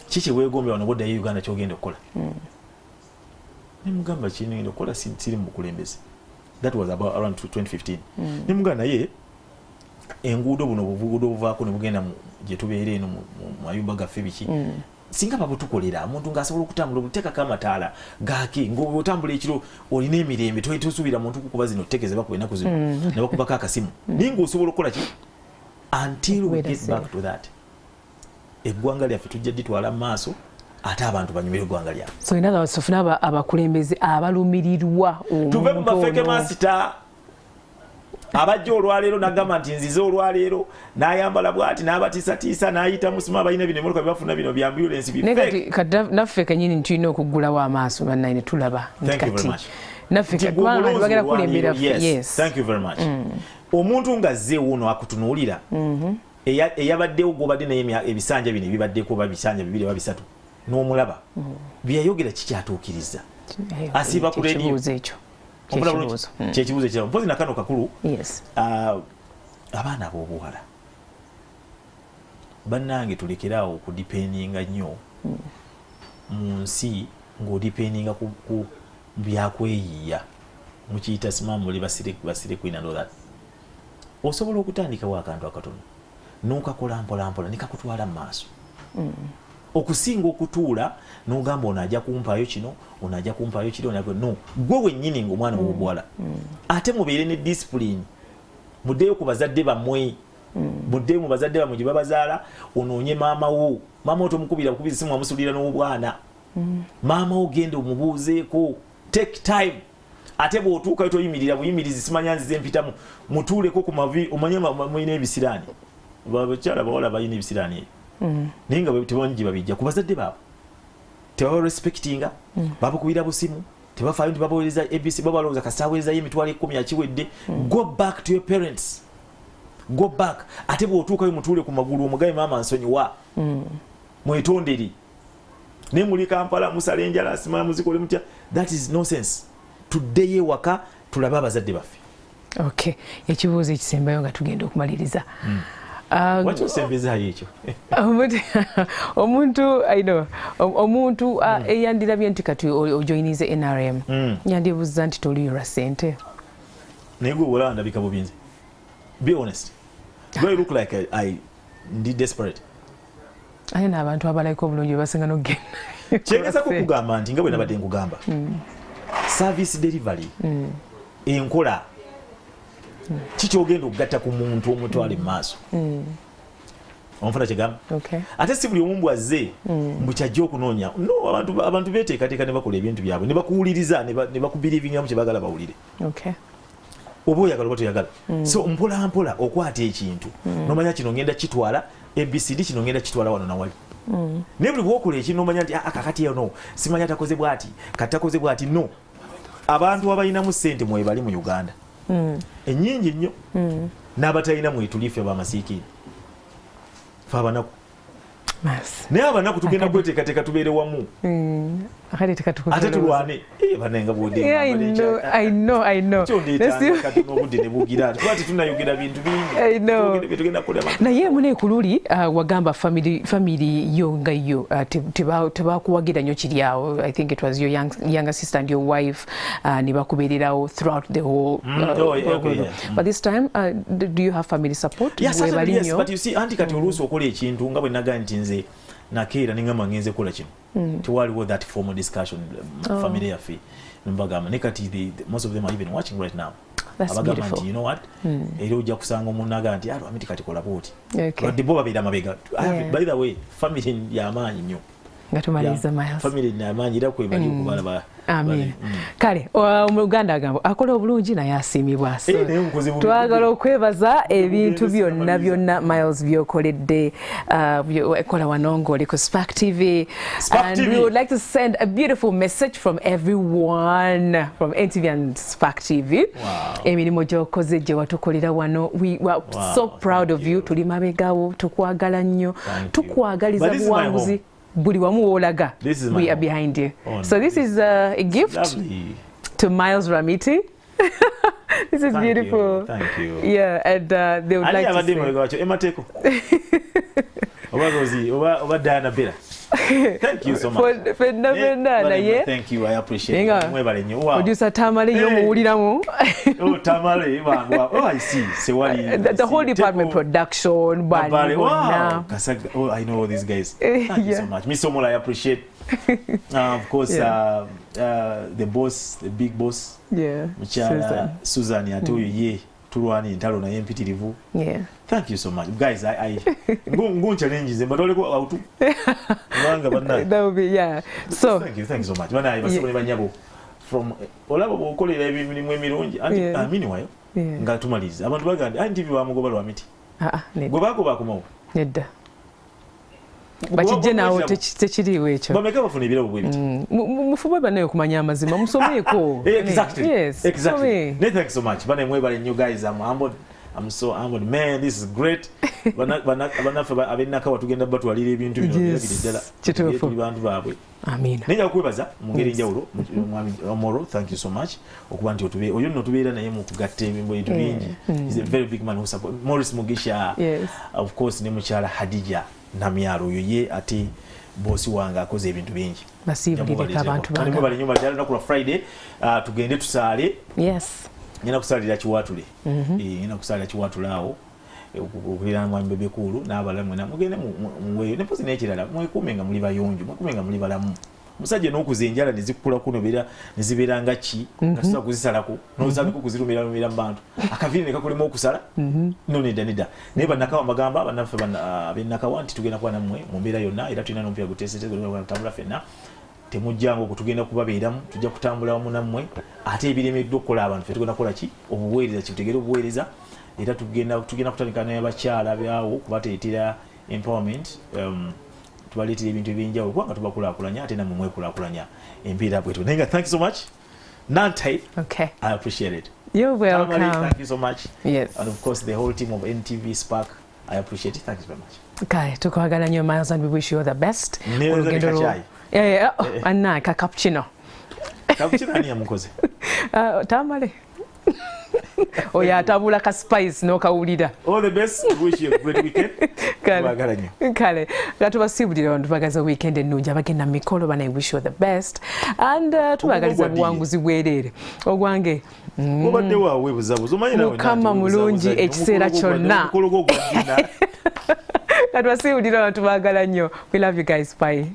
kiki weegombye wano bw'oddayo Uganda ky'ogenda okukola? Ne mugamba kino ngenda okukola siri mu bukulembeze. That was about around 2015. Ne mugamba naye enguudo buno obuguudo obuvaako ne bugenda gye tubeera eno mu mayumba gaffe biki. Singa babutukolera omuntu ng'asobola okutambula obuteekako amataala gaake ng'otambula ekiro olina emirembe tosuubira muntu kukuba zino tteeke bakuba ennaku zino ne bakubako akasimu naye ng'osobola okukola ki until we Okubeera get safe. back to that eggwanga lyaffe tujja ditwala mu maaso ate abantu banyumire eggwanga lyabwe. So in other words, tufune abakulembeze abalumirirwa Tuve mu omuntu bafeke ono. Masita abajja olwaleero n'agamba nti nzize olwaleero n'ayambala bw'ati n'abatiisatiisa n'ayita musima abalina bino emmotoka byebafuna bino bya ambulance Naye bi kati naffe kenyini tulina okuggulawo amaaso bannaye ne tulaba nti Thank you very kati much. naffe Nti kati kubanga gwe bagenda omulonzi kulembera olwaleero, ffe. yes. Yes. Thank you very much. Omuntu ng'azzeewo ono akutunuulira eyabaddewo gw'obadde naye ebisanja bino ebibaddeko oba bisanja bibiri oba bisatu n'omulaba byeyayogera kikyatuukiriza. Asiiba ku radio. Kyekibuuzo ekyo. Omulaba bulungi? Kyekibuuzo. Kyekibuuzo ekirala mpozi nakano kakulu. Yes. Abaana ab'obuwala bannange tulekeraawo okudependinga nnyo mu nsi ng'odependinga ku byakweyiiya mukiyita simamuli basire queen and all that. Osobola okutandikawo akantu akatono n'okakola mpola mpola ne kakutwala mu maaso okusinga okutuula n'ogamba ono ajja kumpaayo kino, ono ajja kumpaayo kiri, ono ajja no gwe wennyini ng'omwana ow'obuwala. Ate mubeere ne discipline, muddeyo ku bazadde bammwe, muddeyo mu bazadde bammwe gye babazaala, onoonye maama wo. Maama wo tomukubira bukubizi simu amusulira n'obwana. Maama wo genda omubuuzeeko, take time. Ate bw'otuukayo toyimirira buyimirizi simanya nzize mpitamu, mutuuleko ku mavi omanye mulina ebisiraani, bakyala bawala balina ebisiraani ebyo naye nga tebamanyi gye babijja ku bazadde baabwe, tebaba respectinga, babakubira busimu, tebafaayo nti babaweereza abc, babalowooza kasita aweerezayo 100,000 akiwedde. Go back to your parents, go back. Ate bw'otuukayo mutuule ku magulu omugabe maama nsonyiwa, mwetondere. Naye muli Kampala musala enjala simala muzikole mutya, that is nonsense. Tuddeyo ewaka tulabe abazadde baffe. Okay, ekibuuzo ekisembayo nga tugenda okumaliriza. Waki osembezaayo ekyo? Omuntu I know, omuntu eyandirabye nti kati ojoyinize NRM yandibuuza nti toliyolwa ssente. Naye gwe olaba ndabika bubinze, be honest, do I look like I ndi desperate? Ate n'abantu abalabika obulungi basinga n'okugenda. Kyengezako okugamba nti nga bwe nabadde nkugamba, service delivery enkola Kikyogenda okugatta ku muntu omutwale mu maaso. Onfuna kyegamba? Ate si buli omu mbwazze mbu kyajja okunoonya. No, abantu beeteekateeka ne bakola ebintu byabwe ne bakuwuliriza ne bakubirivingamu kye baagala bawulire. Oba oyagala oba toyagala. So mpola mpola okwata ekintu nomanya kino ngenda kitwala ABCD, kino ngenda kitwala wano nawali. Naye buli bwokola ekintu nomanya nti kakati no simanya takoze bwati, katakoze bwati. No, abantu abalinamu ssente mwebali mu Uganda ennyingi nnyo, n'abatalina mwetuli ffe bamasiikini, fe abanaku. Naye abanaku tugenda kweteekateeka tubeere wamu ate tulwane. Banenga bwodde n'obudde ne bugira tuba tetunayogera bintu bingi tugenda kukola. Naye mune ku luli wagamba family yo nga yo tebakuwagira nnyo kiri awo. I think it was your younger sister and your wife ne bakubeererawo throughout the whole But this time do you have family support? Yes, yes, but you see, anti kati oluusi okola ekintu nga bwe nagamba nti nze nakeera ne ngamba ngenze kukola kino. Tewaliwo that formal discussion family yaffe mbagamba ne kati most of them are even watching right now. That's beautiful. You know what? Era ojja kusanga omuntu agamba nti Lwamiti kati kola bw'oti. Wadde bo babeera mabega. By the way, family y'amaanyi nnyo. Nga tumaliriza Miles. Family y'amaanyi era kwe bali okubalaba. Amen. Kale Omuganda agamba akola obulungi naye asiimibwa. Twagala okwebaza ebintu byonna byonna Miles byokoledde ekola wano ng'oli ku Spark TV. And we would like to send a beautiful message from everyone from NTV and Spark TV. Emirimu gy'okoze gye watukolera wano, we are so proud of you. Tuli mabegawo, tukwagala nnyo, tukwagaliza buwanguzi. Buli wamu wolaga, we are behind you. So this is a gift to Miles Rwamiti. This is beautiful. Thank you. Yeah, and they would like to say Emateko. Oba Rosie, oba Diana Bella. Thank you so much. Thank you, I appreciate it. Mwebale nnyo. Wow. Producer Tamale yo muwuliramu. Oh, Tamale, wow. Oh, I see. Sewali. The whole department, production, Bali. Wow. Kasaga. Oh, I know all these guys. Thank you so much. Mr. Omola, I appreciate. Of course, the boss, the big boss. Yeah. Mukyala Susan ate oyo ye tulwana entalo naye empitirivu. Thank you so much. Guys, I ngu challenges mbatoleko autu. Kubanga banna. That will be, yeah. So thank you so much. Bana basebo banyabo from olaba bwokolera emirimu emirungi anti meanwhile nga tumaliriza abantu bagamba NTV bamugoba Lwamiti. Gwe bagoba akomawo. Nedda. Bakijje naawe tekiriiwo ekyo. Bameka bafuna ebirabo bwe biti. Mufube bannaye okumanya amazima musomeeko. Exactly. Yes. Exactly. Thank you so much. Bana mwebale nnyo guys, I'm humbled. I'm so humbled. Man, this is great. Banaffe ab'ennakawa tugenda batwalira ebintu bino birabire ddala. Kituufu. Bantu baabwe. Amina. Naye nkwebaza mu ngeri enjawulo mwami Omoro, thank you so much. Okuba nti otube oyo nno tubeera naye mu kugatta ebintu bingi. He's a very big man who support Morris Mugisha. Of course ne mukyala Hadija Namyalo oyo ye ate bosi wange akoze ebintu bingi. Basiibulireko abantu bange. Mwebale nnyo ddala lunaku lwa Friday tugende tusaale. Yes. Ngenda kusalira Kiwatule. Ngenda kusalira Kiwatule awo okuliraana mwami Bebekulu n'abalala mwena mugende muweeyo. Ne mpozi n'ekirala mwekuume nga muli bayonjo, mwekuume nga muli balamu. Omusajja n'okuza enjala ne zikukula kuno ne zibeera nga ki nga tosobola kuzisalako n'ozandika okuzirumira mu bantu. Akaviiri ne kakulema okusala. No nedda nedda. Naye bannakawa mbagamba bannaffe ab'ennakawa nti tugenda kuba nammwe mu mbeera yonna era tulina n'omupiira guteeseteese gwe tutambula ffenna. Temujjangu okutugenda kubabeeramu, tujja kutambula wamu nammwe ate ebiremeddwa okukola abantu ffe tugenda kukola ki? Obuweereza, kitegere obuweereza era tugenda kutandika n'abakyala byawo kubateetera empowerment, tubaleetera ebintu ebyenjawulo kubanga tubakulaakulanya ate nammwe mwekulaakulanya embeera bwetyo. Naye nga thank you so much. Nante, okay. I appreciate it. You're welcome. Tamale, thank you so much. Yes. And of course the whole team of NTV Spark, I appreciate it. Thank you very much. Okay, tukwagala nnyo Miles and we wish you all the best. Anna ka cappuccino. Cappuccino ani yamukoze? Tamale. Oyo atabula ka spice n'okawulira. All the best. Wish you a great weekend. Kale. Kale. Katubasiibulira abantu bagaza weekend ennungi abagenda mu mikolo bana wish you the best and tubagaliza buwanguzi bwereere. Ogwange obadde waawe buzabuza omanyi nawe Mukama mulungi ekiseera kyonna. Katubasiibulira abantu baagala nnyo. We love you guys. Bye.